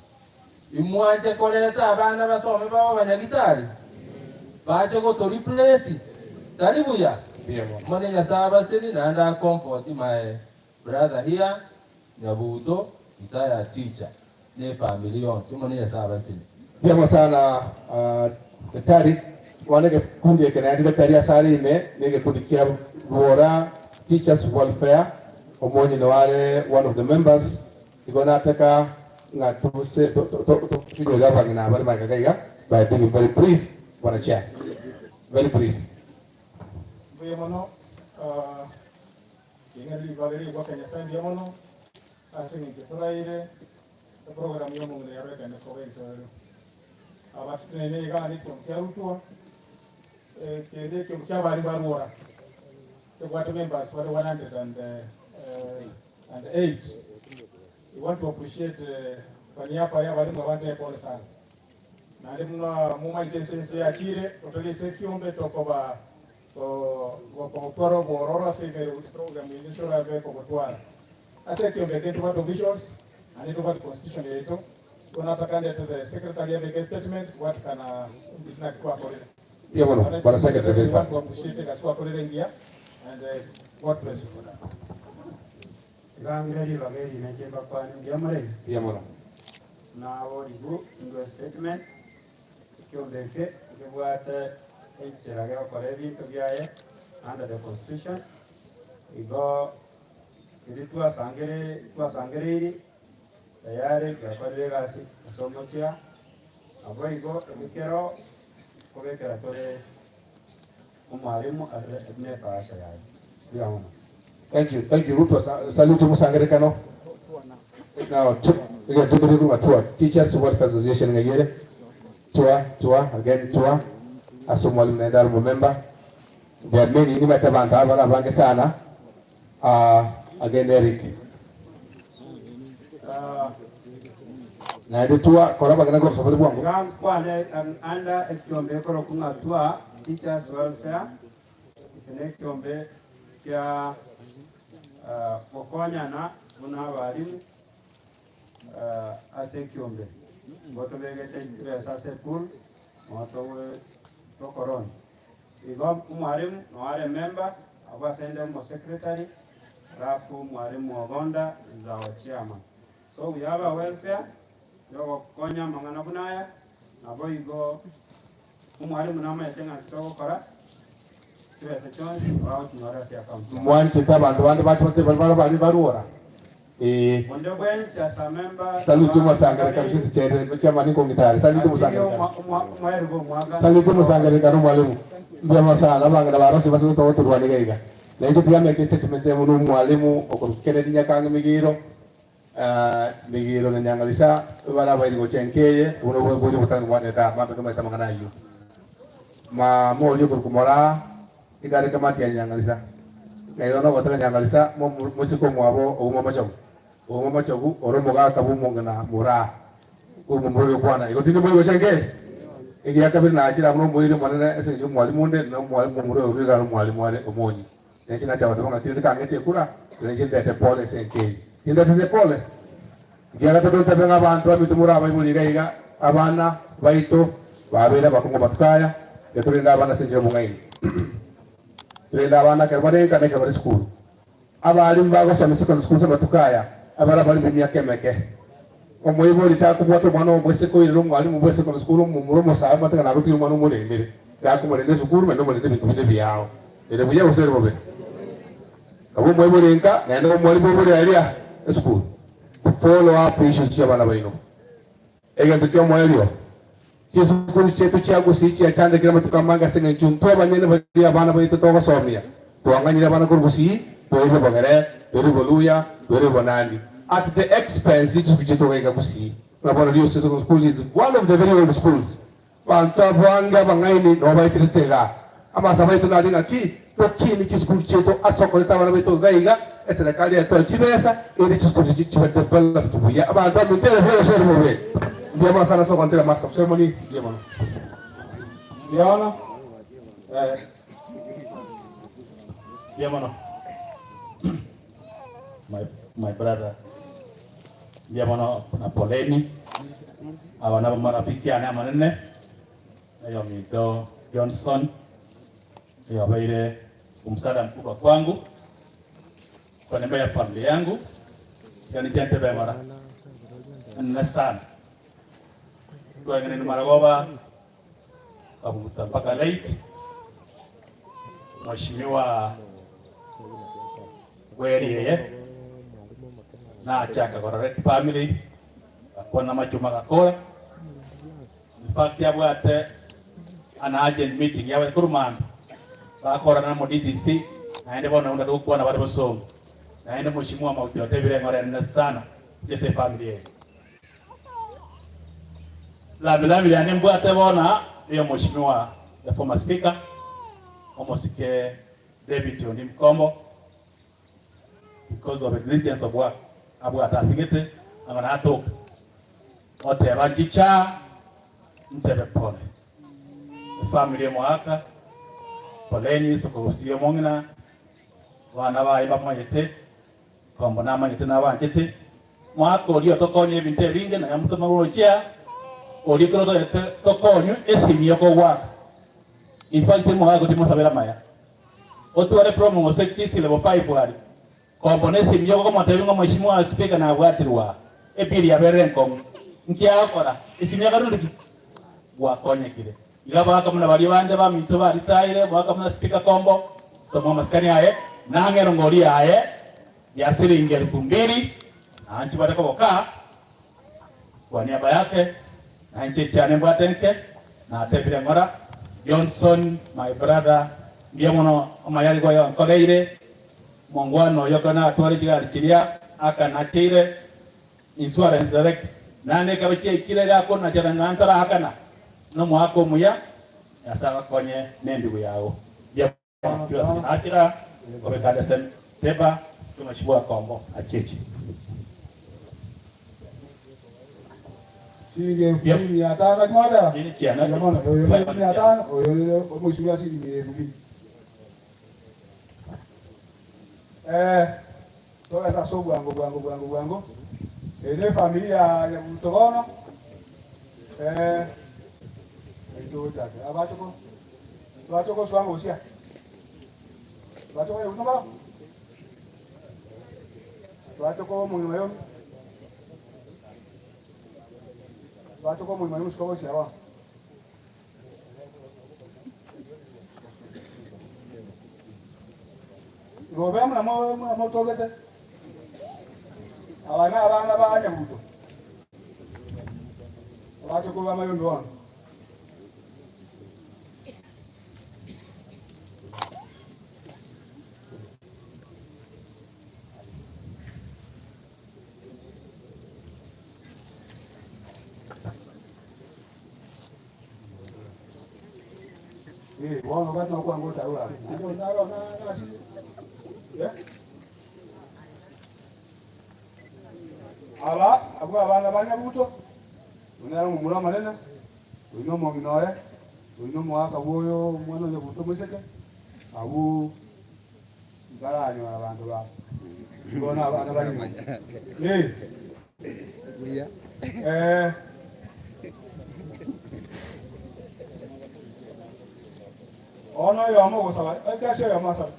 imwanche koreta abana basome babo abanyagitari bache goto replace tari buya mone Nyasaye abaseni naende a comfort my brother here Nyabuto retired teacher ne family yonsi mone Nyasaye abaseni. Vyema sana daktari wane gikundi giki naende daktari asarime ni gikundi kia Bora Teachers Welfare omonyi ni wale one of the members igo nataka nga tunyuga bangina bari magagaiga by being very brief bwana chair very brief. Mbuya mono king'eri ribageri gwa Kenya Nyasaye mbuya mono ase eng'encho toraire eprogram ya omong'ina yarorekane koba entorero abatuteneine iga na ekiomo kiarutwa kende ekiomo kia abari barwora tebwate members bare 108. We want to appreciate kwa niaba ya abarimu abante pole sana naende muna mumaite esense yakire otolese ekiombe tokoba gokobotwara obwororo ase ibere program ende sorabe kobotwara ase ekiombe eke ntobwate officials naende ntobwate constitution yaito. Nataka ndete the secretary abeke statement kobwatikana naki twakorire. Mbuya mono, Bwana Secretary, very We want fast. to appreciate egasi gwakorire engiya and God bless you for that. Tiga ng'ire ribaga eri inche mbakwane mbuya more. Mbuya mono. Naborigwe indwe statement, ekiombe eke nkebwate enchera gegokora ebinto biaye under the constitution, igo keria twasangere twasangereiri tayari giakorire egasi ase omochia, naboigo ekero kobekera tore omwalimu ase nebahasha yaye. Mbuya mono. Thank you, thank you. Ruto, salute musangerekano. Now, again, tuko tua Teachers Welfare Association ngayere. Tua, tua, again tua. Aso mwalimu naenda rumo member. There are many ni batabanda abana bange sana. Again Eric. Naende tua kora bagana ko safari bwangu. Kwane under ekiombe ekoro kung'atua Teachers Welfare eke na ekiombe kia gokonyana buna abarimu ase ekiombe nigo tobegete chibesa ase pool nogo tokoroni igo omwarimu nogo are member abwo ase inde omosecretary alafu mwalimu Ogonda is our chairman. So we have a welfare yogokonya amang'ana buna aya, nabo igo omwalimu namanyete ng'aki togokora, chibesa chionsi bagochinyora ase account yaye. Mwanchete abanto bande bache bate bari bari barwora. Eh. Onde bwensi as a member Salute musangerekano shinsi chere chairman ko ngitare. Salute musangerekano. omweri bwa omwaka. Salute musangerekano mwalimu. Mbya masana abangana barosi basi togoturwaniga iga. Nainche tigameke statement ya muno mwalimu okorukene Nyakangi Migiro. Migiro na Nyangalisa bara bairi gochenkeye buno bwe butanga bwaneta mambe kama mangana ayo. Ma moli okorukumora igare kamati ya Nyangalisa. Na iyo no gotaka Nyangalisa mo musiko mwabo ouma machogu. Ouma machogu oro mugaka bumongana mura. Umu muri kwana. Igo tindi muri gochenkeye. Igi yakabiri na achira muno mwiri mwanene ese njo mwalimu nde na mwalimu muri uriga no mwalimu are omonyi. Nenchi na chawa tonga tindi kangete kura nenchi ndete pole senke. Tindi pole. Giaga toto tabenga abantu amitumura abaibuli iga abana baito babera bakongo batukaya geturinda abana senje bungaini. Turinda abana kerbarenka ne kerbari school. Abalimu bagosoma secondary school batukaya abara bali mu myaka emeke. Omoibori takubwata omwana omweseko ire omwalimu bwe secondary school omumuro omosabe mateka nagotira omwana omorendere. Gakumorende esukuru mende omorende ebinto binde biao. Ere buya gose ere bobe. Kabo omoibori nka naende omwalimu obore aria esukuru. Follow up issues chia abana baino. Egento kia omwerio. Chisukuru chetu chiagusi chiachandekire amatuko amange ase eng'encho intwe abanyene baria abana baito togosomia. Twang'anyire abana korwa gusii, twairwe bogere, twairwe boluya, twairwe bonandi. At the expense chisukuru chetu togaika gusii. Bono Rio Secondary School is one of the very old schools. Bantu abange abang'aini nabo baitirete iga. Amasa baito nari ng'aki tokini chisukuru chetu ase okoreta abana baito iga iga eserikali etoe chibesa ere chisukuru chibe developed buya. Abanto amintere buya gose ere bobe. Mbuya mono sana ase ogontera master of ceremony. Mbuya mono. Mbuya mono. Mbuya mono. My brother. Mbuya mono na poleni. Aba nabo marafiki ane amanene. Eyo Mido Johnson. Eyo abaire omsaada mkubwa kwangu. Kwa niaba ya familia yangu. Yani jente bemara. Nne sana. Twengene ni maragoba. Kabuta mpaka late. Mheshimiwa Gweri yeye na achaka kororek family akona machuma gakora. In fact yabwate an urgent meeting yawe kurumana bakora na mo DTC naende bona unda tukwana bari bosomo naende mheshimiwa Mauti otebire ngore nne sana jese family yeye lami lami yani mbwate bona iyo mheshimiwa the former speaker omosike David Ondi Mkombo because of exigence of work abwata asigete angana atoka oteba nchicha ntebe pole family mwaka poleni sokosiyo mongina bana baye bamanyete kombo namanyete nabanjete. Mwaka oria otokonyire ebinto ebinge nonya motome gochia oria ekero toete tokonywe esimi yokogoaka. In fact omogaka timosabera amaya. Otware from gose Kisii level 5 aria kombo nesimi yokomotebia ng'a mheshimiwa speaker nabwatirwe aa ebill yaberire enkong'u. Nki agokora? Esimi yakarure ki? Gwakonyekire. Iga abagaka buna baria bande baminto baritaire, omogaka buna speaker Kombo, tomoe amasikani aye, nang'e erongori yaye ya siringi elfu mbili, na inche bwate koboka kwa niaba yake, na inche chiane mbwate nke, natebire ng'ora, Johnson my brother, mbuya mono amayari kwaye wankoreire, omongwana oyo ekero natware chigari chiria akanacheire Insurance direct, naende ekero chiaikire gakonachera ng'a ntoraakana, nomoaka omuya, Nyasae agokonye nendugu yao. Mbuya mono chionsi nachira kobeka ande teba chiomochie Kombo acheche. Shilingi elfu mbili mia tano naki mwateba? Mbuya mono. Oyo ne elfu mia tano, oyo ne omochie bwa shilingi elfu mbili. Eh, togende ase obwango bwango bwango bwango. Eye ne efamiri ya Nyabuto bono. Eh, togochaka. Abachoko, abachoko oswanga gosia. Abachoko Nyabuto mbaro? Abachoko omong'ina oyo. Abachoko omong'ina oyo mosiko gosia bono. Robe muna motogete, aba nabana ba Nyabuto, abachokoro ba Mayombe bono. Eh, bono gati nokwanga otarora. Naende onaro na nasi. Eh? Aba abwo abana ba Nyabuto, oyo nere omomura omonene, oyo nomong'ina oye, oyo nomoaka bw'oyo omwana o Nyabuto omoiseke, abwo ntaranyora abanto ba bono abana bari igo. Eh. Eh. Bono oyomo ogosaba, ekiagera oyomo asabe.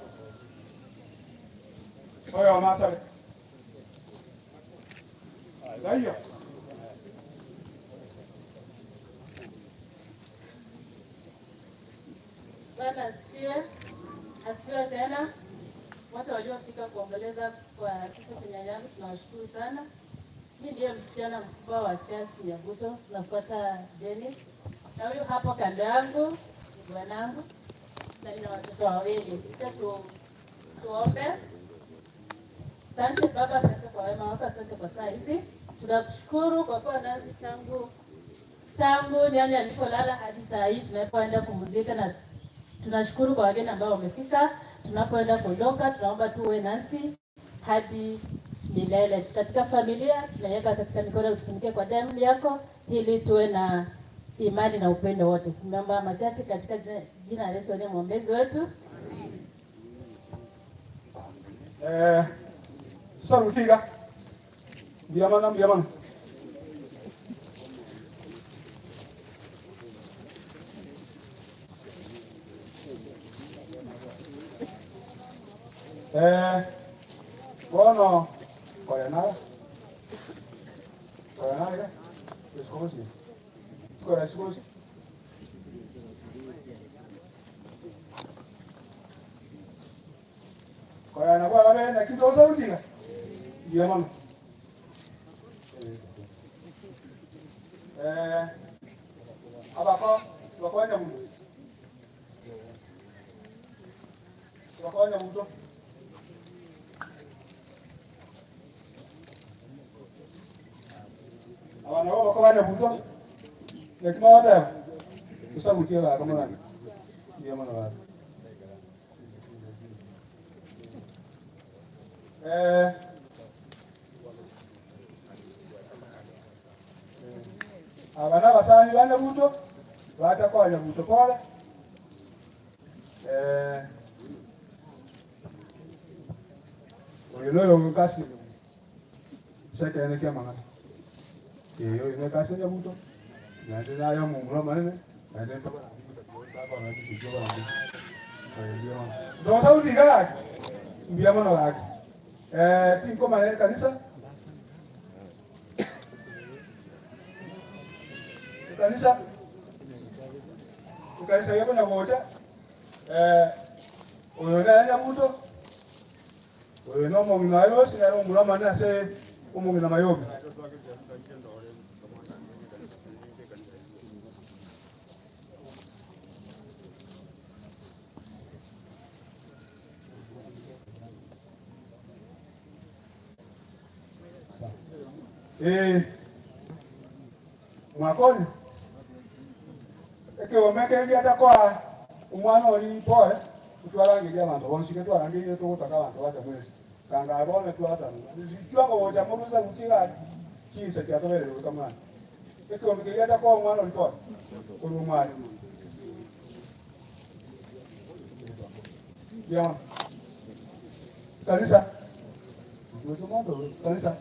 Oyomo asabe. Taiyo. Bwana asifiwe. Asifiwe tena. Wote waliofika kuomboleza kwa kifo cha nyanyangu tunawashukuru sana. Mi ndiye msichana mkubwa wa Charles Nyabuto, tunafuata Dennis. Na huyu hapo kando yangu ni bwanangu na nina watoto wawili. Acha tu, tuombe. Asante Baba, asante kwa wema wako, asante kwa saa hizi. Tunakushukuru kwa kuwa nasi tangu tangu nyanya alipolala hadi saa hii tunapoenda kumzika, na tunashukuru kwa wageni ambao wamefika. Tunapoenda kuondoka, tunaomba tuwe nasi hadi milele. Katika familia tunaiweka katika mikono, tufunike kwa damu yako, ili tuwe na imani na upendo wote. Tunaomba machache katika jina la Yesu aliye mwombezi wetu. Eh, saruti iga. Mbuya mono, mbuya mono. Eh, bono koya nara. Koya nara iga. Esikosi. Koya esikosi. Koya nabo ababere naki tosaruti iga. Mbuya mono. Eh, abako bakonya buto. Bakonya buto. Aba nabo bakobanya buto. Naki mogoteba? Tosabutie gaka morani. Mbuya mono gaka. Eh, aba nabasani ba Nyabuto, bacha koa Nyabuto pole. Eh, oyo noyo kasi Ase ekeene ki'amang'ana. Ee, oyo nekase nyabuto, naende naye omomura omonene, naende ntobarambie gotakora chinchera chi'oborambi. Ee, mbuya mono. Ntogosabuti iga gaki? Mbuya mono gaki. Eh, tinkomanya ekanisa. Ekanisa, ekanisa gekonya gocha, eh, oyo nere nyabuto, Oyo nomong'ina oye Rosi, nere omomura omonene ase omong'ina Mayobi. Ee, mwakoni ekeombe ekere giacha koa omwana oria pole, twarangeria abanto bonsi, iga twarangeire togotaka abanto bacha mwensi, kanga bono twatana, twagocha morusa gochia iga chinsa chiatoberire goika mambia. Ekeombe keria giacha koa omwana oria pole korwa omware. Mbuya Kanisa. Kanisa.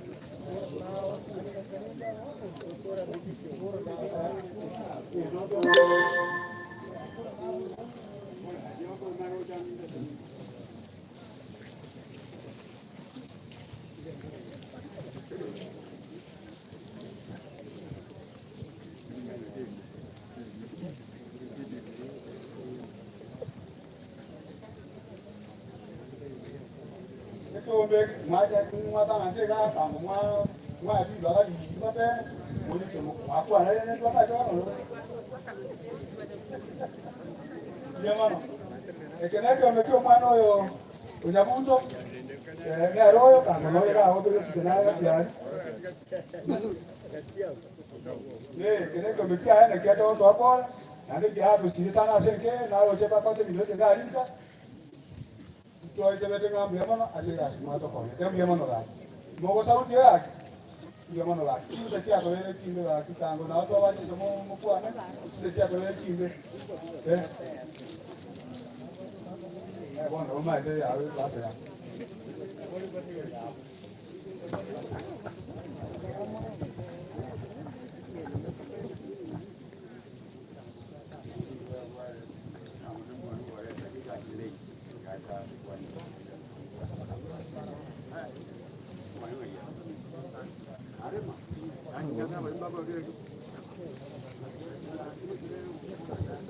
Ekeombe mwacha mwatang'ancha iga akango mwa mwabibaka ribabe morike mwakwana rende twakacha bono. Mbuya mono. Eke nekeombe kia omwana oyo onyabuto eh, nere oyo kanga noyo iga agotogesike naye gati aria. Eke nekeombe kiaye nakiacha gotoa pole naende kiatosirie sana ase enka eye naroche bakote ebinto iga rika. Ntwaitebete ng'a mbuya mono ase egasi mwatokonya. Teba mbuya mono gaki. Mogosautia gaki? Mbuya mono gaki. Chinsa chiakobeire chimbe gaki tango nabo twabache inse mokwane, chinsa chiakobeire chimbe. Eh. Eh, bono omaete yawe basa yao.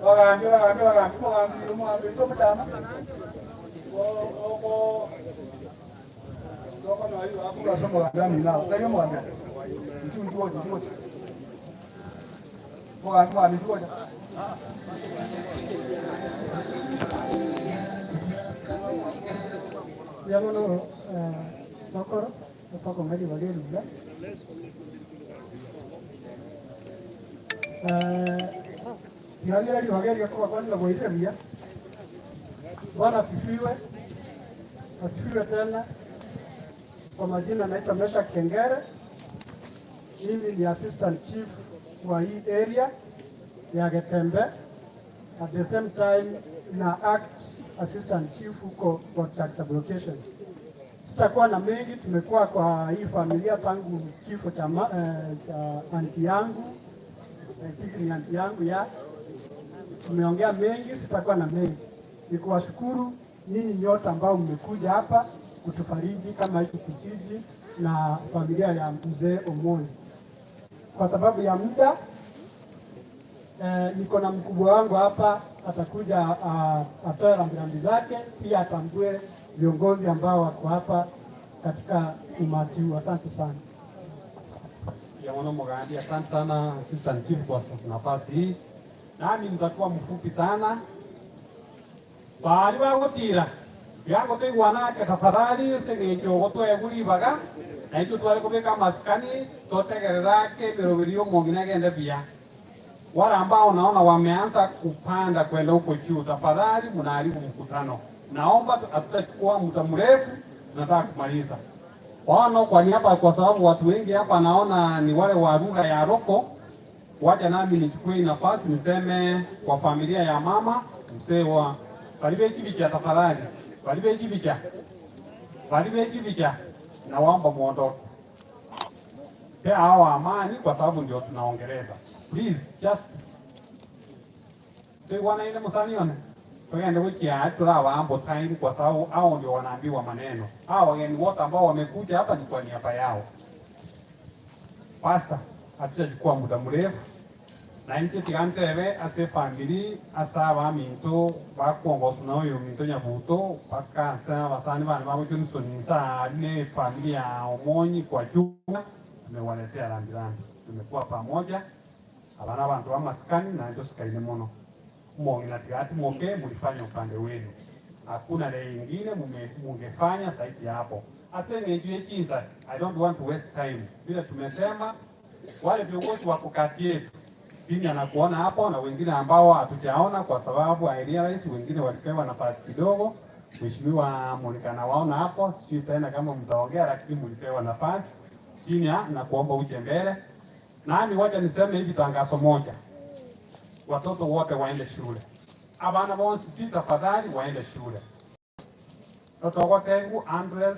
Bagambi, bagambi, bagambi, mogambi, omogambi oito omotama, oko tokonyora ribaga korwa ase omogambi amino abo. Tari omogambi aye? Inchuo, inchuo gocha, inchuo gocha. Mogambi, mogambi, inchuo gocha. Mbuya mono Sokoro ase okong'a ribaga eri buya. Tiga ng'ire ribaga eri okobakwanera bwairire buya. Bwana asifiwe, asifiwe tena. Kwa majina naitwa Meshack Kengere, mimi ni assistant chief wa hii area ya Getembe. At the same time na act assistant chief huko Botax sublocation. Sitakuwa na mengi, tumekuwa kwa hii familia tangu kifo cha, ma, eh, cha anti yangu. I think ni anti yangu ya tumeongea mengi, sitakuwa na mengi. Ni kuwashukuru nyinyi nyote ambao mmekuja hapa kutufariji kama hiki kijiji na familia ya mzee Omondi. Kwa sababu ya muda niko na mkubwa wangu hapa atakuja atoe rambirambi zake, pia atambue viongozi ambao wako hapa katika umati huu. Asante sana. Ya mwana Mugandi, asante sana Assistant Chief kwa nafasi hii. Nami nitakuwa mfupi sana. Bari bagotira biango toigwana ake tafadhali ase eng'encho ogotwegwa ribaga naintwe tware kobeka amasikani totegerera ake emeroberi ya omong'ina egende buya. Wale ambao naona wameanza kupanda kwenda huko juu, tafadhali mnaharibu mkutano. Naomba hatutachukua muda mrefu, tunataka kumaliza. Bono kwa niaba, kwa sababu watu wengi hapa naona ni wale wa lugha ya Roko, wacha nami nichukue hii nafasi niseme kwa familia ya mama mzee wa bali bechibicha, tafadhali bali bechibicha, bali bechibicha, nawaomba muondoke. Pea hao amani kwa sababu ndio tunaongeleza. Please just toigwanaine mosani one togende gochia aria torabambo time kwa sababu hao ndio wanaambiwa maneno. Hao wageni wote ambao wamekuja hapa ni kwa niaba yao. Pastor, hatutachukua muda mrefu na inche tiga ntebe ase efamiri ase abaminto bakwongoswa na oyominto Nyabuto mpaka ase abasani bane bagochia Johnson inse aria na efamiri ya Omonyi kwa jumla tumewaletea rambirambi. Tumekuwa pamoja, aba nabanto b'amasikani naende tosikaine mono. Omong'ina tiga atimoke mulifanya upande wenu, hakuna lengine mungefanya zaidi ya hapo. Ase eng'encho ye chinsa, I don't want to waste time, vile tumesema wale viongozi wako kati yetu, senior na kuona hapo na wengine ambao hatujaona kwa sababu I realize wengine walipewa nafasi kidogo. Mheshimiwa Monica nawaona hapo, sijui tena kama mtaongea, lakini mlipewa nafasi. Senior na kuomba uje mbele. Nami wacha niseme hivi tangazo moja, watoto wote waende shule, abana bonsi pi tafadhali waende shule. Totogotegu 100%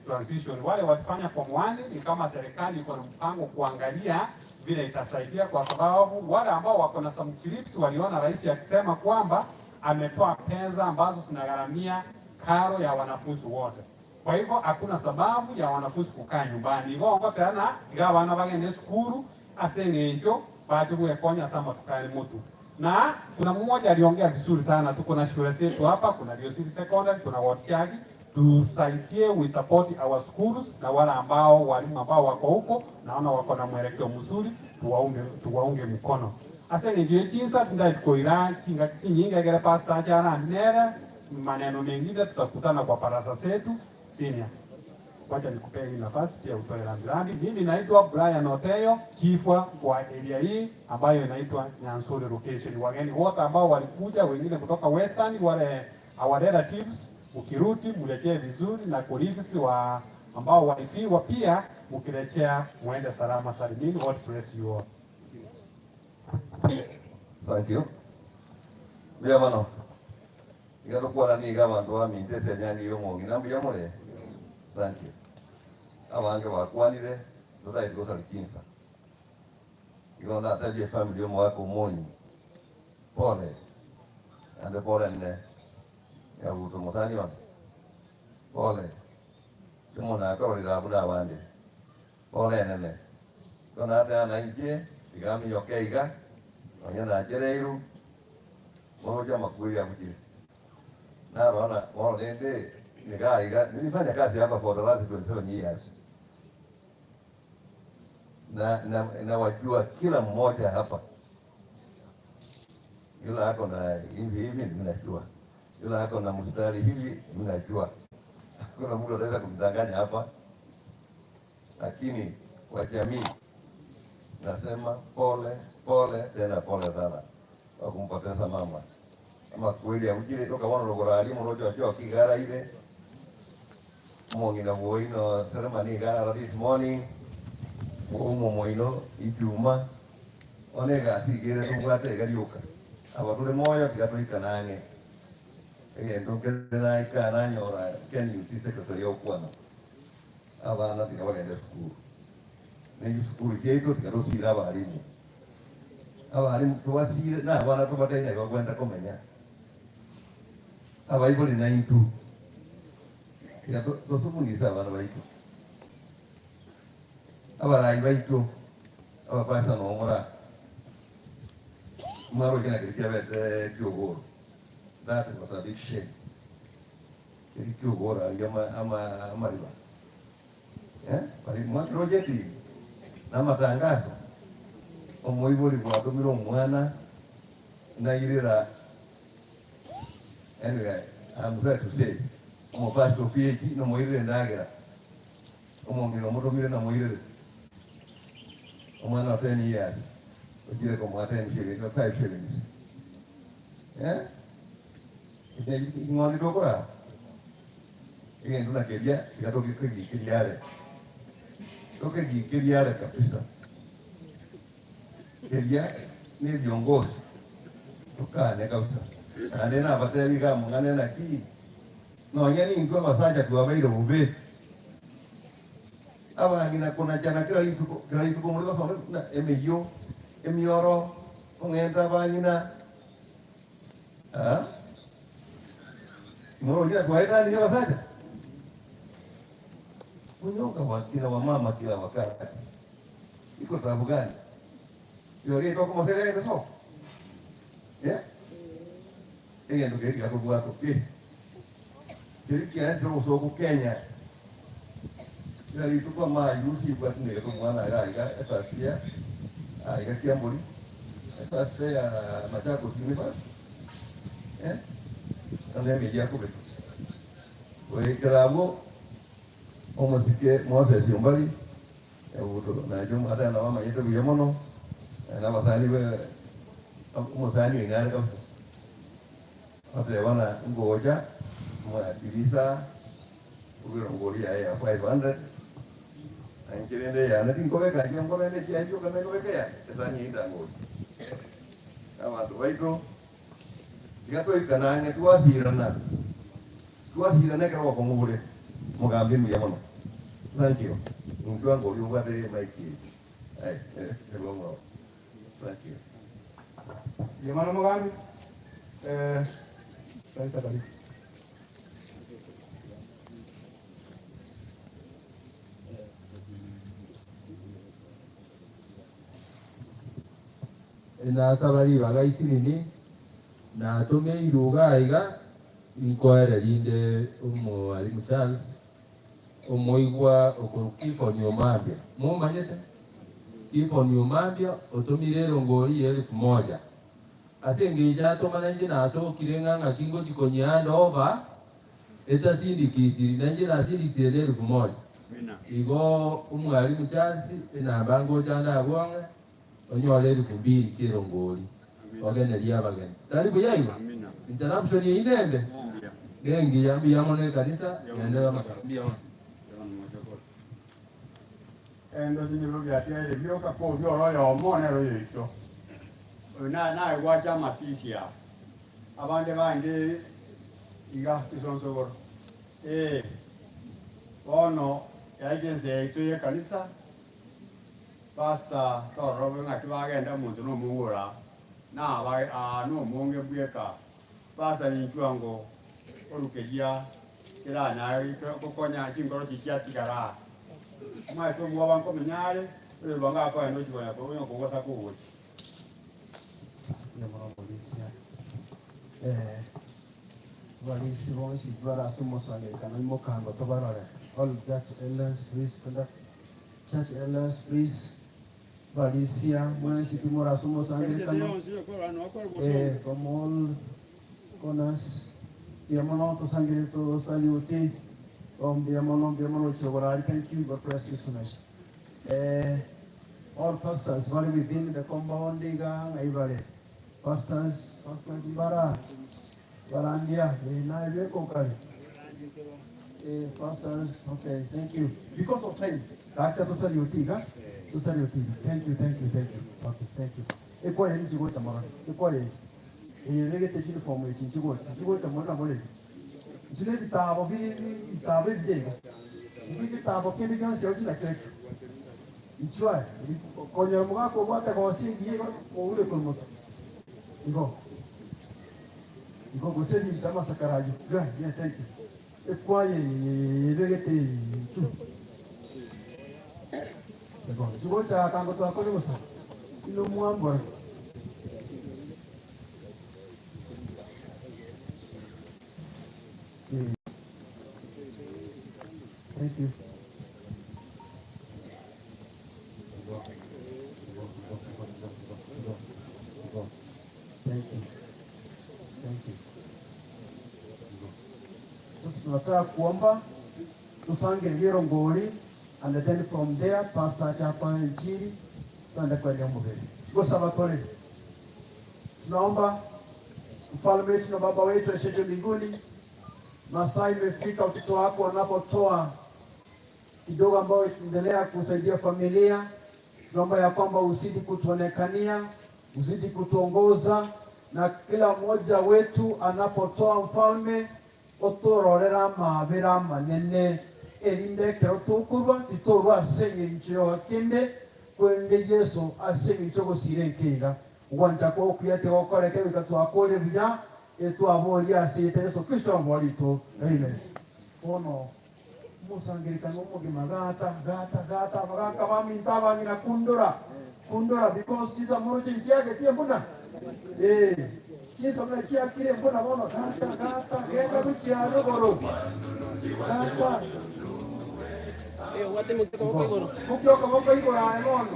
transition. Wale walifanya form 1 ni kama serikali iko na mpango kuangalia vile itasaidia, kwa sababu wale ambao wako na some clips waliona rais akisema kwamba ametoa pesa ambazo zinagharamia karo ya wanafunzi wote. Kwa hivyo hakuna sababu ya wanafunzi kukaa nyumbani. Igo ngotena iga abana bagende sukuru ase eng'encho bache gwekonya ase amatuko motu. Na kuna mmoja aliongea vizuri sana, tuko na shule zetu hapa, kuna Rio City Secondary, kuna Watiagi, tusaidie, we support our schools, na wale ambao walimu ambao wako huko naona wako na mwelekeo mzuri, tuwaunge tuwaunge mkono. Ase eng'encho chinsa tindaikoira chinga chinyinga egere pastor charanere maneno mengine tutakutana kwa baraza zetu senior. Wacha nikupee hii nafasi pia utoe rambirambi. Mimi naitwa Brian Oteyo, chifwa wa area hii ambayo inaitwa Nyansuri location. Wageni wote ambao walikuja, wengine kutoka Western, wale our relatives, ukirudi mrejee vizuri, na colleagues wa ambao walifiwa pia, mkirejea muende salama salimini. God bless you all. Thank you. Mbuya mono. Iga tokwana niga abanto baminto ase enyangi ya omong'ina mbuya more? Thank you. Abange bakwanire totageti gosaria chinsa. Igo ndatebie efamiri ya omogaka omonyi pole naende pole nne nyabuto mosani one pole timonakororera abwo na abande pole enene. Igo nateba nainche tiga aminyoke iga nonya nachereirwe moroche amakweri abuchire. Narora na bono rende niga iga nilifanya kazi hapa for the last 27 years na, na, nawajua kila mmoja hapa, yule ako na hivi hivi mimi najua, yule ako na mstari hivi mimi najua. Hakuna mtu anaweza kumdanganya hapa, lakini kwa jamii nasema pole pole tena pole sana kwa kumpoteza mama ama kweli aujire tukabona rugoro ari murojo acho kigara ile mong'ina bwoino ceremony igara this morning umo moino ijuma one egasi igere tobwate iga rioka aba tore moyo tiga toikanang'e egento nkere naika nanyora KNUT secretary okwana abana tiga bagende sukuru na chisukuru chiaito tiga tosire abarimu abarimu tobasire na abana tobatenya igo bakwenda komenya abaibori naintwe tiga tosubunise abana baito abarai baito abapasa nomora mwaroche nakeri kiabete kiogoro that was a big shame keri kiogoro aria ama amariba eh bari mwakirocheti na amatangazo omoibori gwatomire omwana nairera anyway I'm sorry to say omopastor PH nomoirere endagera omong'ina omotomire namoirere omwana wa 10 years ochire komoa 10 shillings or 5 shillings eh ing'ondi tokora egento nakeria tiga tokegikeria are tokegikeria are kabisa keria na ebiongozi tokane kabisa naende nabatebi iga amang'ana naki nonya nintwe abasacha twabeire bobe. Abang'ina konachana kera rituko, kera rituko more gosoma buna emeyio, emioro, kong'enta abang'ina. Aa? Timororia twaetanirie abasacha? Kunyonga wakina wamama kila wakati. Iko taabu gani? Rirorio tokomoseria agende soko? Eh? Egento keria tigatobwatwa pi. Keria kiarentire obosooku Kenya, kera rituko amayusi bwatinegete omwana iga aiga efirst year, aiga Kiambori, efirst ya Machakos University, eh, naende emeyio akobeka. Goikera abwo omosike Moses Ombari, Nyabuto, nainche omwatani nabo amanyete buya mono, na abasani be omosani oino are kabisa. Batebana ngocha mwatirisa ebirongo biaye ya 500 na inche rende eyane tinkobeka inche nkorende echiaye chioka nekobeka eyane esani eyio ntangoria. Abanto baito tiga toikane ang'e twasirana twasirana ekero obokong'u bore mogambi mbuya mono. Thank you. Intwe angoria obwate emic eye. Aye eh Thank you. Mbuya mono omogambi. Eh, Kanisa karibu. Nasaba ribaga isinini, natomeirwe iga iga, inkoere rinde omwalimu Charles, omoigwa okorwa Kifoni Omambia. Momanyete? Kifoni Omambia otomire erongori y'elifu moja. Ase engencho atoma nainche nasokire ng'a ng'aki ngochia konyehanda over etasindikisiri, nainche nasindikisire n'elifu moja. Igo omwalimu Charles enamba ngocha nde abwo ang'e onyore elifu mbili chi'erongori ogenerie abageni. Tari buya igo? Interruption eyio nembe? Nengiya. Mbuya mono ekanisa, genderera amasabo. Mbuya mono. Endo chinyubo biatigaire bioka, koria ore oyomo nere oyoito. Oyo naye gwacha amasisi aa, abande bande iga chisonsogoro. Ee, bono yaika ense yaito y'ekanisa, Pastor tororobe ng'aki bagenda omonto nomonge ore aa, naba aa nomonge bweka. Pastor ninchwe ango orukeria keranyare gokonya chinkoro chichiatigara aa. Omanyete omwoba nkomenya are, oyoruanga akoenda ochia konya konya kogosa kogochia. Mbuya mono omorisia. Eh, abarisia bonsi bare ase omosangererekano imoka ango tobarore. All church elders please stand up. Church elders please. Barisia mwensi pi more ase omosangererekano. Eh, from all corners. Mbuya mono tosangerere to salute. Oh, mbuya mono, mbuya mono gochia borari. Thank you. God bless you so much. Eh, all pastors bare within the compound iga ng'ai bare? Pastors, pastors mbara barandia eh, naye beka okare. Eh, pastors, okay, thank you. Because of time, gaki tosalute iga, tosalute iga. Thank you, thank you, thank you. Okay, thank you. Ekwaya eri chigocha morore, ekwaya eri. Eye ebegete uniform echi nchigocha, nchigocha more na more. Inche nebitabo bire ebitabo ebiya iga, intwe egetabo kende gionsi ao chinakio ekio. Inchuo aye, konyora omogaka obwate gosi engiya igo oure korwa motwe. Igo, igo gose ebinto amasakara ayio, yeah, yeah, thank you. Ekwaya eye eye ebegete eye inchuo. Igo, inchuo gochaka ngo twakore bosa, inwe mwambora. Thank you. Thank you. Thank you. Sasa tunataka kuomba tusangererie erongori and then from there pastor achakwane enchiri twende kwendia omobere. Gosaba tore. Tunaomba mfalme wetu na baba wetu aishiye mbinguni, masaa imefika, watoto wako wanapotoa kidogo ambayo itaendelea kusaidia familia, tunaomba ya kwamba uzidi kutuonekania, uzidi kutuongoza, na kila mmoja wetu anapotoa mfalme, otororera mabera manene. erinde ekero tokorwa titorwa ase engencho y'ogakende, korende Yeso ase engencho y'ogosiira enka iga. Ogwancha kwao okuya tigokoreka goika twakorire buya, etwaboria ase erieta Yeso Kristo Omoboria oito. Amen. Bono omosangererekano omogima gata, gata, gata, abagaka baminto abang'ina kundora, kundora because chinsa moroche nchiageti embuna, eh, chinsa buna chiakire embuna bono gata, gata, genda gochia rogoro, gata. Mokia okoboko igoro aye bono.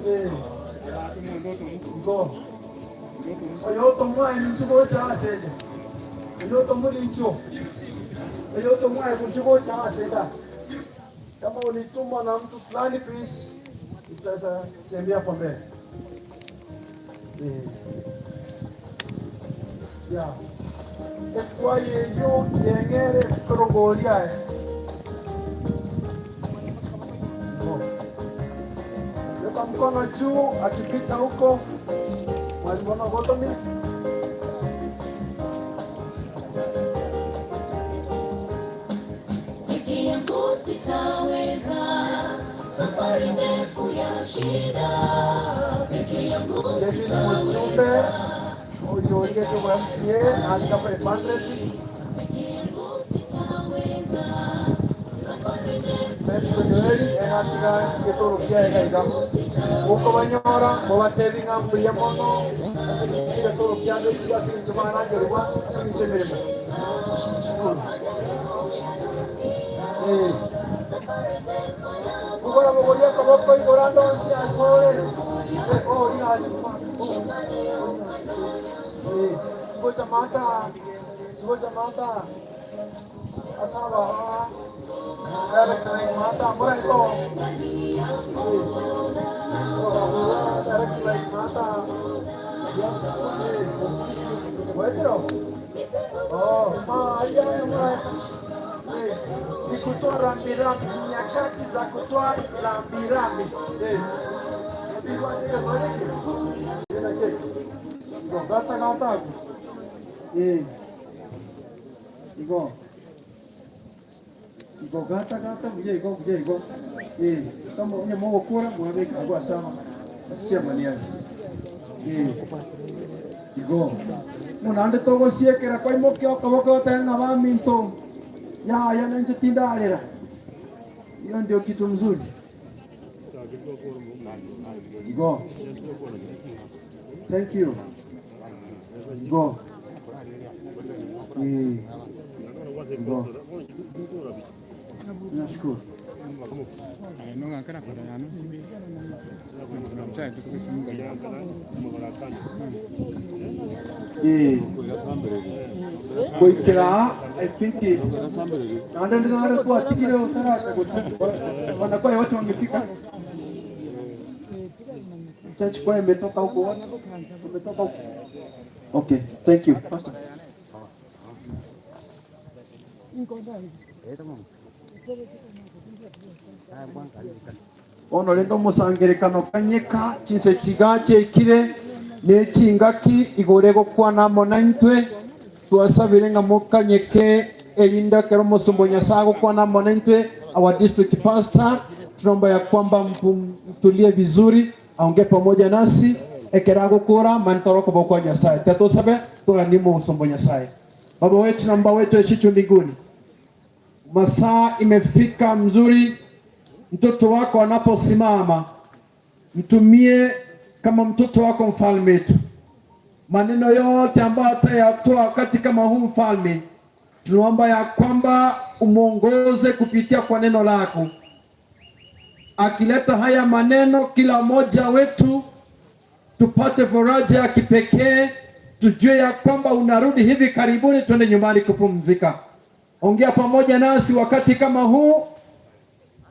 Eh, igo. Oyotomwae ninchu gocha asende, oyotomwe ninchu, oyotomwae gochi gocha asenda. Kama ulitumwa na mtu fulani, please utaweza tembea kwa mbele. Eh. Yeah. Ekwaya eyio yeng'ere ekorogoria aye. Weka mkono juu akipita huko. Mwalimu Nogotomi. Peke yangu sitaweza, safari ndefu ya shida. Peke yangu David Mujumbe sitaweza, oyo origetwe bwa MCA andika 500. peke yangu sitaweza, safari ndefu Benson Joeli egatiga getoro kiaye gaiga gokobanyora mobatebi ng'a mbuya mono ase eng'encho egetoro kiane ekiya ase eng'encho barangerwa ase eng'encho emeremo. Shukuru. Eh. Bogora bogoria akaboko igoro ande onsi ase ore. Eh, oh, ria- oh, eh, chigocha mata, chigocha mata. Ase abaa, direct line mata, moraito. Eh, direct line mata. Eh, gwetero. Oh, ma, aya, moraito. Eh, ni kutoa rambirambi, ni nyakati za kutoa rambirambi. Eh, nabigwa ndege zoeleke. Ena keki. Igo, gata gata ako. Eh. Igo. Igo gata gata buya igo buya igo. Eh, kama onye mogokora mwabeka agwo ase ama ase chairman yaye. Eh. Igo. Naende togosiekera kwaimokia okoboko goteba ng'a baminto yaya nenche tindarera. Hiyo ndio kitu mzuri. Igo. Thank you. Igo. Eh. Igo. Nashukuru. Eh. Goikera I think naende ndinare twatigire otaraka wanakwaya wote wamefika. Church choir imetoka huko wote? Umetoka huko? Okay, thank you. Pastor. Bono rende omosangererekano okanyeka chinse chiga chiaikire, ne chingaki igoro egokwana amo naintwe. Twasabire ng'a mokanyeke, erinde ekero omosomba o Nyasae agokwana amo naintwe, our district pastor, tunaomba ya kwamba mtulie vizuri, aongee pamoja nasi, ekero agokora, mani tore okoboko kwa Nyasae. Tiga tosabe, toganie omosomba o Nyasae. Baba wetu na Baba wetu aishicho mbinguni, masaa imefika mzuri, mtoto wako anaposimama, mtumie kama mtoto wako mfalme wetu. Maneno yote ambayo atayatoa wakati kama huu mfalme, tunaomba ya kwamba umwongoze kupitia kwa neno lako. Akileta haya maneno, kila mmoja wetu tupate faraja ya kipekee, tujue ya kwamba unarudi hivi karibuni, twende nyumbani kupumzika. Ongea pamoja nasi wakati kama huu,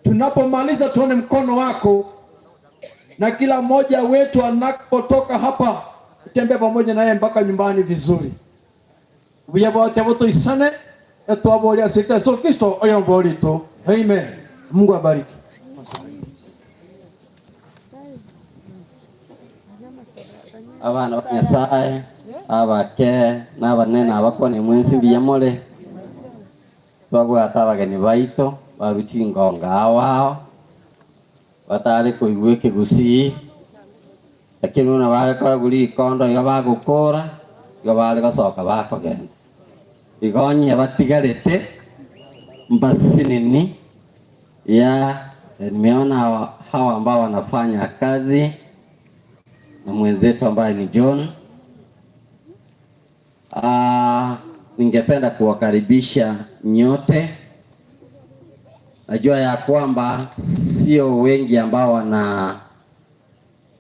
tunapomaliza tuone mkono wako, na kila mmoja wetu anapotoka hapa tembea pamoja naye mpaka nyumbani vizuri. Buya bote botoisane etwaboria ase Yesu Kristo oyomborito. Amen. Mungu abariki. Abana ba Nyasae, abake na abanene abakwane mwensi mbuya more. Twabwate abageni baito barwe chingongo ao ao, batare koigwa ekegusii, lakini buna bare koegwa rikondo iga bagokora, igo bare gosoka bakogenda. Igo onye batigarete mbasinini ya nimeona hawa ambao wanafanya kazi na mwenzetu ambaye ni John. Ningependa kuwakaribisha nyote. Najua ya kwamba sio wengi ambao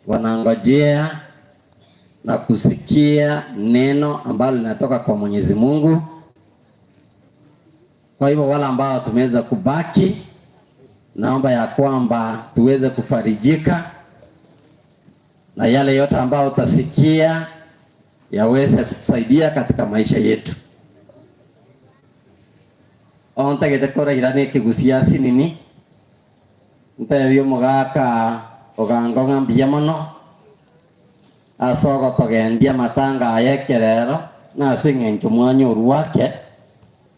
wanangojea na kusikia neno ambalo linatoka kwa Mwenyezi Mungu. Kwa hivyo wale ambao tumeweza kubaki, naomba ya kwamba tuweze kufarijika na yale yote ambayo utasikia yaweze kutusaidia katika maisha yetu. Ontagete koraira na ekegusii asinini, ntebie omogaka ogango ng'a mbuya mono ase ogotogendia amatanga aya ekerero na ase eng'encho mwanyorwa ake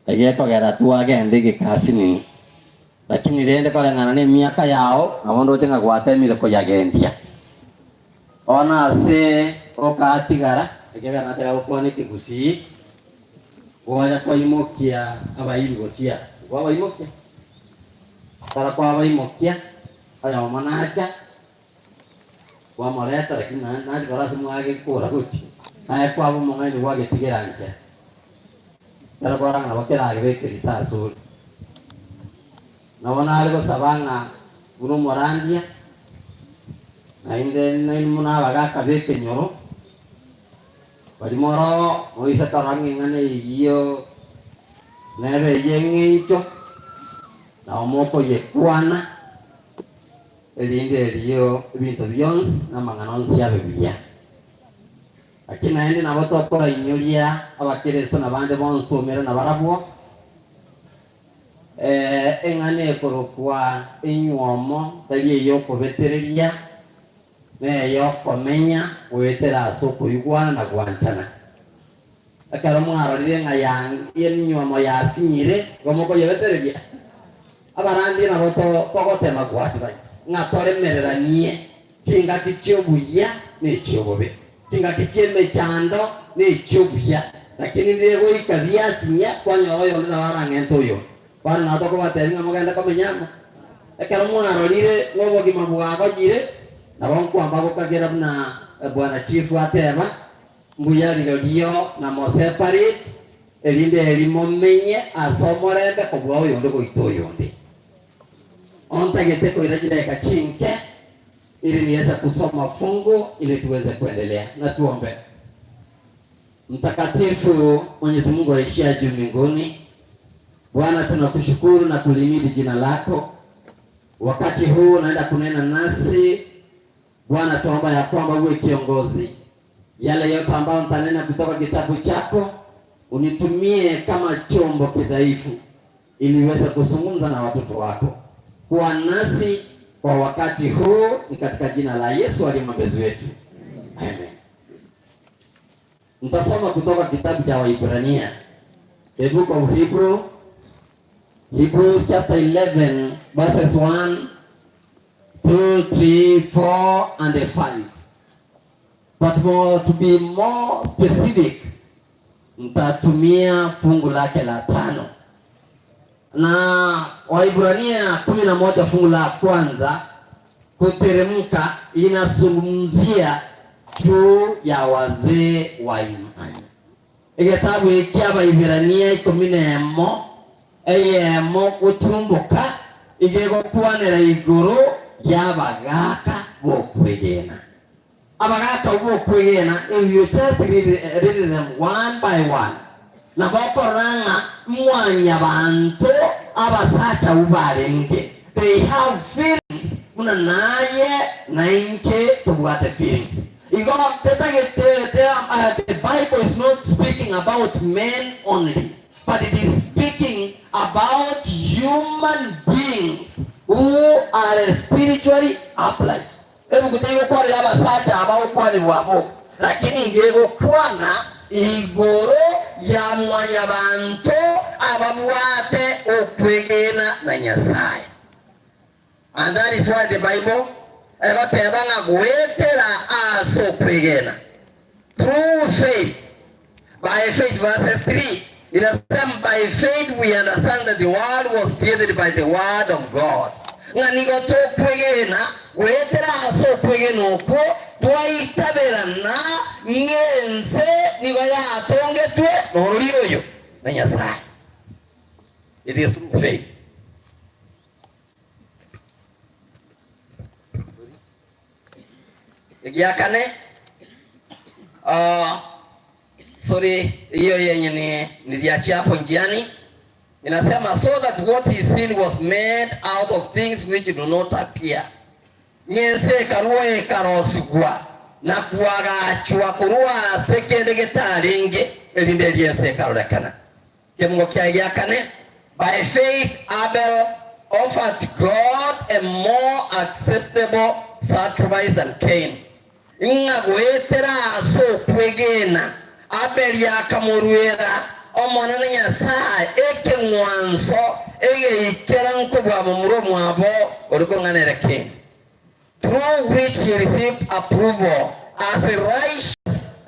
egekogera twagenda egeka asinini. Lakini rende koreng'ana na emiaka yao nabo ndoche ng'a gwatemire koyagendia. Bono ase okatigara, ekiagera nataka gokwana ekegusii, gwacha kwaimokia abairi gosia, kwabaimokia? Ekero kwabaimokia, oyomo nacha, kwamoreta lakini naende nachi korora ase mwagekora gochia, naye kwaba omong'aini gwagetigera nchera. Ekero kwarora ng'a nabo keragebe ekerito asore. Nabo nare gosaba ng'a buna omorandia, naende nainwe buna abagaaka b'ekenyoro, baria moroo moise korora ng'a eng'ana eyio nebe ey'eng'encho, nabo mokoyekwana, erinde erio ebinto bionsi na amang'ana onsi abe buya. Lakini naende nabo tokorainyoria abakeresto na bande bonsi twomere nabarabwo, Eng'ana ekorokwa enywomo tari ey'okobetereria, ney'okomenya goetera ase okoigwana na gwanchana. Ekero mwarorire ng'a enywomo yasinyire, igo mokoyebetereria. Abarandia nabo togotema koadvise ng'a toremereranie chingaki chi'obuya na echi'obobe, chingaki chi'emechando na echi'obuya, lakini rire goika biasinya kwanyora oyonde nabo arang'ente oyonde. Bono nabo tokobatebia ng'a mogende komenya amo. Ekero mwarorire ng'a obogima bwagonyire, nabo nkwamba gokagera buna bwana chief ateba, mbuya rirorio na moseparate, erinde eri momenye ase omorembe kobua oyonde goita oyonde. Ontagete koira chidakika chinke ili niweze kusoma fungu ili tuweze kuendelea. Na tuombe. Mtakatifu Mwenyezi Mungu aishia juu mbinguni, Bwana tunakushukuru na kulihimidi jina lako. Wakati huu unaenda kunena nasi Bwana, tuomba ya kwamba uwe kiongozi. Yale yote ambayo nitanena kutoka kitabu chako unitumie kama chombo kidhaifu ili uweze kuzungumza na watoto wako. Kuwa nasi kwa wakati huu, ni katika jina la Yesu aliye mwombezi wetu, amen. Nitasoma kutoka kitabu cha Waibrania, the book of Hebrew, Hebrews chapter 11 verses 1 2 3 4 and 5. But more, to be more specific, nitatumia fungu lake la tano na Waibrania 11 fungu la kwanza kuteremka inazungumzia juu ya wazee wa imani. Egetabu eki Abaibirania 11 eyemo gotumboka iga egokwanera igoro y'abagaaka b'okwegena. Abagaaka abwo b'okwegena, if you just read, read them one by one, nabo okorora ng'a mwanyabanto abasacha abwo barenge, they have feelings buna naye na inche tobwate feelings. Igo tetagete, the Bible is not speaking about men only, but it is speaking about human beings who are spiritually upright. Ebuku tegokwanera abasacha aba gokwanigwa amo, lakini iga egokwana Igoro ya mwanyabanto ababwate okwegena na Nyasae. And that is why the Bible egoteba ng'a goetera ase okwegena, through faith, by faith, verses 3 inasema by faith we understand that the world was created by the word of God, ng'a nigo tokwegena goetera ase okwegena okwo twaitaberana ng'ense nigo yatongetwe norori oyo na Nyasae. It is through faith. Egiakane, ah, sorry, hiyo yenye ni niliachia hapo njiani inasema so that what is seen was made out of things which do not appear ng'ense ekarua ekarosigwa na kuagachwa korwa ase kende getarenge erinde erie ense ekarorekana. Kemungo kiaye gia kane, By faith Abel offered God a more acceptable sacrifice than Cain, ng'a goetera ase okwegena Abeli akamoruera Omonene Nyasae ekeng'wanso egeikeranu kobua momura omwabo oria kong'ana ere Cain. Through which he received approval as righteous,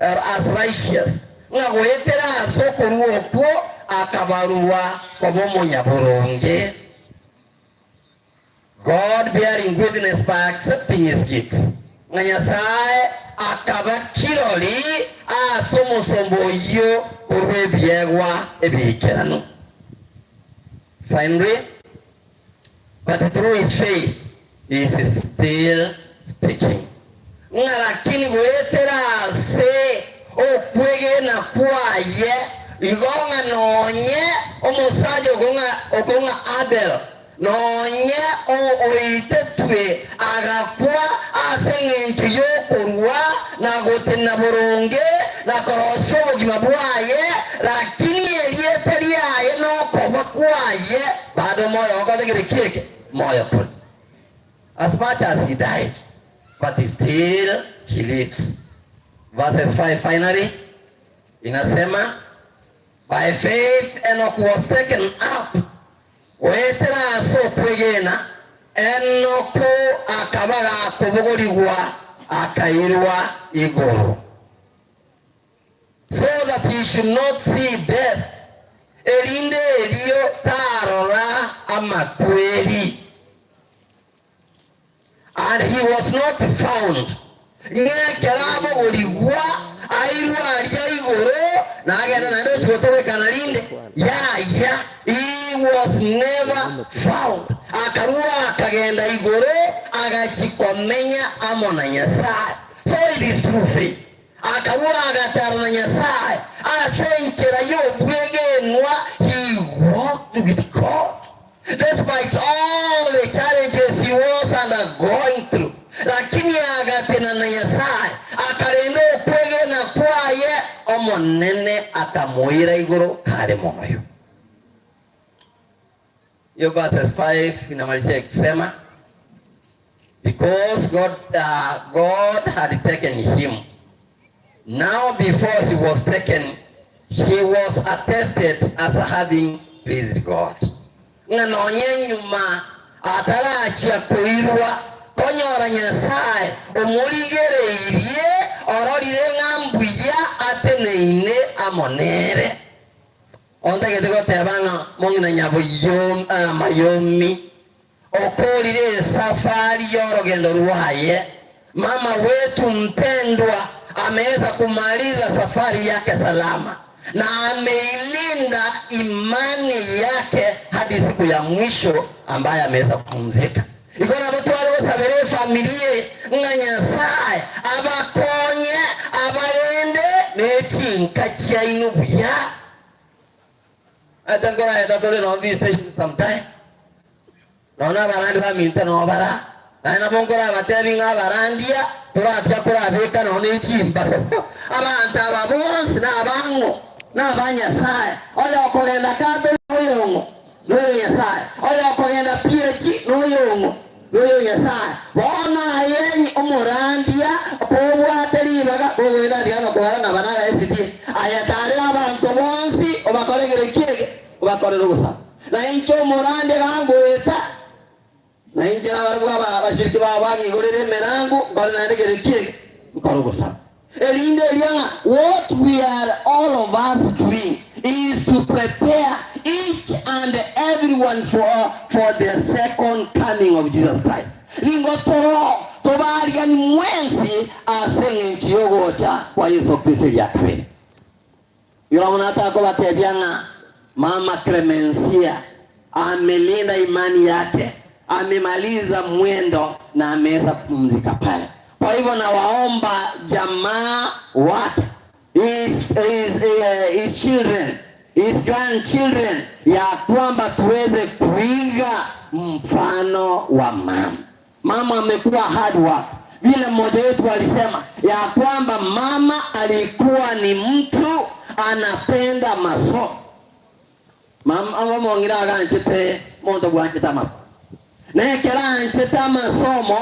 or as righteous, ng'a goetera ase okorua okwo akabarua koba omonyaboronge. God bearing witness by accepting his gifts, ng'a Nyasae akaba kirori ase omosomba oyio korwa ebiegwa ebiikeranu. Finally, But through his faith he is still speaking. Ng'a lakini goetera ase okwegena kwaye igo ng'a nonye omosacha okong'a okong'a Abel, nonye oitetwe agakwa ase eng'encho y'okorua na gotenena boronge na korosia obogima bwaye, lakini erieta riaye nokoba kwaye Bado moyo okotegire ki eke? Moyo kore. As much as he died, but still he lives. Verses 5 finally inasema by faith Enoch was taken up, goetera ase okwegena Enoku akaba gakobogorigwa akairwa igoro. So that he should not see death, erinde erio tarora amakweri. And he was not found, ng'ekero abogorigwa airwe aria igoro, nagende naende gochia gotogekana rinde, yaya, he was never found. Akarua akagenda igoro, agachia komenya amo na Nyasae. So it is through faith. Akarua agatara na Nyasae ase enchera y'obwegenwa, he walked with God despite all the challenges he was undergoing through, lakini agatena na Nyasae, akarenda okwegena kwaye, Omonene akamoira igoro kare moyo. Hiyo verses 5 inamalizia ikisema Because God, uh, God had taken him. Now before he was taken, he was attested as having pleased God. Ng'a nonye nyuma atarachia koirwa konyora Nyasae omorigereirie ororire ng'a mbuya ateneine amo nere. Ontagete goteba ng'a mong'ina nyaboyom, uh, mayomi Okoorire esafari y'orogendo rwaye, mama wetu mpendwa ameweza kumaliza safari yake salama na ameilinda imani yake hadi siku ya mwisho ambaye ameweza kupumzika. Igo nabo tware gosabera efamiri eye ng'a Nyasae abakonye abarende ne chinka chiaino buya. Ete nkoraeta tore noo visitation sometime. Nonya abarandi baminto noo bara, naende nabo nkorabatebi ng'a abarandia toratiga korabeka nonya ne chimbago. Abanto aba bonsi nabang'o? Naba Nyasae. Oyokogenda Catholic noyong'o? Noyo Nyasae. Oyokogenda PAG noyong'o? Noyo Nyasae. Bono aye omorandia kobwate ribaga, kogoeta tiga nokobara ng'a aba naba SDA. Aye Obakorere ogosaba. Na inche omorande gangoeta, na inche nabarabwo abashiriki bao bang'igorere emerango, nkore naende kere ki eke? Nkore ogosaba. Erinde eria ng'a what we are all of us doing is to prepare each and everyone for for the second coming of Jesus Christ. Nigo toro tobaarigani mwensi ase eng'encho y'ogocha kwa Yeso Kristo eria kabere. Yoramu natakobatebia ng'a Mama Clemencia amelinda imani yake, amemaliza mwendo na ameweza kupumzika pale. Kwa hivyo nawaomba jamaa wake, his children, his grandchildren, ya kwamba tuweze kuiga mfano wa mama. Mama amekuwa hard work. Vile mmoja wetu alisema ya kwamba mama alikuwa ni mtu anapenda masomo. Mama omong'ina aganchete monto bwanchete amasomo. Na ekero anchete amasomo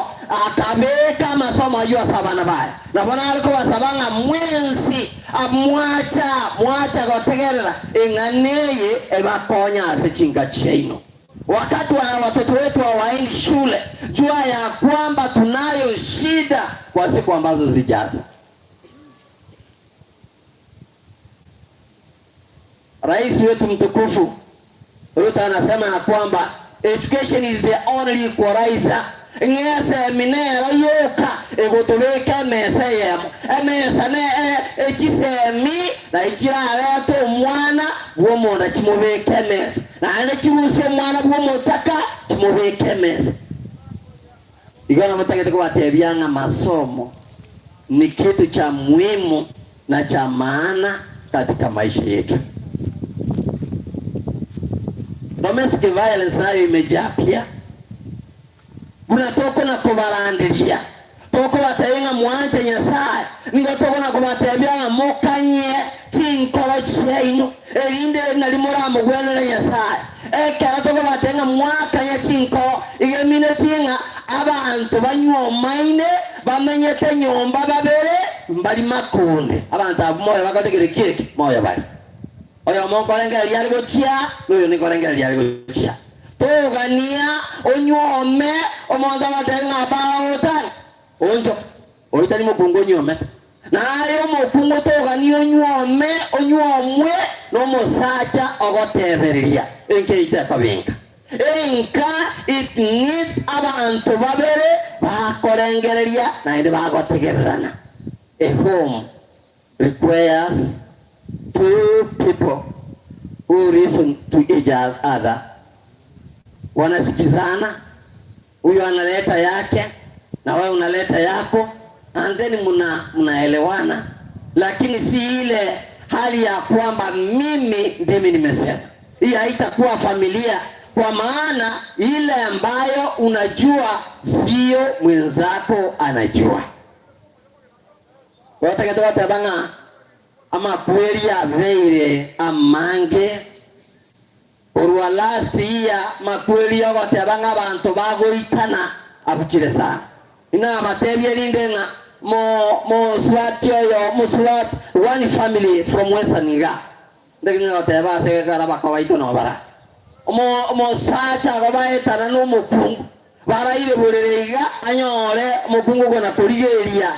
akabeka amasomo ayio ase abana baye. Nabo nare kobasaba ng'a mwensi mwacha mwacha gotegerera eng'ana eye ebakonye ase chinka chiaino. Wakati wa watoto wetu hawaendi shule, jua ya kwamba tunayo shida kwa siku ambazo zijazo. Rais wetu mtukufu Ruto anasema ya kwamba education is the only equalizer. Ng'ese eminero yoka egotobeka emesa eyemo emesa ne echisemi na chirareta omwana bw'omonda chimobeke emesa naende chirusie omwana bw'omotaka chimobeke emesa. Igo nabo kobatebia ng'a masomo ni kitu cha muhimu na cha maana katika maisha yetu. Domestic violence nayo imejaa pia. Buna toko na kobaranderia toko batebia ng'a mwanche Nyasaye nigo toko na kobatebia ng'a mokanye chinkoro chiaino erinde nari moramogwenere Nyasaye ekero tokobatebia ng'a mwakanye chinkoro igemineti ng'a abanto banywomaine bamenyete nyomba babere mbari makonde abanto abwo moyo bagotegere kieke moyo bari oyo monkorengereria ari gochia noyo nikorengereria ari gochia togania onywome omonto agotebia ng'a baotani oncho oitani mokungu onywome naye omokungu togania onywome onywomwe nomosacha ogotebereria enkeite ekobinga enka it needs abantu babere bakorengereria naende bagotegererana. A home requires two people who listen to each other, wanasikizana, huyu analeta yake na wewe unaleta yako, and then mna mnaelewana, lakini si ile hali ya kwamba mimi ndimi nimesema. Hii haitakuwa familia, kwa maana ile ambayo unajua sio mwenzako anajua. Watakete ng'a amakweri abeire amange korwa last year makweri ogoteba ng'a abanto bagoitana abuchire sana. Ina abatebie rinde ng'a mo moswati oyo moswati one family from Western iga ndege ng'oteba ase gekara bakabaito no bara omosacha agobaetana na omokungu baraire borere iga anyore omokungu okona korigereria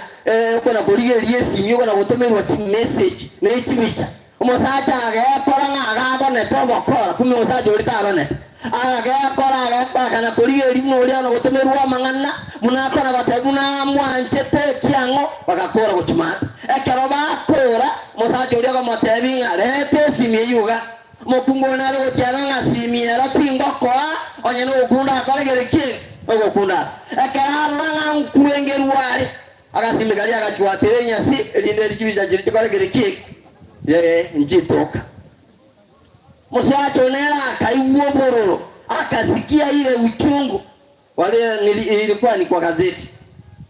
okona korigereria esimi okona gotomerwa chimessage na echibicha omosacha agekora ng'a agagonete obokora kumbe omosacha oria tagonete agekora agekora kana korigereria buna oria ona gotomerwa amang'ana buna akora gotebia buna mwanchete ekiang'o bagakora gochimata ekero bakora omosacha oria akomotebia ng'a reta esimi eywo iga omokungu oria nare gotiana ng'a simi ero tingokoa onye nogokunda akoregere ki ogokunda ekero arora ng'a nkwengerwa are agasimi karia agachwatera enyasi erinde eri chibicha chiria chikoregere ki ye nchitoka moswacha onere akaigwa obororo akasikia ile uchungu wale ilikuwa ni kwa gazeti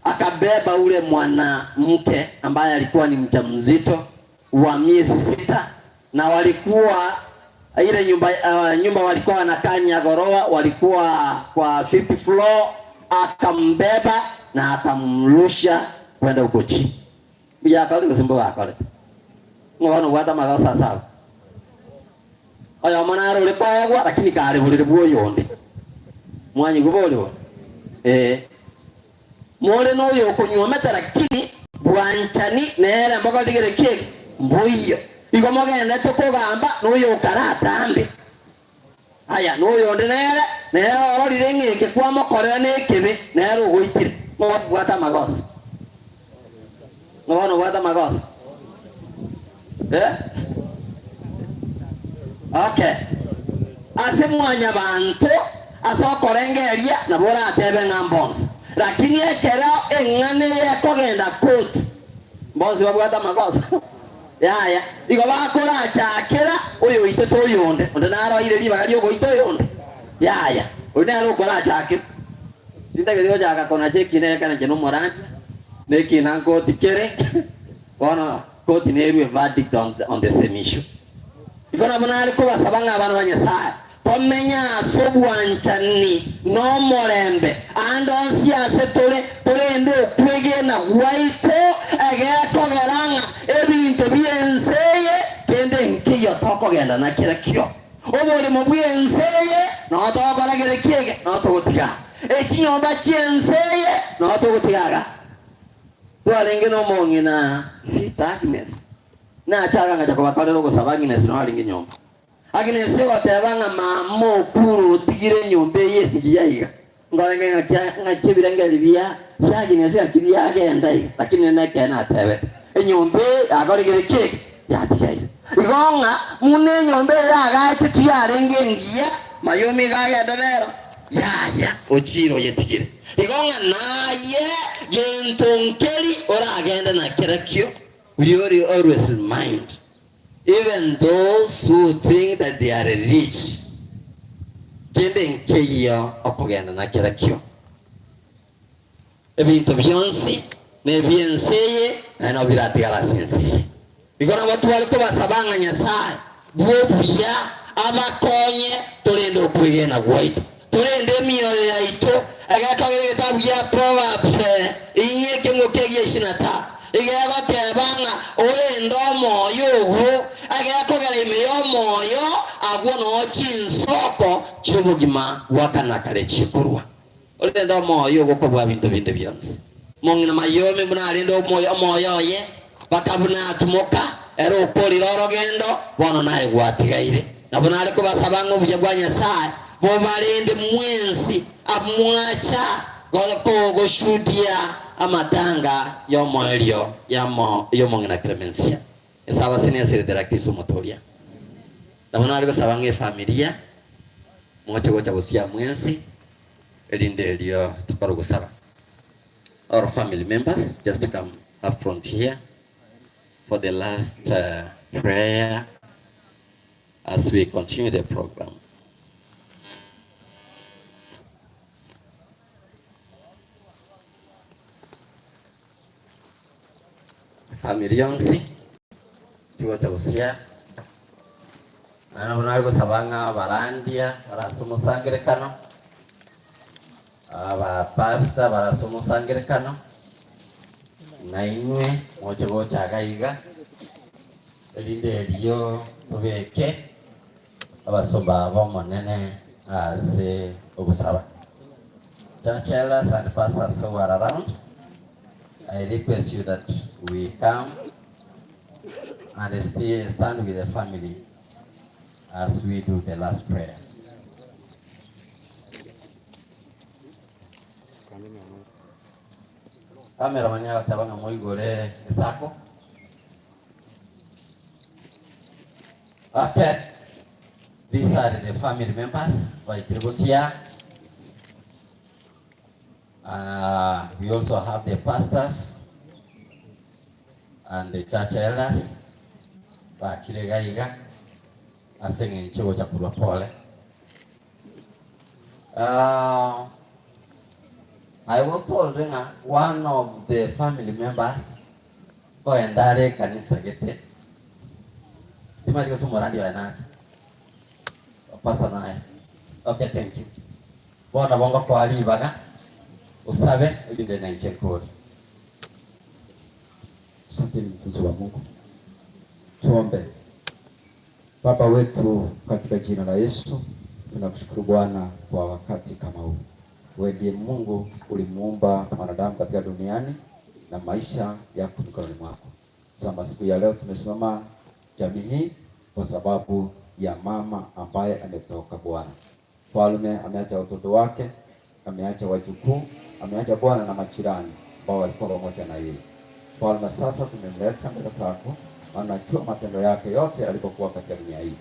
akabeba ule mwanamke ambaye alikuwa ni mjamzito wa miezi 6 na walikuwa ile nyumba nyumba walikuwa wanakaa Nyagoroa, walikuwa kwa 5th floor, akambeba na akamrusha kwenda huko chini. Yakali kusimbo wakale. Ngono wata magosa sawa. Oyomo nare ore koegwa, lakini kare borere bw'oyonde. Mwanyigwa bori bono? Ee. More noyokonyuomete lakini bwanchani nere mbogotigere ki eke? Mboiyo. Igo mogendete kogamba noyokare atambe. Aya, noyonde nere, nere ororire ng'a eke kwamokorera nekebe, nere ogoitire. Ng'o obwate amagoso? Ng'o bono obwate amagoso? Eh? Okay. Ase mwanyabanto, ase okorengereria, nabo oratebe ng'a mbonsi. Lakini ekero eng'ana eye ekogenda koti, mbonsi babwate amagoso? Yaya. Igo bakorachakera oyoitete oyonde, onde naroire ribaga ri'ogoita oyonde? Yaya. Oyio nere okorachakera. Tintageti gochaka konacha ekina ekero inche nomorandia, na ekina nkoti kere. Bono koti nerue verdict on, on the same issue. Igo nabo nare kobasaba ng'a abana ba Nyasae tomenye ase obwanchani na omorembe ande onsi ase tore, torende okwegena gwaito egekogera ng'a ebinto bi'ense eye kende nkeiyo tokogenda nakerekio. Oborimo bw'ense eye noo togokora kere kiege noo togotiga. Echinyomba chi'ense eye noo togotiga iga. Twarenge nomong'ina Sita Agnes, nache agangacha kobakorera ogosaba Agnes noro arenge nyomba. Agnes ogoteba ng'a mama okure otigire enyomba eye engiya iga. Nkorenge ng'aki ng'aki ebirengererio bia bia Agnes ng'aki biagenda iga, lakini nere nekeene atebete. Enyomba eye yakoregire ki eke? Yatigaire. Igo ng'a buna enyomba eye yagachetwe yarenge engiya, Mayumi iga agende rero. Yaya, ochiire oyetigire. Igo ng'a naye gento nkeri oragende na kerekio, we always remind even those who think that they are rich, kende nkeiyo okogenda na kerekio. Ebinto bionsi nebi'ense eye, naende nabo biratigare ase ense eye. Igo nabo tware kobasaba ng'a Nyasae bw'obuya abakonye torende okwegena gwaito, torende emioyo yaito. Egekogera egetabu gia Proverbs inye ekemokia gia isini na tano iga egoteba ng'a orende omoyo ogwo, egekogera ime y'omoyo agwo noo chinsoko chi'obogima bwa kare na kare chikorwa. Orende omoyo ogo kobua binto binde bionsi. Mong'ina Mayomi buna arende omoyo oye, baka buna atumoka, ere okorire orogendo, bono naye gwatigaire. Nabo nare kobasaba ng'a obuya bwa Nyasae bobarende mwensi abmwacha goshudia amatanga y'omoerio y'omong'ina Clemencia. Esabasini ase eritera Kristo Omotoria. Nabo nare gosaba ng'a efamilia moche gocha gosia mwensi, erinde erio tokore ogosaba. All family members just come up front here for the last prayer as we continue the program. Family yonsi chigocha gosia naende nabo nare gosaba ng'a abarandia bare ase omosangerekano, abapastor bare ase omosangerekano, nainwe moche gocha iga iga, erinde erio tobeke abasomba b'Omonene ase ogosaba. Church elders and pastors who are around, I request you that we come and stay, stand with the family as we do the last prayer. Cameraman agateba ng'a moigore esako. Okay. These are the family members baikire gosia. Uh, we also have the pastors and the church elders bachire iga iga ase eng'encho gocha korwa pole. Uh, I was told ng'a one of the family members kogenda are ekanisa gete timanyeti gose omorandi oye nache pastor naye okay thank you Bono nabo ngokoa ribaga osabe, erinde nainche nkore. Asante mtumishi wa Mungu. Tuombe. Baba wetu, katika jina la Yesu tunakushukuru Bwana kwa wakati kama huu. Wewe ndiye Mungu ulimuumba mwanadamu katika duniani na maisha yako mikononi mwako. Sasa siku ya leo tumesimama jamii hii kwa sababu ya mama ambaye ametoka Bwana. Mfalme ameacha watoto wake, ameacha wajukuu, ameacha Bwana na majirani ambao walikuwa pamoja na yeye. Mfalme, sasa tumemleta mbele zako, maana najua matendo yake yote alipokuwa katika dunia hii.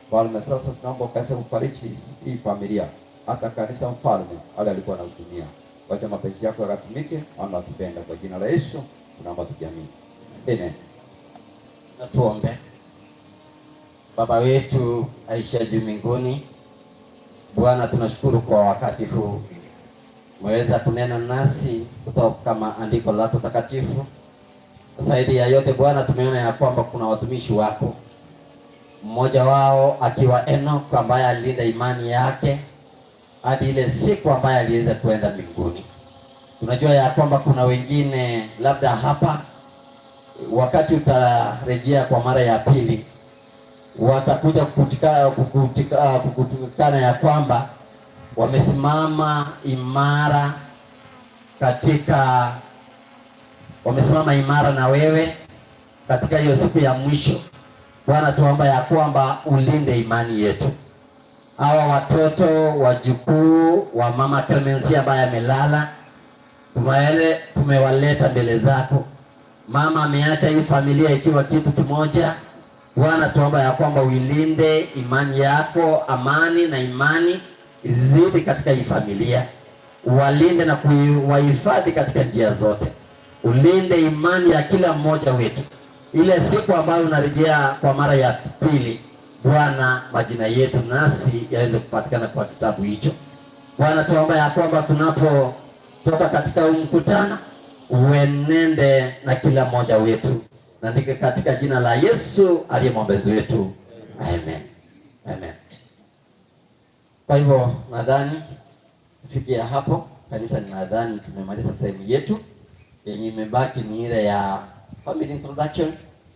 Mfalme, sasa tunaomba ukaweze kufariji hii familia, hata kanisa mfalme, wale alikuwa anahudumia. Wacha mapenzi yako yakatumike, maana watupenda. Kwa jina la Yesu tunaomba tukiamini, amen. Na tuombe. Baba wetu aisha juu mbinguni, Bwana tunashukuru kwa wakati huu umeweza kunena nasi kutoka maandiko lako takatifu. Zaidi ya yote Bwana, tumeona ya kwamba kuna watumishi wako, mmoja wao akiwa Enoch ambaye alilinda imani yake hadi ile siku ambaye aliweza kuenda mbinguni. Tunajua ya kwamba kuna wengine labda hapa, wakati utarejea kwa mara ya pili, watakuja kukutika, kukutika, kukutukana ya kwamba wamesimama imara katika wamesimama imara na wewe katika hiyo siku ya mwisho. Bwana, tuomba ya kwamba ulinde imani yetu. Hawa watoto wajukuu wa mama Clemency ambaye amelala, tumewaleta mbele zako. Mama ameacha hii familia ikiwa kitu kimoja. Bwana, tuomba ya kwamba uilinde imani yako, amani na imani izidi katika hii familia, uwalinde na kuwahifadhi katika njia zote, ulinde imani ya kila mmoja wetu. Ile siku ambayo unarejea kwa mara ya pili, Bwana, majina yetu nasi yaweze kupatikana kwa kitabu hicho. Bwana, tuomba ya kwamba tunapotoka katika huu mkutano uenende na kila mmoja wetu, na ndike katika jina la Yesu aliye mwombezi wetu, amen, amen. Kwa hivyo nadhani kufikia hapo kanisa, nadhani tumemaliza sehemu yetu yenye imebaki ni ile ya family introduction,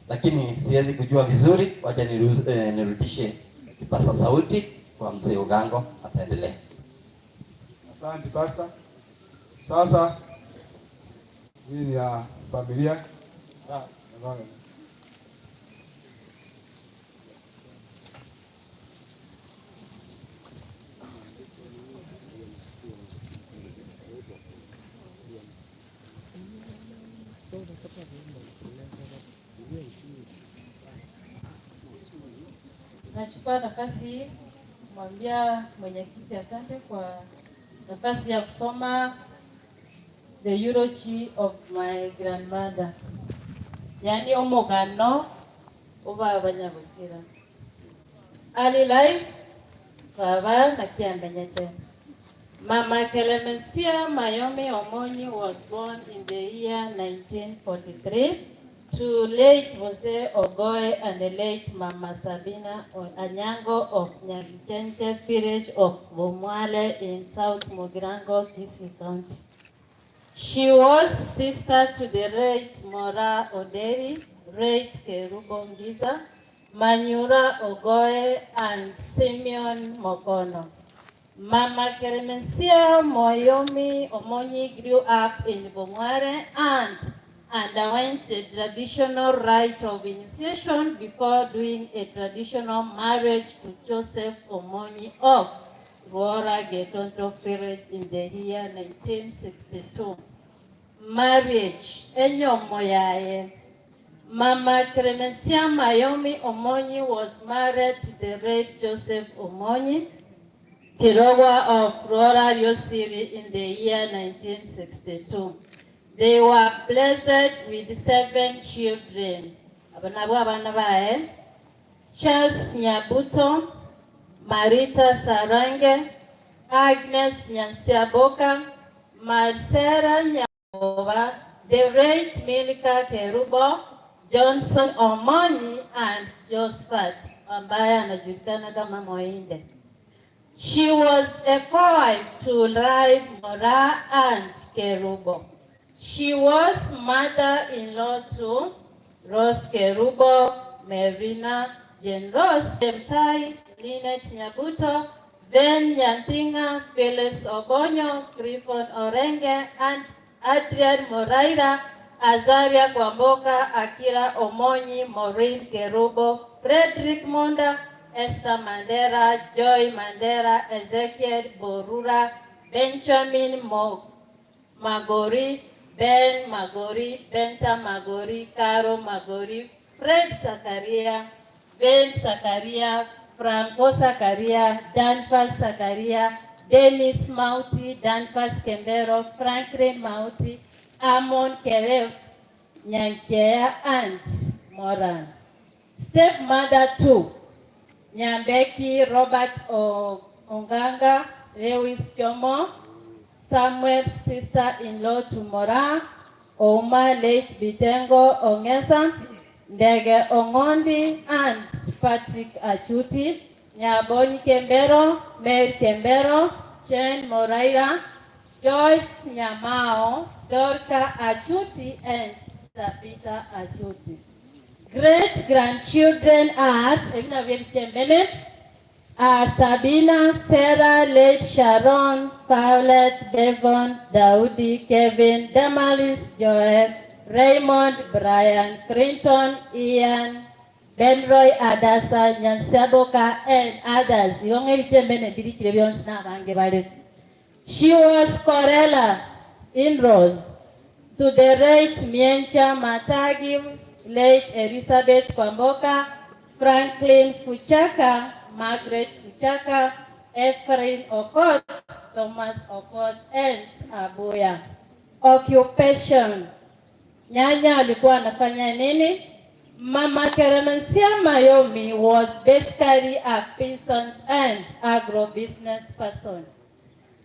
lakini siwezi kujua vizuri. Wacha nirudishe kipasa sauti kwa mzee Ugango, ataendelea. Asante pastor. Sasa hii ni ya familia. Nachukua nafasi hii kumwambia mwenyekiti asante kwa nafasi ya kusoma the eulogy of my grandmother, yaani omugano oba nyagusira. Early life baba nakiamenyete. Mama Clemencia Mayomi Omonyi was born in the year 1943 to late Jose Ogoe and the late Mama Sabina Anyango of Nyabichenche village of Bomwale in South Mugirango, Kisii County. She was sister to the late Mora Oderi, late Kerubo Ngiza, Manyura Ogoe, and Simeon Mokono. Mama Clemencia Moyomi Omonyi grew up in Bomware and underwent the traditional rite of initiation before doing a traditional marriage to Joseph Omonyi of Rwora Getonto village in the year 1962. Marriage, enyomo yaye. Mama Clemencia Mayomi Omonyi was married to the late Joseph Omonyi, Kirowa of Rwora Yosiri in the year 1962. They were blessed with 7 children. Abanabo abana bae. Charles Nyabuto, Marita Sarange, Agnes Nyansiaboka, Marcela Nyaboba, the late Milka Kerubo, Johnson Omonyi, and Josephat, ambaye anajulikana kama Moinde. She was a co-wife to Live Mora and Kerubo. She was mother-in-law to Rose Kerubo, Merina, Jane Rose Chemtai, Linet Nyabuto, Ben Nyantinga, Phyllis Obonyo, Clifford Orenge, and Adrian Moraira, Azaria Kwamboka, Akira Omonyi, Maureen Kerubo, Frederick Monda, Esther Mandera, Joy Mandera, Ezekiel Borura, Benjamin Mo Magori, Ben Magori, Benta Magori, Caro Magori, Fred Sakaria, Ben Sakaria, Franco Sakaria, Danfas Sakaria, Dennis Mauti, Danfas Kembero, Franklin Mauti, Amon Keref, Nyankea, and Moran. Stepmother 2, Nyambeki Robert o Onganga, Lewis Kyomo, Samuel sister-in-law to Mora, Ouma late Bitengo Ongesa, Ndege Ongondi, and Patrick Achuti, Nyabonyi Kembero, Mary Kembero, Chen Moraira, Joyce Nyamao, Dorka Achuti, and Tabitha Achuti. Great grandchildren are, are Sabina, Sarah, late Sharon, Violet, Devon, Daudi, Kevin, Damalis, Joel, Raymond, Brian, Clinton, Ian, Benroy, Adasa, Nyansaboka, and others. She was Corella in Rose to the late Miencha Matagi, late Elizabeth Kwamboka, Franklin Fuchaka, Margaret Fuchaka, Ephraim Okot, Thomas Okot, and Abuya. Occupation. Nyanya alikuwa anafanya nini? Mama Keremensia Mayomi was basically a peasant and agro-business person.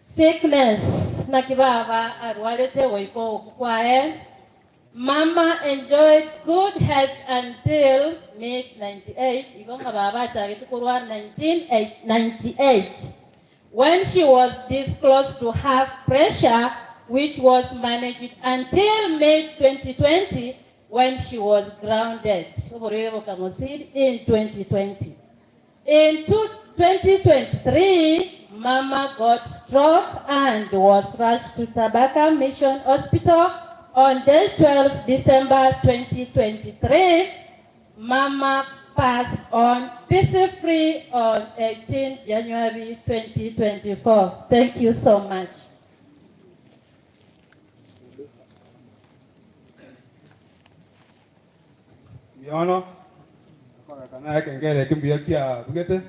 Sickness na kibaba arwarete goiko okwae. Mama enjoyed good health until mid 98, igonga baba achagete korwa 1998, when she was disclosed to have pressure, which was managed until May 2020, when she was grounded in 2020. In 2023, Mama got stroke and was rushed to Tabaka Mission Hospital on day 12 December 2023. Mama passed on peacefully on 18 January 2024. Thank you so much. Miono naye kengele kimbuya kia bugete.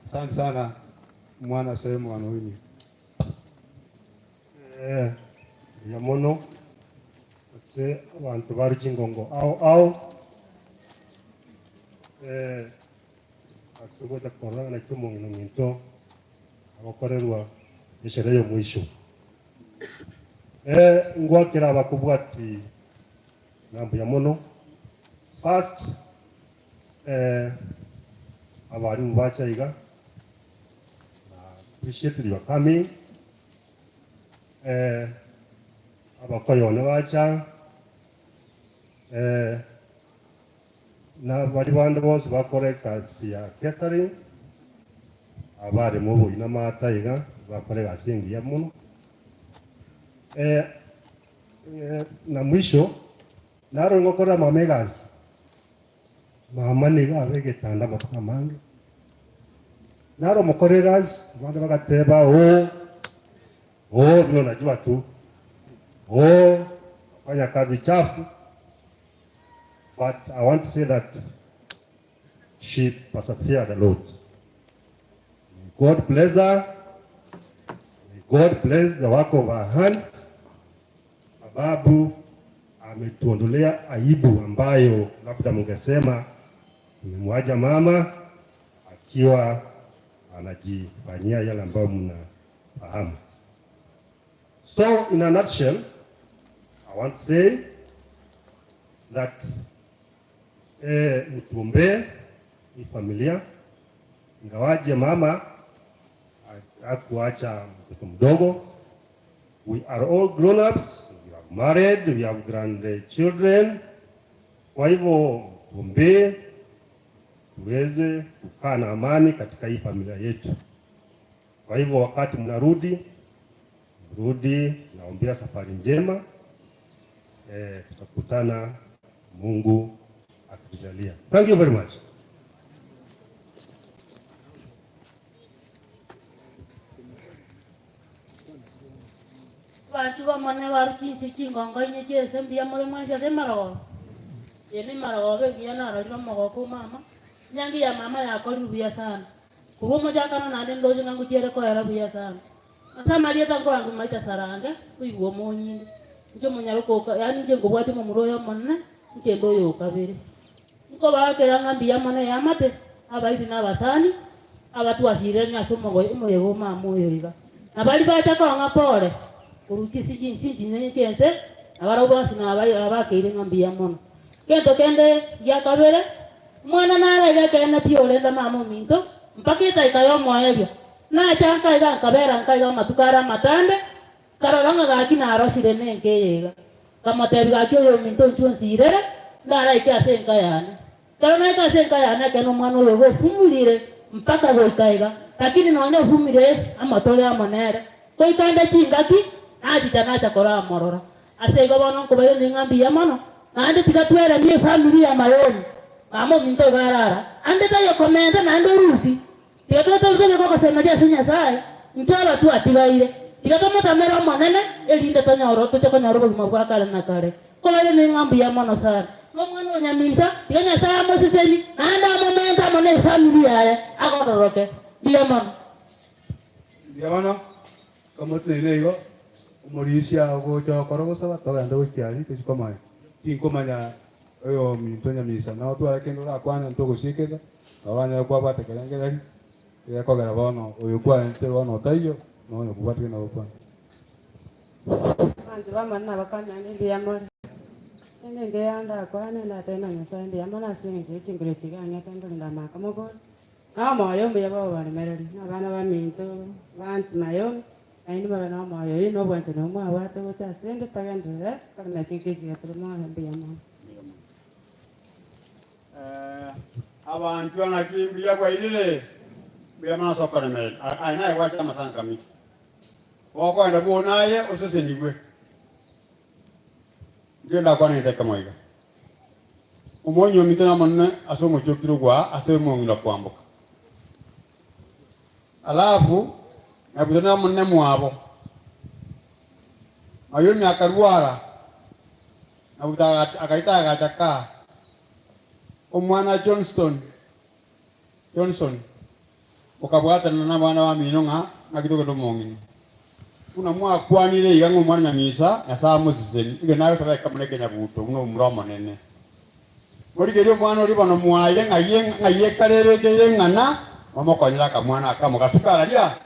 Asante sana mwana sehemu wanoini. Eh, ya mono ase abantu ba Rujingongo ao ao eh ase gocha korora naki omong'ina ominto agokorerwa esherehe ya omwisho. Eh, ngwakera abakobwati ng'a mbuya mono. First, eh, abarimu bacha iga, na appreciate your coming. Eh, abakoyone bacha, eh, na bari bande bonsi bakora egasi ya catering, abaremo oboina amata iga, bakora egasi engiya mono. Eh, eh, na mwisho, naro ngokorera mama egasi, mama nigo abe egetanda amatuko amange, naro omokore egasi, abande bagateba oo, oo buna unajua tu, oo fanya kazi chafu, but I want to say that she persevered a lot. May God bless her. May God bless the work of her hands, sababu ametuondolea aibu ambayo labda mungesema tumemwacha mama akiwa anajifanyia yale ambayo mnafahamu. So in a nutshell, I want to say that eh, mtuombee hii familia, ingawaje mama hakuacha mtoto mdogo. We are all grown ups, we have married, we have grandchildren. Kwa hivyo tuombee. tuweze kukaa na amani katika hii familia yetu. Kwa hivyo wakati mnarudi, mrudi, naombea safari njema. Eh, tutakutana Mungu akitujalia. Thank you very much. Abanchwa b'Omonene barue chinse chingongo inye chi'ense mbuya more mwensi ase emarogoba. Eye nemarogoba egiya narorire omogoko o mama, enyangi ya mama yakorirwe buya sana. Korwa omochakano naende ndoche ng'a ngochiere koera buya sana. Ase amarieta nkorange maita sarange, oigwe omonyinga, inche omonyaroka oka yaani inche nkobwatia omomura oyo omonene, inche inde oyo okabere. Nkobaakera ng'a mbuya mono eamate, abairi na abasani, abatwasiireranie ase omogoye omoyega o mama oyo iga. Na baria bacha kong'a pore korwa chisi chinsi chinene chi'ense, na barabwo bonsi nabakeire ng'a mbuya mono. Gento kende gia kabere, omwana nare iga ekeene pi orende mama ominto, mpaka etaika y'omoerio. Nacha nkaiga nkabera nkaiga amatuko are amatambe, Nkarora ng'a gaki narosire nenka eye iga. Nkamotebia, Gaki oyominto inchuo onsiirere, ndaraike ase enka yane. Ekero naika ase enka yane, ekeene omwana oyo iga ofumurire mpaka goika iga, lakini nonya ofumire amotore amo nere. Goika inde chingaki, nachicha nacha koramorora. Ase igo bono nkobairaneria ng'a mbuya mono, naende tiga tweremie efamiri ya Mayoni. Mama ominto iga arara, ande taiyo komenta naende orusi. Tiga totoruterie gogosemeria ase Nyasae, intwe aba twatigaire. Tiga tomotamere Omonene, erinde tonyore toche konyora obogima bwa kare na kare. Nkobairaneria ng'a mbuya mono sana. Nomwana o Nyamisa, tiga Nyasae amosesenie, naende amomente amo nefamiri yaye, agororoke. Mbuya mono. Mbuya mono, kamoteneine igo, omorisia ogocha okora ogosaba, togende gochia aria tochie komonya. Tinkomanya oyominto Nyamisa, notware kende orakwane ntogosiekera. Nabo banyare kwabwata ekerengererio gekogera bono oyo kwarentire bono otaiyo, na oyo okobwatia nabo kwane. Abanto b'Omonene nabakwane naende mbuya more. Rende engiya ndakwane ndatebe na Nyasae mbuya mono ase engencho ye chinguru echi iga ang'ete nkorenda amaka mobori, na omoyo omuya bw'oboremereri, na abana baminto bansi Naomi, nainwe mobe nomoyo oyio na obwanchani obwo mwabwate gocha asende togenderere korenda chinka echi iga tore moyo mbuya mono. Abanchwa naki mbuya bwairire, mbuya mono ase okoremereria. Aye naye gwacha amatanga kamiti. Gokoenda buna aye osesenigwe. Inche ndakwane gento ekemo iga. Omonyo ominto nomonene ase omochie o Kirogwa ase omong'ina kwamboka. Alafu Nyabuto nomonene mwabo. Mayoni akarwara. Nyabuto agaita agacha kaa. Omwana Johnston, Johnson, mokabwatana nabana bamino ng'a ng'aki togende omong'ina. Buna mwakwanire iga ng'a omwana Nyamisa, Nyasae amoseseni, inche nagosaba ekamuna ekenyabuto buna omomura omonene. Morigererie omwana oria bono mwaye ng'ai ng'ai ekare ebekeire ing'ana, momokonyere akamwana akamo gasuke araria,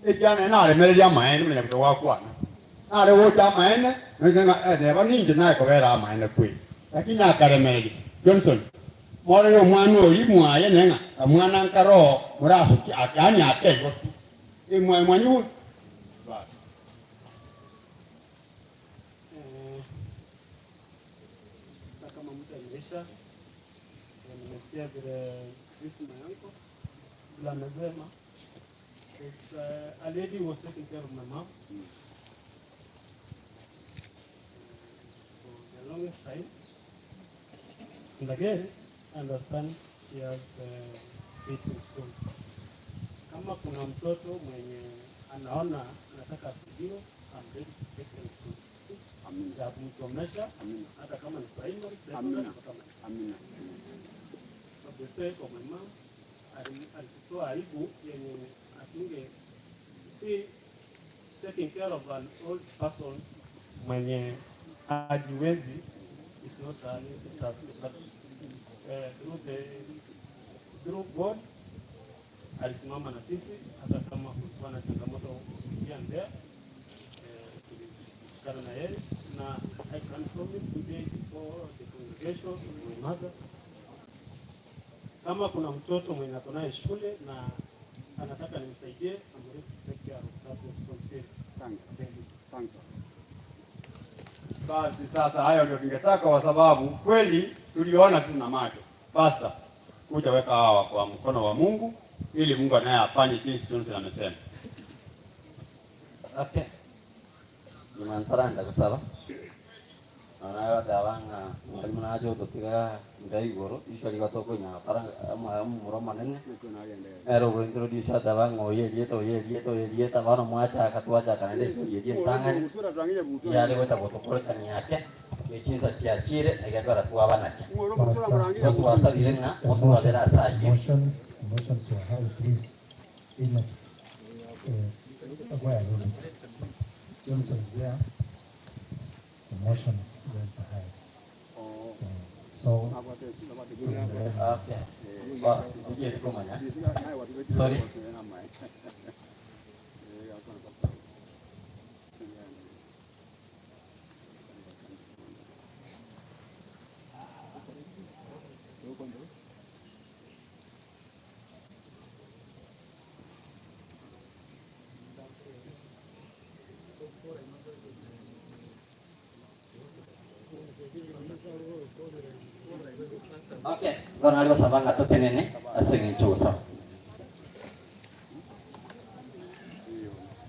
ekiagera nere naremereria amaene buna Nyabuto gwakwana. Nare gocha amaene, noise ng'a eh, neba ninche naye kobera amaene kweri. Lakini akaremereria, Johnson, morore omwana oyio mwaye ne ng'a kamwana nkaroo morasukie ake, yaani ake igo pi. Eh, mwaye mwanyigure? Basi. Eh, kama mtu ameisha, eh, nimesikia vile Chris my uncle vile amesema. There's a lady who was taking care of my mom for the longest time. And again, I understand she has kids in school. Kama kuna mtoto mwenye anaona anataka asaidiwe, I'm ready to take them to school. Ya kumsomesha hata kama ni primary, secondary, mpaka Amina. For the sake of my mom, alitutoa aibu yenye atunge see taking care of an old person mwenye hajiwezi is not an easy task, but through God alisimama na sisi hata kama kulikuwa na changamoto here and there, tulishikana na yeye na I can promise today before the congregation my mother, kama kuna mtoto mwenye ako naye shule na anataka nimsaidie, I'm ready to take care of that responsibility. Thank you. Thank you. Basi sasa hayo ndio tungetaka kwa sababu kweli tuliona sisi na macho. Basa. Kuja weka hawa kwa mkono wa Mungu ili Mungu naye afanye jinsi Johnson amesema. Okay. Nyuma ntaranda gosaba nonya goteba ng'a mwalimu nache gototiga inda igoro usually igo tokonyara para omomura omonene nere ogo introduce ateba ng'a oyo erieta oyo erieta oyo erieta bono mwachaka twachaka naende estory eria entang'ani yare gocha gotokorekania ake ne chinsa chiachire na egetwara twabanacha. Igo twasabire ng'a motwabere ase ayio. Emotions, emotions were high, please. Enoch, where are you? Johnson is there. Emotions went high. So, Okay. Bono, tichieti komanya. Sorry. Okay, bono aria basaba ng'a totenene ase eng'encho ogosaba.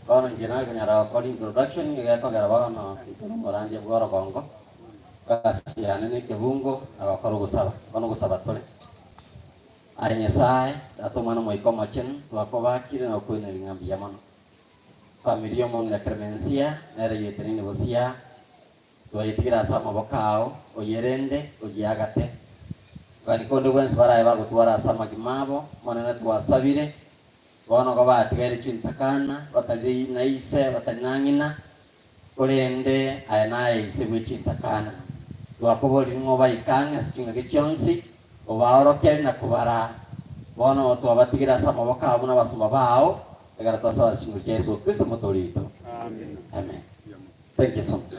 Bono inche nare konyara gokora introduction egekogera bono intwe na omorandia bwa orogongo, egasi yane na ekebungo na gokora ogosaba. Bono ogosaba tore. Aye Nyasae, Tata Omwana Omoika Omochenu, twakobakire na gokoineria ng'a mbuya mono. Famiri y'omong'ina Clemencia nere yoeteneine bosio aa, twayetigire ase amaboko ao, oyerende, oyiagate. Gani konde bwensi barabe bagotwara ase amagima abo, Omonene twasabire, bono igo batigaire chintakana, batari na ise, batari na ng'ina, korende aye naye ise bwe chintakana. Twakoborire ng'a obaike ang'e ase chingaki chionsi, obaorokerie na kobaraa. Bono twabatigire ase amaboko ao buna abasomba bao, Ekero twasaba ase chinguru chia Yeso Kristo Omotoori oito. Amen. Thank you so much.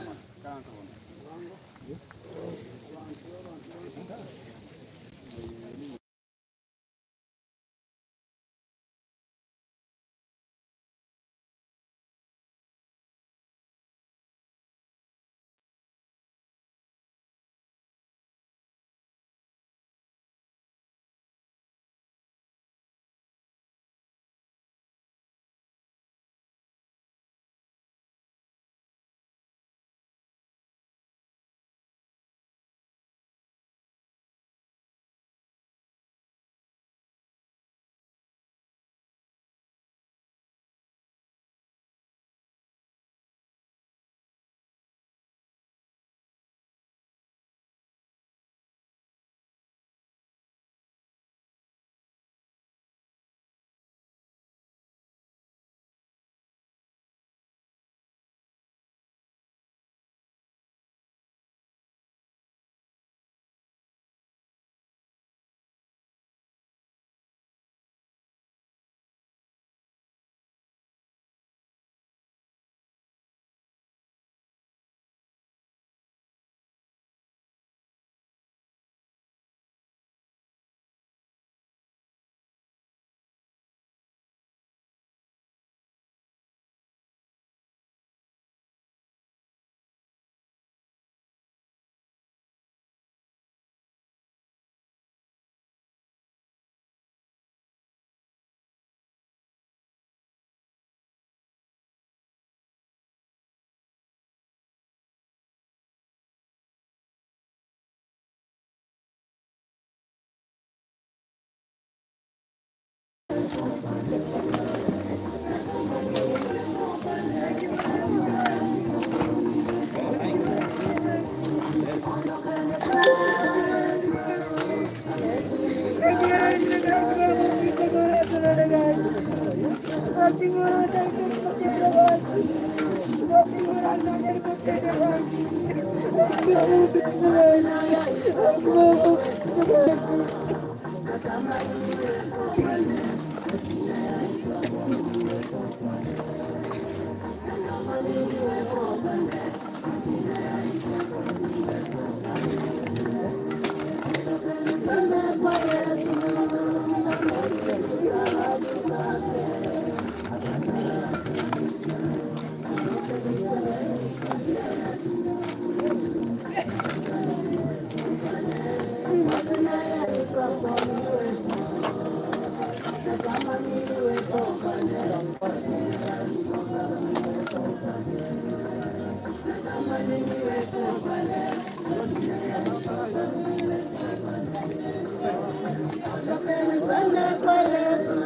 Twende kwa Yesu,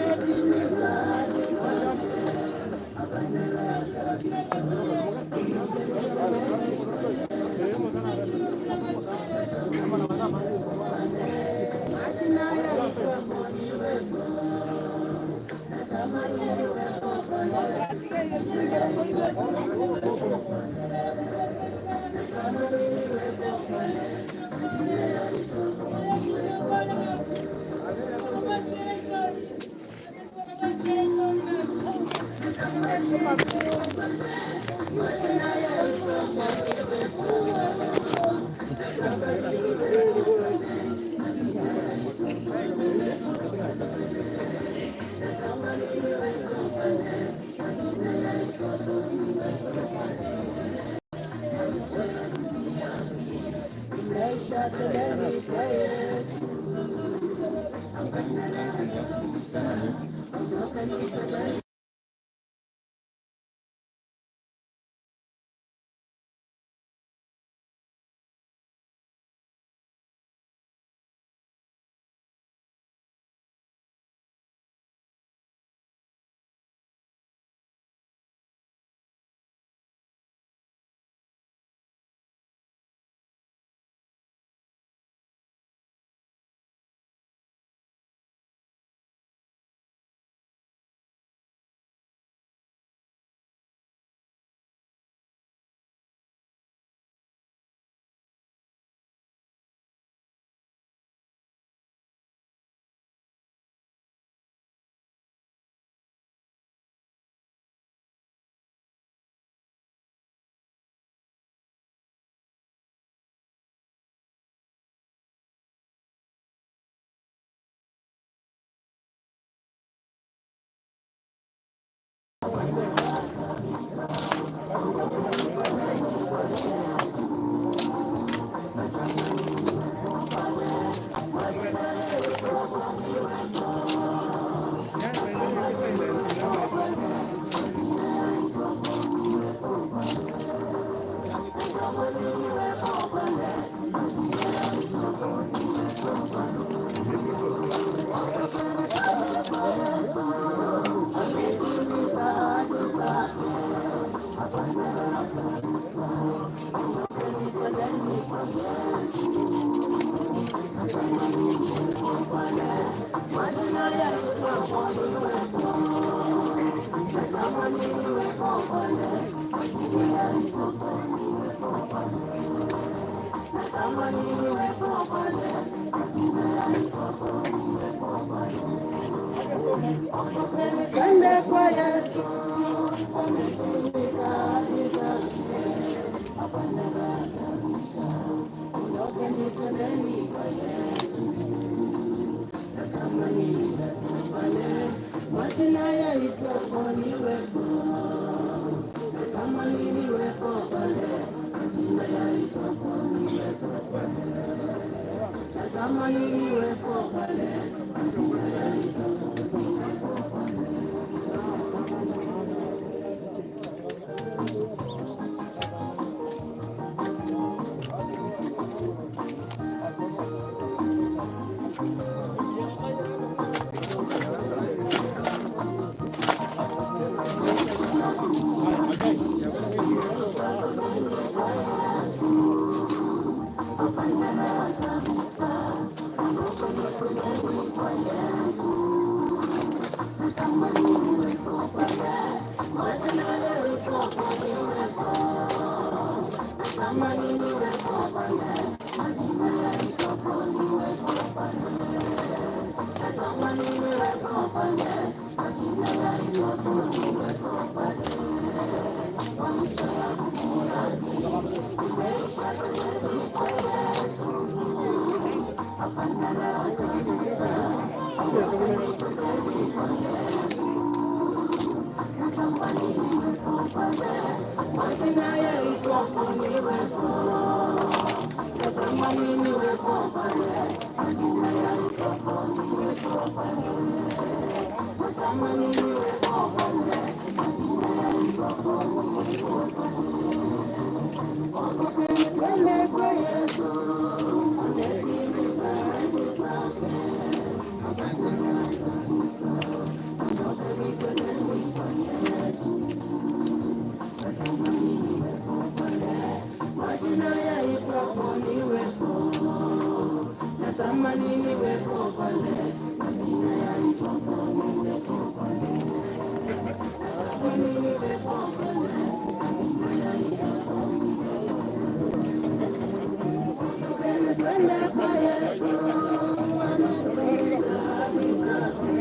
ametimiza ahadi zake. Majina yaitwapo niwepo, natamani niwepo pale. Natamani niwepo pale. Maisha twendeni kwa Yesu. Twende kwa Yesu, ametimiza ahadi zake. Hapana kabisa, ondokeni twendeni kwa Yesu. Natamani niwepo pale, majina yaitwapo niwepo. Natamani niwepo pale, majina yaitwapo niwepo pale. Natamani niwepo pale, majina yaitwapo niwepo pale. Natamani niwepo pale, majina yaitwapo niwepo pale. Natamani niwepo pale, majina yaitwapo niwepo. Twende kwa Yesu, ametimiza ahadi zake.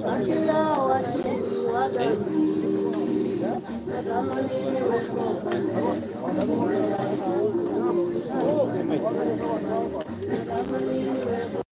Kati ya washindi wa dhambi, natamani niwepo pale. Natamani niwepo.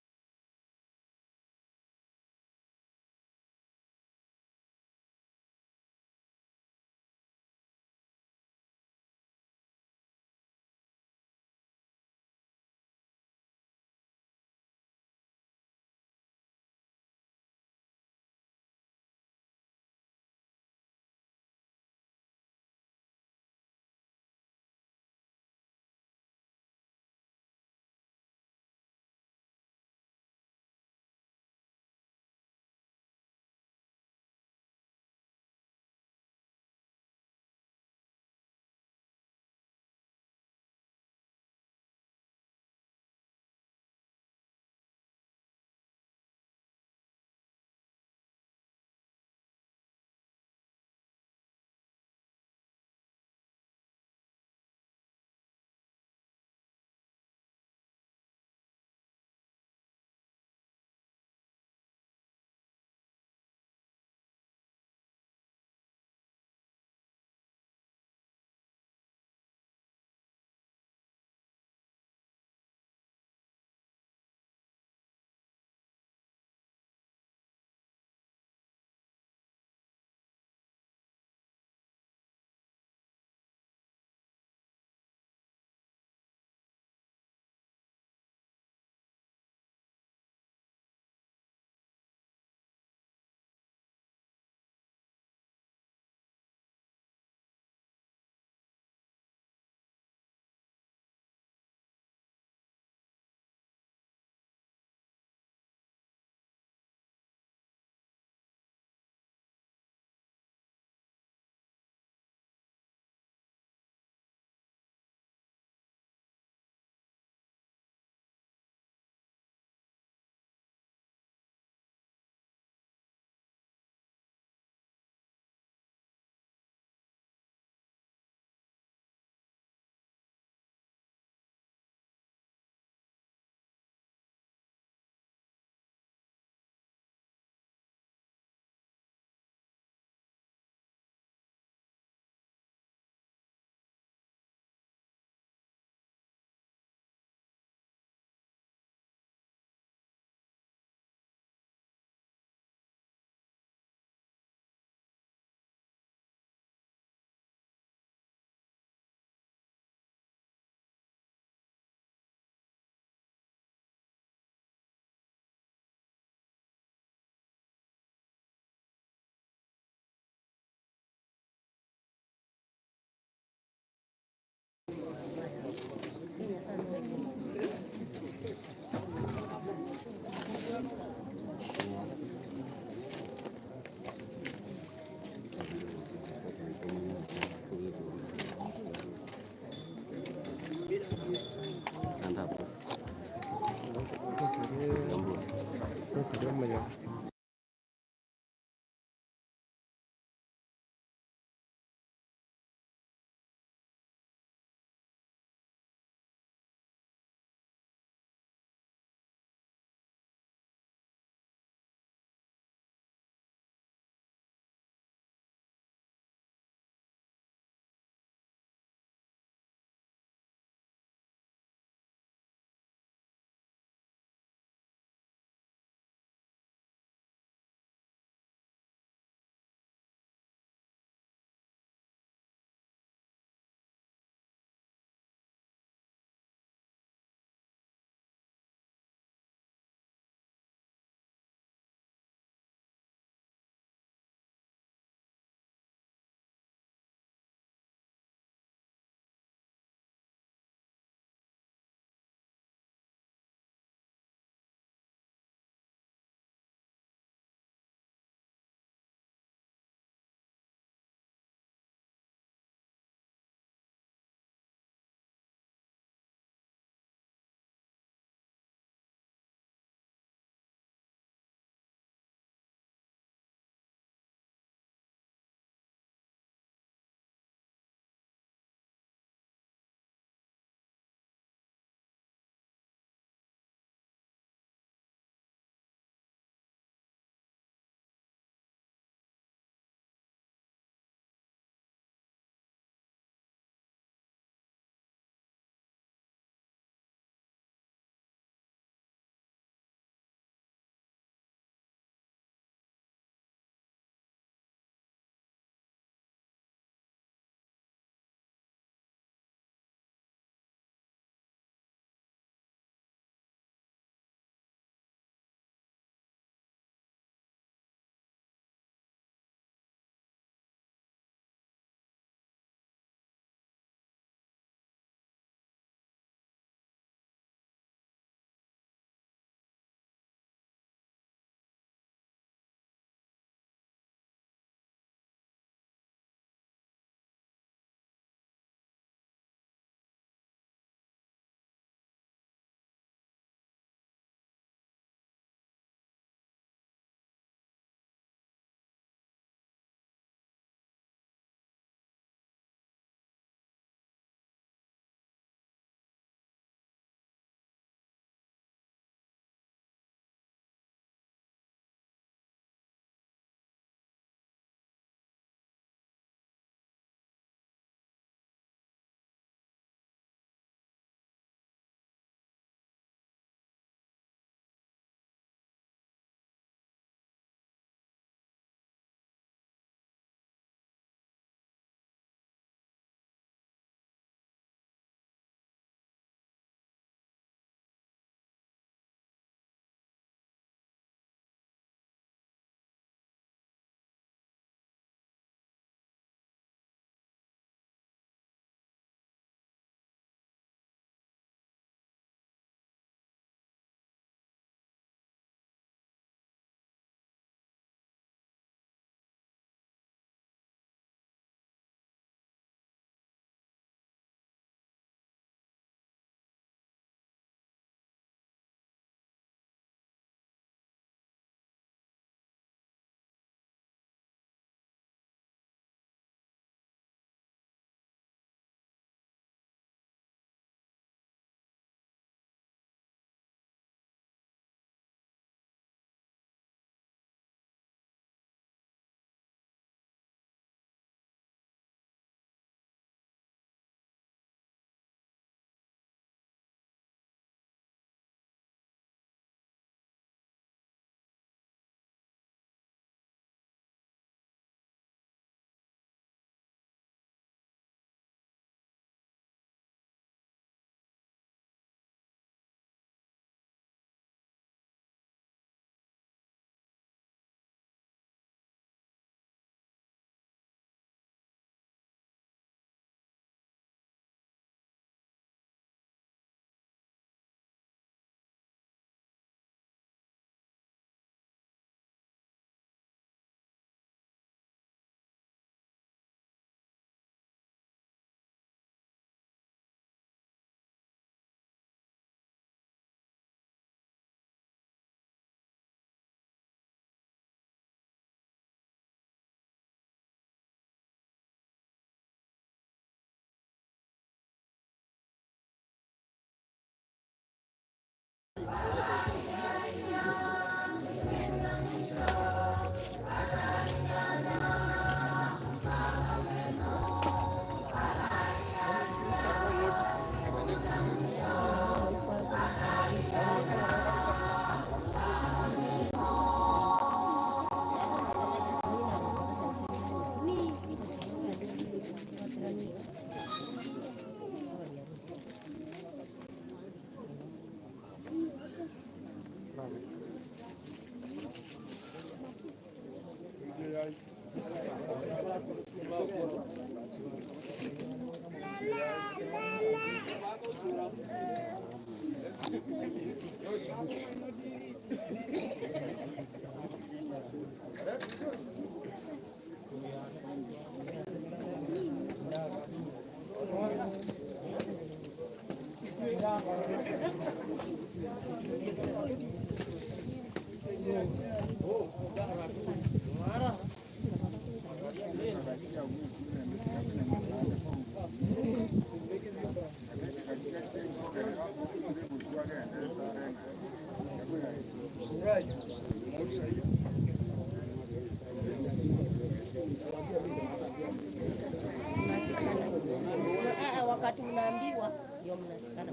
Wakati mnaambiwa ndio mnasikana,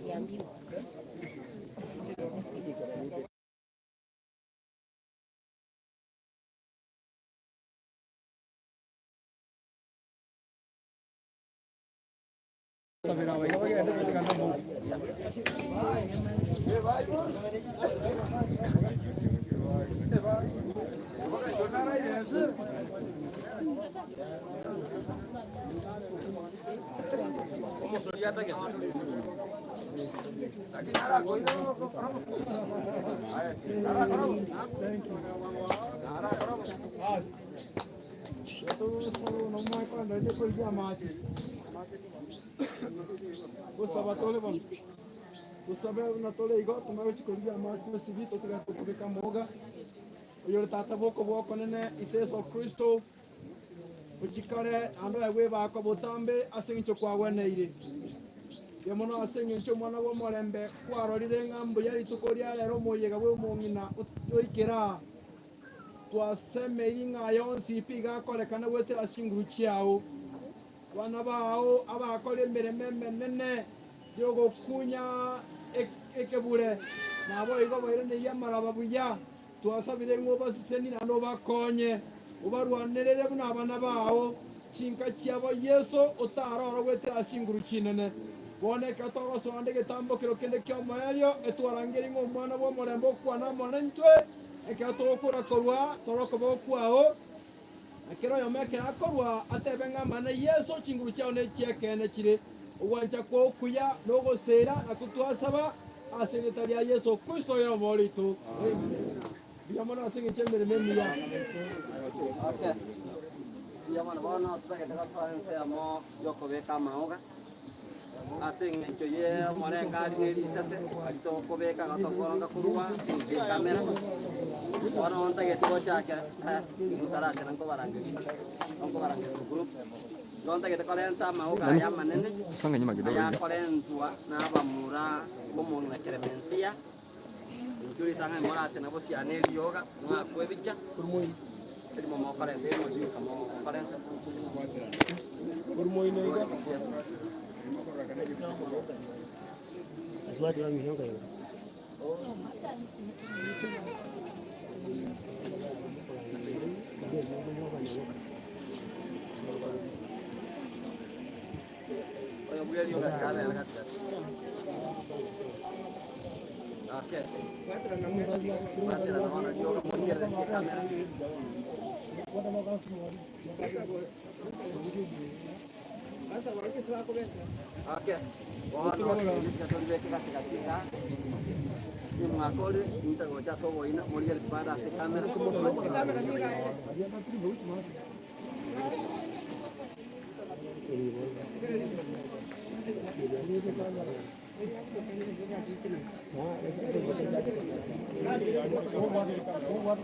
kiambiwa. Gosaba tore bono gosabe buna tore igo tumanye gochia korigia amache twesibi totigare tokobeka amoga oyore tata bw'okobua okonene ise Yeso Kristo ochikare naende oegwe ebakwa botambe ase eng'encho kwagweneire. Mbuya mono ase eng'encho omwana bw'omorembe kwarorire ng'a mbuya rituko ria rero omoyega bw'omong'ina oikere aa. Twasemeiri ng'a aya onsi pi iga akorekana goetera ase chinguru chiao. Abana bao abakora emeremo emenene y'ogokunya ekebure, naboigo bairaneirie amaraba buya. Twasabire ng'a obasesenie naende obakonye, obarwanerere buna abana bao, chinka chiabo Yeso otaroro goetera ase chinguru chinene. Bono ekero togosoa ande egetambokero kende ki'omoerio, etwarangerie ng'a Omwana bw'omorembe okwane amo naintwe, ekero togokora korwa tore okoboko kwao, Na kera oyomo ekero akorua atebe ng'a amang'ana Yeso, chinguru chiao nechi'ekeene chire, ogwancha kwao okuya na ogoseera nakwo twasaba, ase erieta ria Yeso Kristo oyore Omooria oito. Amen. Mbuya mono ase engencho y'emeremo emiya. Okay. Mbuya mono. Bono totagete gosoa ensemo y'okobeka amaoga ase eng'encho ye omorengari ne risase aria tokobeka iga tokoronga korwa ase eng'encho ye ekamera. Bono ntagete gochakera ntarachera nkobarangeria nkobarangeria groups. Igo ntagete korenta amaoga aya amanene ayakorentwa na abamura b'omong'ina Clemencia. Intwe ritang'ani morache na bosiane erioga, mwakwe ebicha, erimo mokorenta erimo rioka mokorenta. Oyo bwe erioga riabera gati gati. Okay. Bwaterana bono rioga morigereretie ekamera. Okay. Bono ebicha toribeke gati gati iga. Nimwakore nintagocha ase oboina morigereretie bado ase ekamera.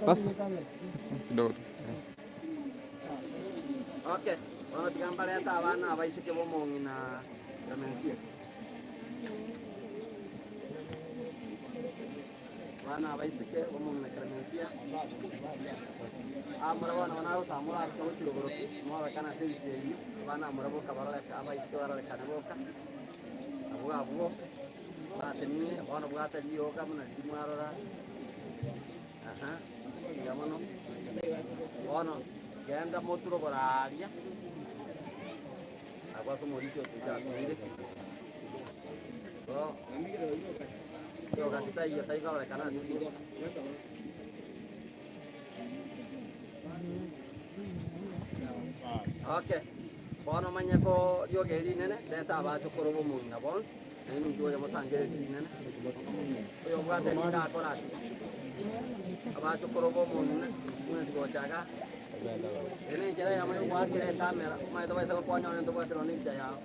Basta. Kidogo tu. Okay, bono tiga mbarete abana abaiseke b'omong'ina Clemencia. Abana abaiseke b'omong'ina Clemencia, abamura bono nabo nagotamora ase gochia rogoro pi, mororekane ase ebichie ebio, abana abamura boka baroreka abaiseke barorekane boka, abwo abwo batenine, bono bwate rioga buna riria mwarora, aha, mbuya mono. Bono genda motwe rogoro aaria, abwo ase omorisia otoito atoire. Rioga titaiyo taikororekana ase rioga. Okay, bono omanye ko rioga eri rinene, reta abachokoro b'omong'ina bonsi. Naende inchuo oyo mosangererie rinene, oyobwate rinde akore ase abachokoro b'omong'ina mwensi gocha igaa. Eye nenchera eyemo yogoakera ekamera, omanyete baise gokonya onye ntobwate nonya nebicha yao.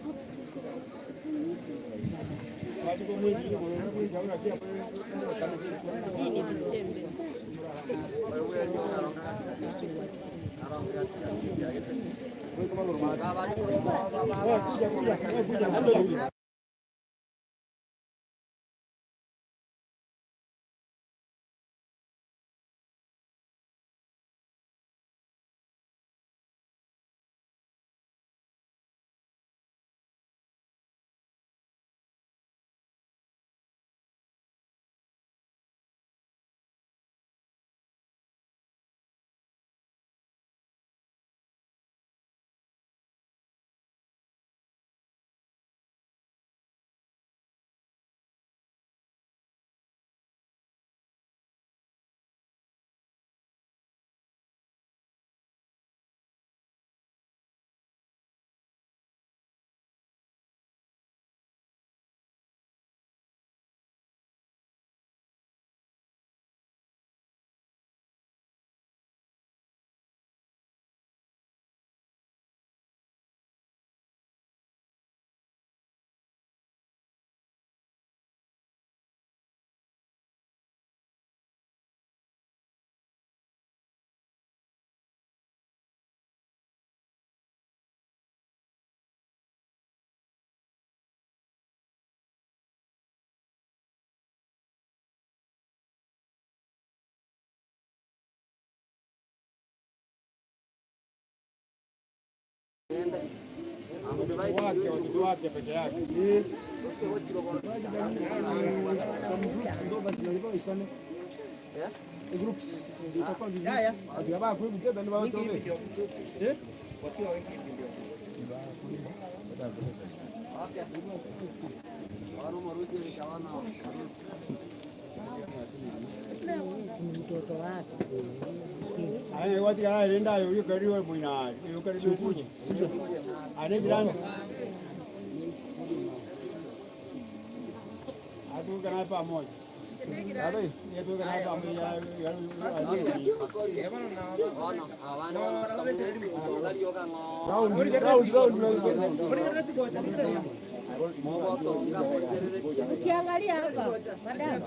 Ukiangalia hapa madam,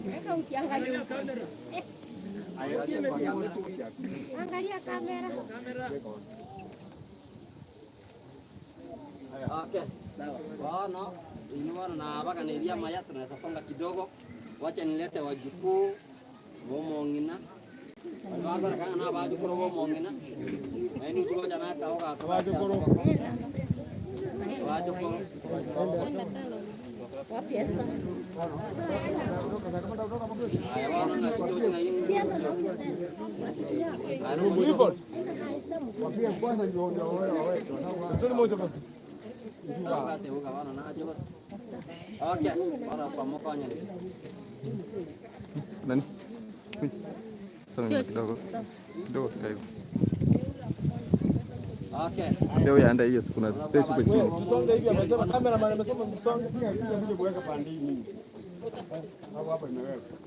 weka ukiangalia huko. Angalia kamera. Okay. Bono, inwe bono nabaganeirie amaya, tunaweza songa kidogo. Wacha nilete wajukuu bomong'ina baria bagoreka ng'a nabachukuru bomong'ina, naende intwe gocha nakao gakobachukuru. Abachukuru. Wapi Esther? Aya bono naki tochi ng'ai Okay, bono kwamokonyire. Nani? Sasa nyuma kidogo. Kidogo kidogo. Okay. Ambia huyu aende hiyo kuna space huko chini. Tusonge hivi, amesema cameraman amesema tusonge. Kuja kuweka pande hii mimi. Hapo hapo imewekwa.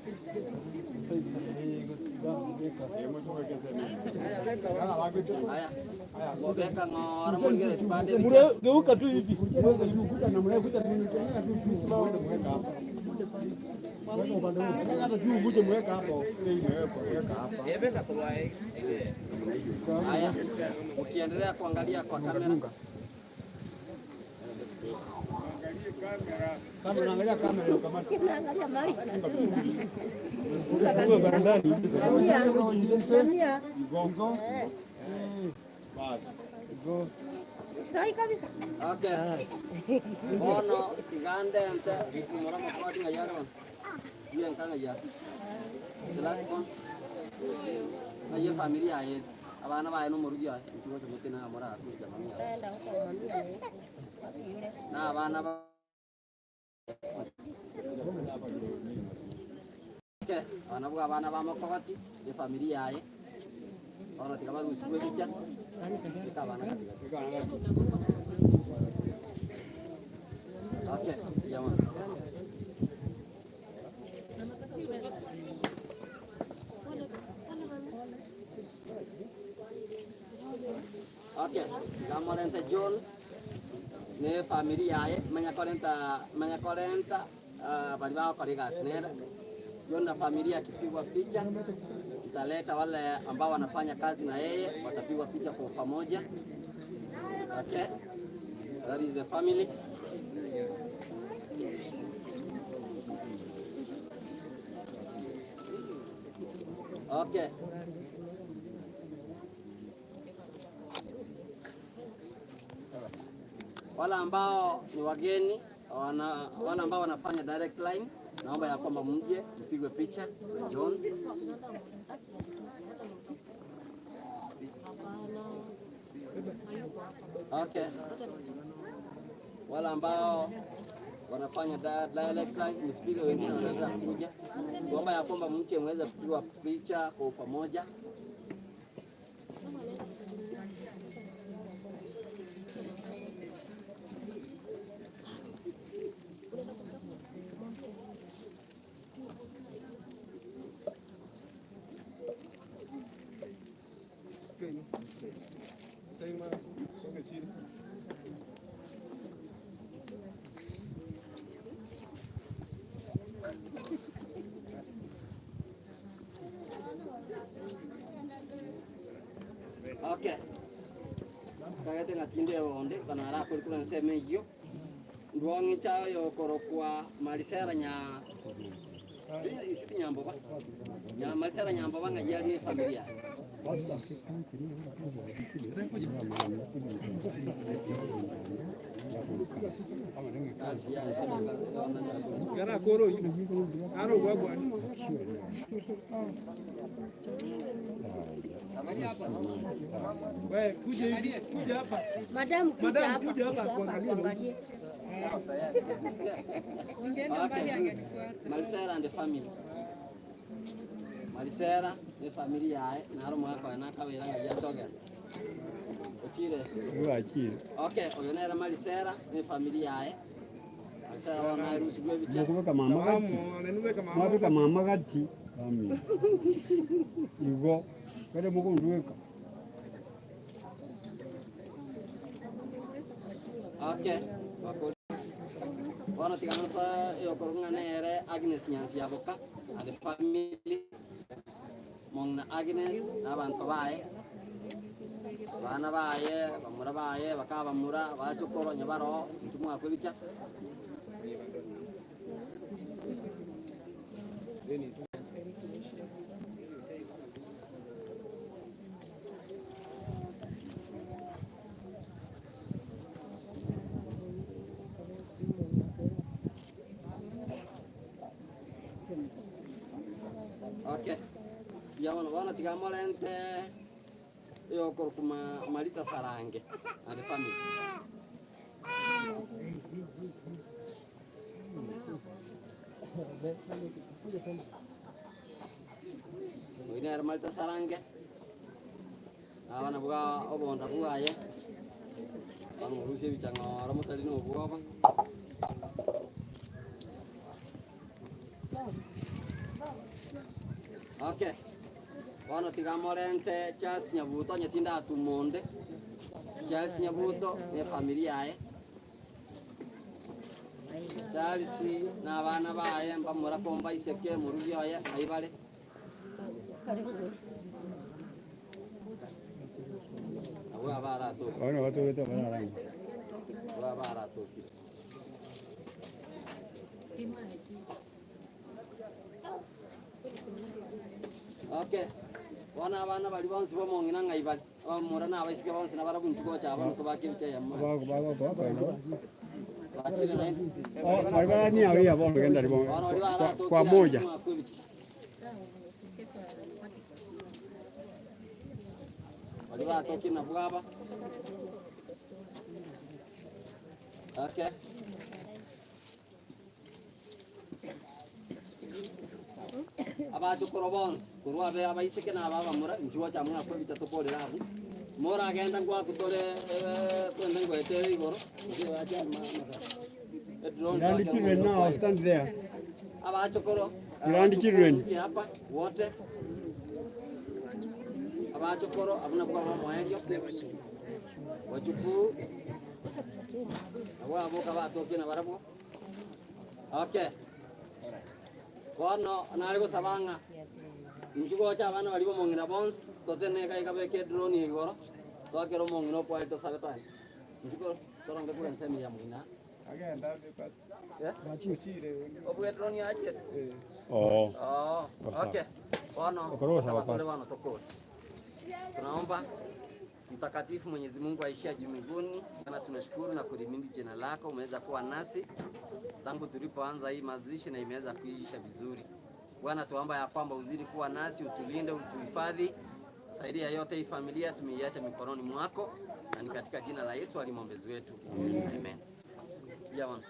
Gobeka ng'ora morigere tibande bicha. Geuka tu hivi. Mweke juu kuja na mwe kuja tu tu simama mweka hapa. Mweka upande huu. Hata juu kuje mweka hapo. Ile imewekwa weka hapa. Haya, ukiendelea kuangalia kwa kamera. Kama unaangalia kamera hiyo kama Unaangalia mali. Wewe barandani. Samia. Samia. Gongo. Eh. Basi. Go. Sahi kabisa. Okay. Bono igande ente mora mokoti ng'a yare bono. Iye nka ng'a yare. The last one. Ng'a ye family yaye. Abana baye na omorugi oye. Inki gocha motenena ng'a mora akure mami yaye. Enda huko mamia. Yule. Na abana ba Okay, aba nabwo abana ba mokogoti, efamiri yaye, bono tiga barusigwe ebicha, beka abana katikati. Okay. Okay, iga morente John ne efamiri yaye, manya korenta manya korenta baria bagokora egasi nere. John na familia akipigwa picha, nitaleta wale ambao wanafanya kazi na yeye watapigwa picha kwa pamoja. Okay, that is the family. Okay. Wale ambao ni wageni wana, wale ambao wanafanya direct line, naomba ya kwamba mje mpigwe picha na John. Okay. Wale ambao wanafanya direct line msipige, wengine wanaweza kuja. Kuomba ya kwamba mje muweze kupigwa picha kwa pamoja. Okay. Kagete ng'a tinde onde bono arakore korwa ensemo eyio, ndwong'icha oyokorokwa Marisela nya si isiti Nyamboba, nya Marisela Nyamboba ng'ai are ne efamiri yaye. Madam, kuja hapa, kuja hapa kuangalie. Okay, good. Marisela and the family. Marisela ne family yaye naro omogaka oye nakabera ng'ai atogenda. Ochire. Okay, oyo nere Marisela ne family yaye. Marisela bono naerusigwe ebicha. Mokobeka mama gati, mwabeka mama gati, amina. Igo, kere mokondueka. Okay. Bakori. Bono tiga nonsa yokorwa ng'a nere Agnes Nyansiaboka and the family. Mong'ina Agnes na abanto baye, abana baye, bamura baye, bakabamura, abachokoro onye baroo, intwe mwakwa ebicha. Okay. Mbuya mono. Bono tiga morente oyokorokwa Ma- Marita Sarange and the family. Oyio nere Marita Sarange, naba nabwo obonda bwaye, bono morusie ebichang'oro motari na obwoba. Okay, bono tiga morente Charles Nyabuto onye tindatuma onde, Charles Nyabuto na efamiri yaye, Charles na abana baye mbamura komba iseke morugi oye aibare. Abwo abaratoke. Bono batogete bararanga. Abwo abaratokire. Okay. Bono abana baria bonsi b'omong'ina ng'ai bare? Abamura na abaiseke bonsi nabarabwo inchuo gocha aba ntobake ebicha eyemo. Bachire naende. Oh, bari barani abe ya bono genda ribo Bono baria baratokire kwa moja. mwakwa ebicha. Baria baratokire nabwo aba. Okay. Abachokoro bonsi, korwa abe abaiseke na aba abamura, inchuo gocha mwakwe ebicha tokorere abwo. Moragenda ngwaku tore twende ngoetere igoro, gose bache amasabo. Edrone Grand children now stand there. Abachokoro, Grand children. mche hapa wote. Abachokoro abwo nabwo ab'omoerio, wachukuu nabwo aboka batokia nabarabwo. Okay, bono nare gosaba ng'a inchuo gocha abana baria b'omong'ina bonsi, totene iga iga beke edrone igoro, twakere omong'ina okware tosabe tari. Inchuo toronge korwa ensemo ya moina. Obwe edrone yachire? Oo. Oo, okay. Bono, Okoro gosaba saba tore pastor. bono tokore. Tunaomba Mtakatifu Mwenyezi Mungu aishia juu mbinguni, Bwana tunashukuru na kulimindi jina lako, umeweza kuwa nasi tangu tulipoanza hii mazishi na imeweza kuisha vizuri. Bwana tuomba ya kwamba uzidi kuwa nasi, utulinde, utuhifadhi, saidia yote hii familia tumeiacha mikononi mwako, na ni katika jina la Yesu ali mwombezi wetu. Amen. Jamani.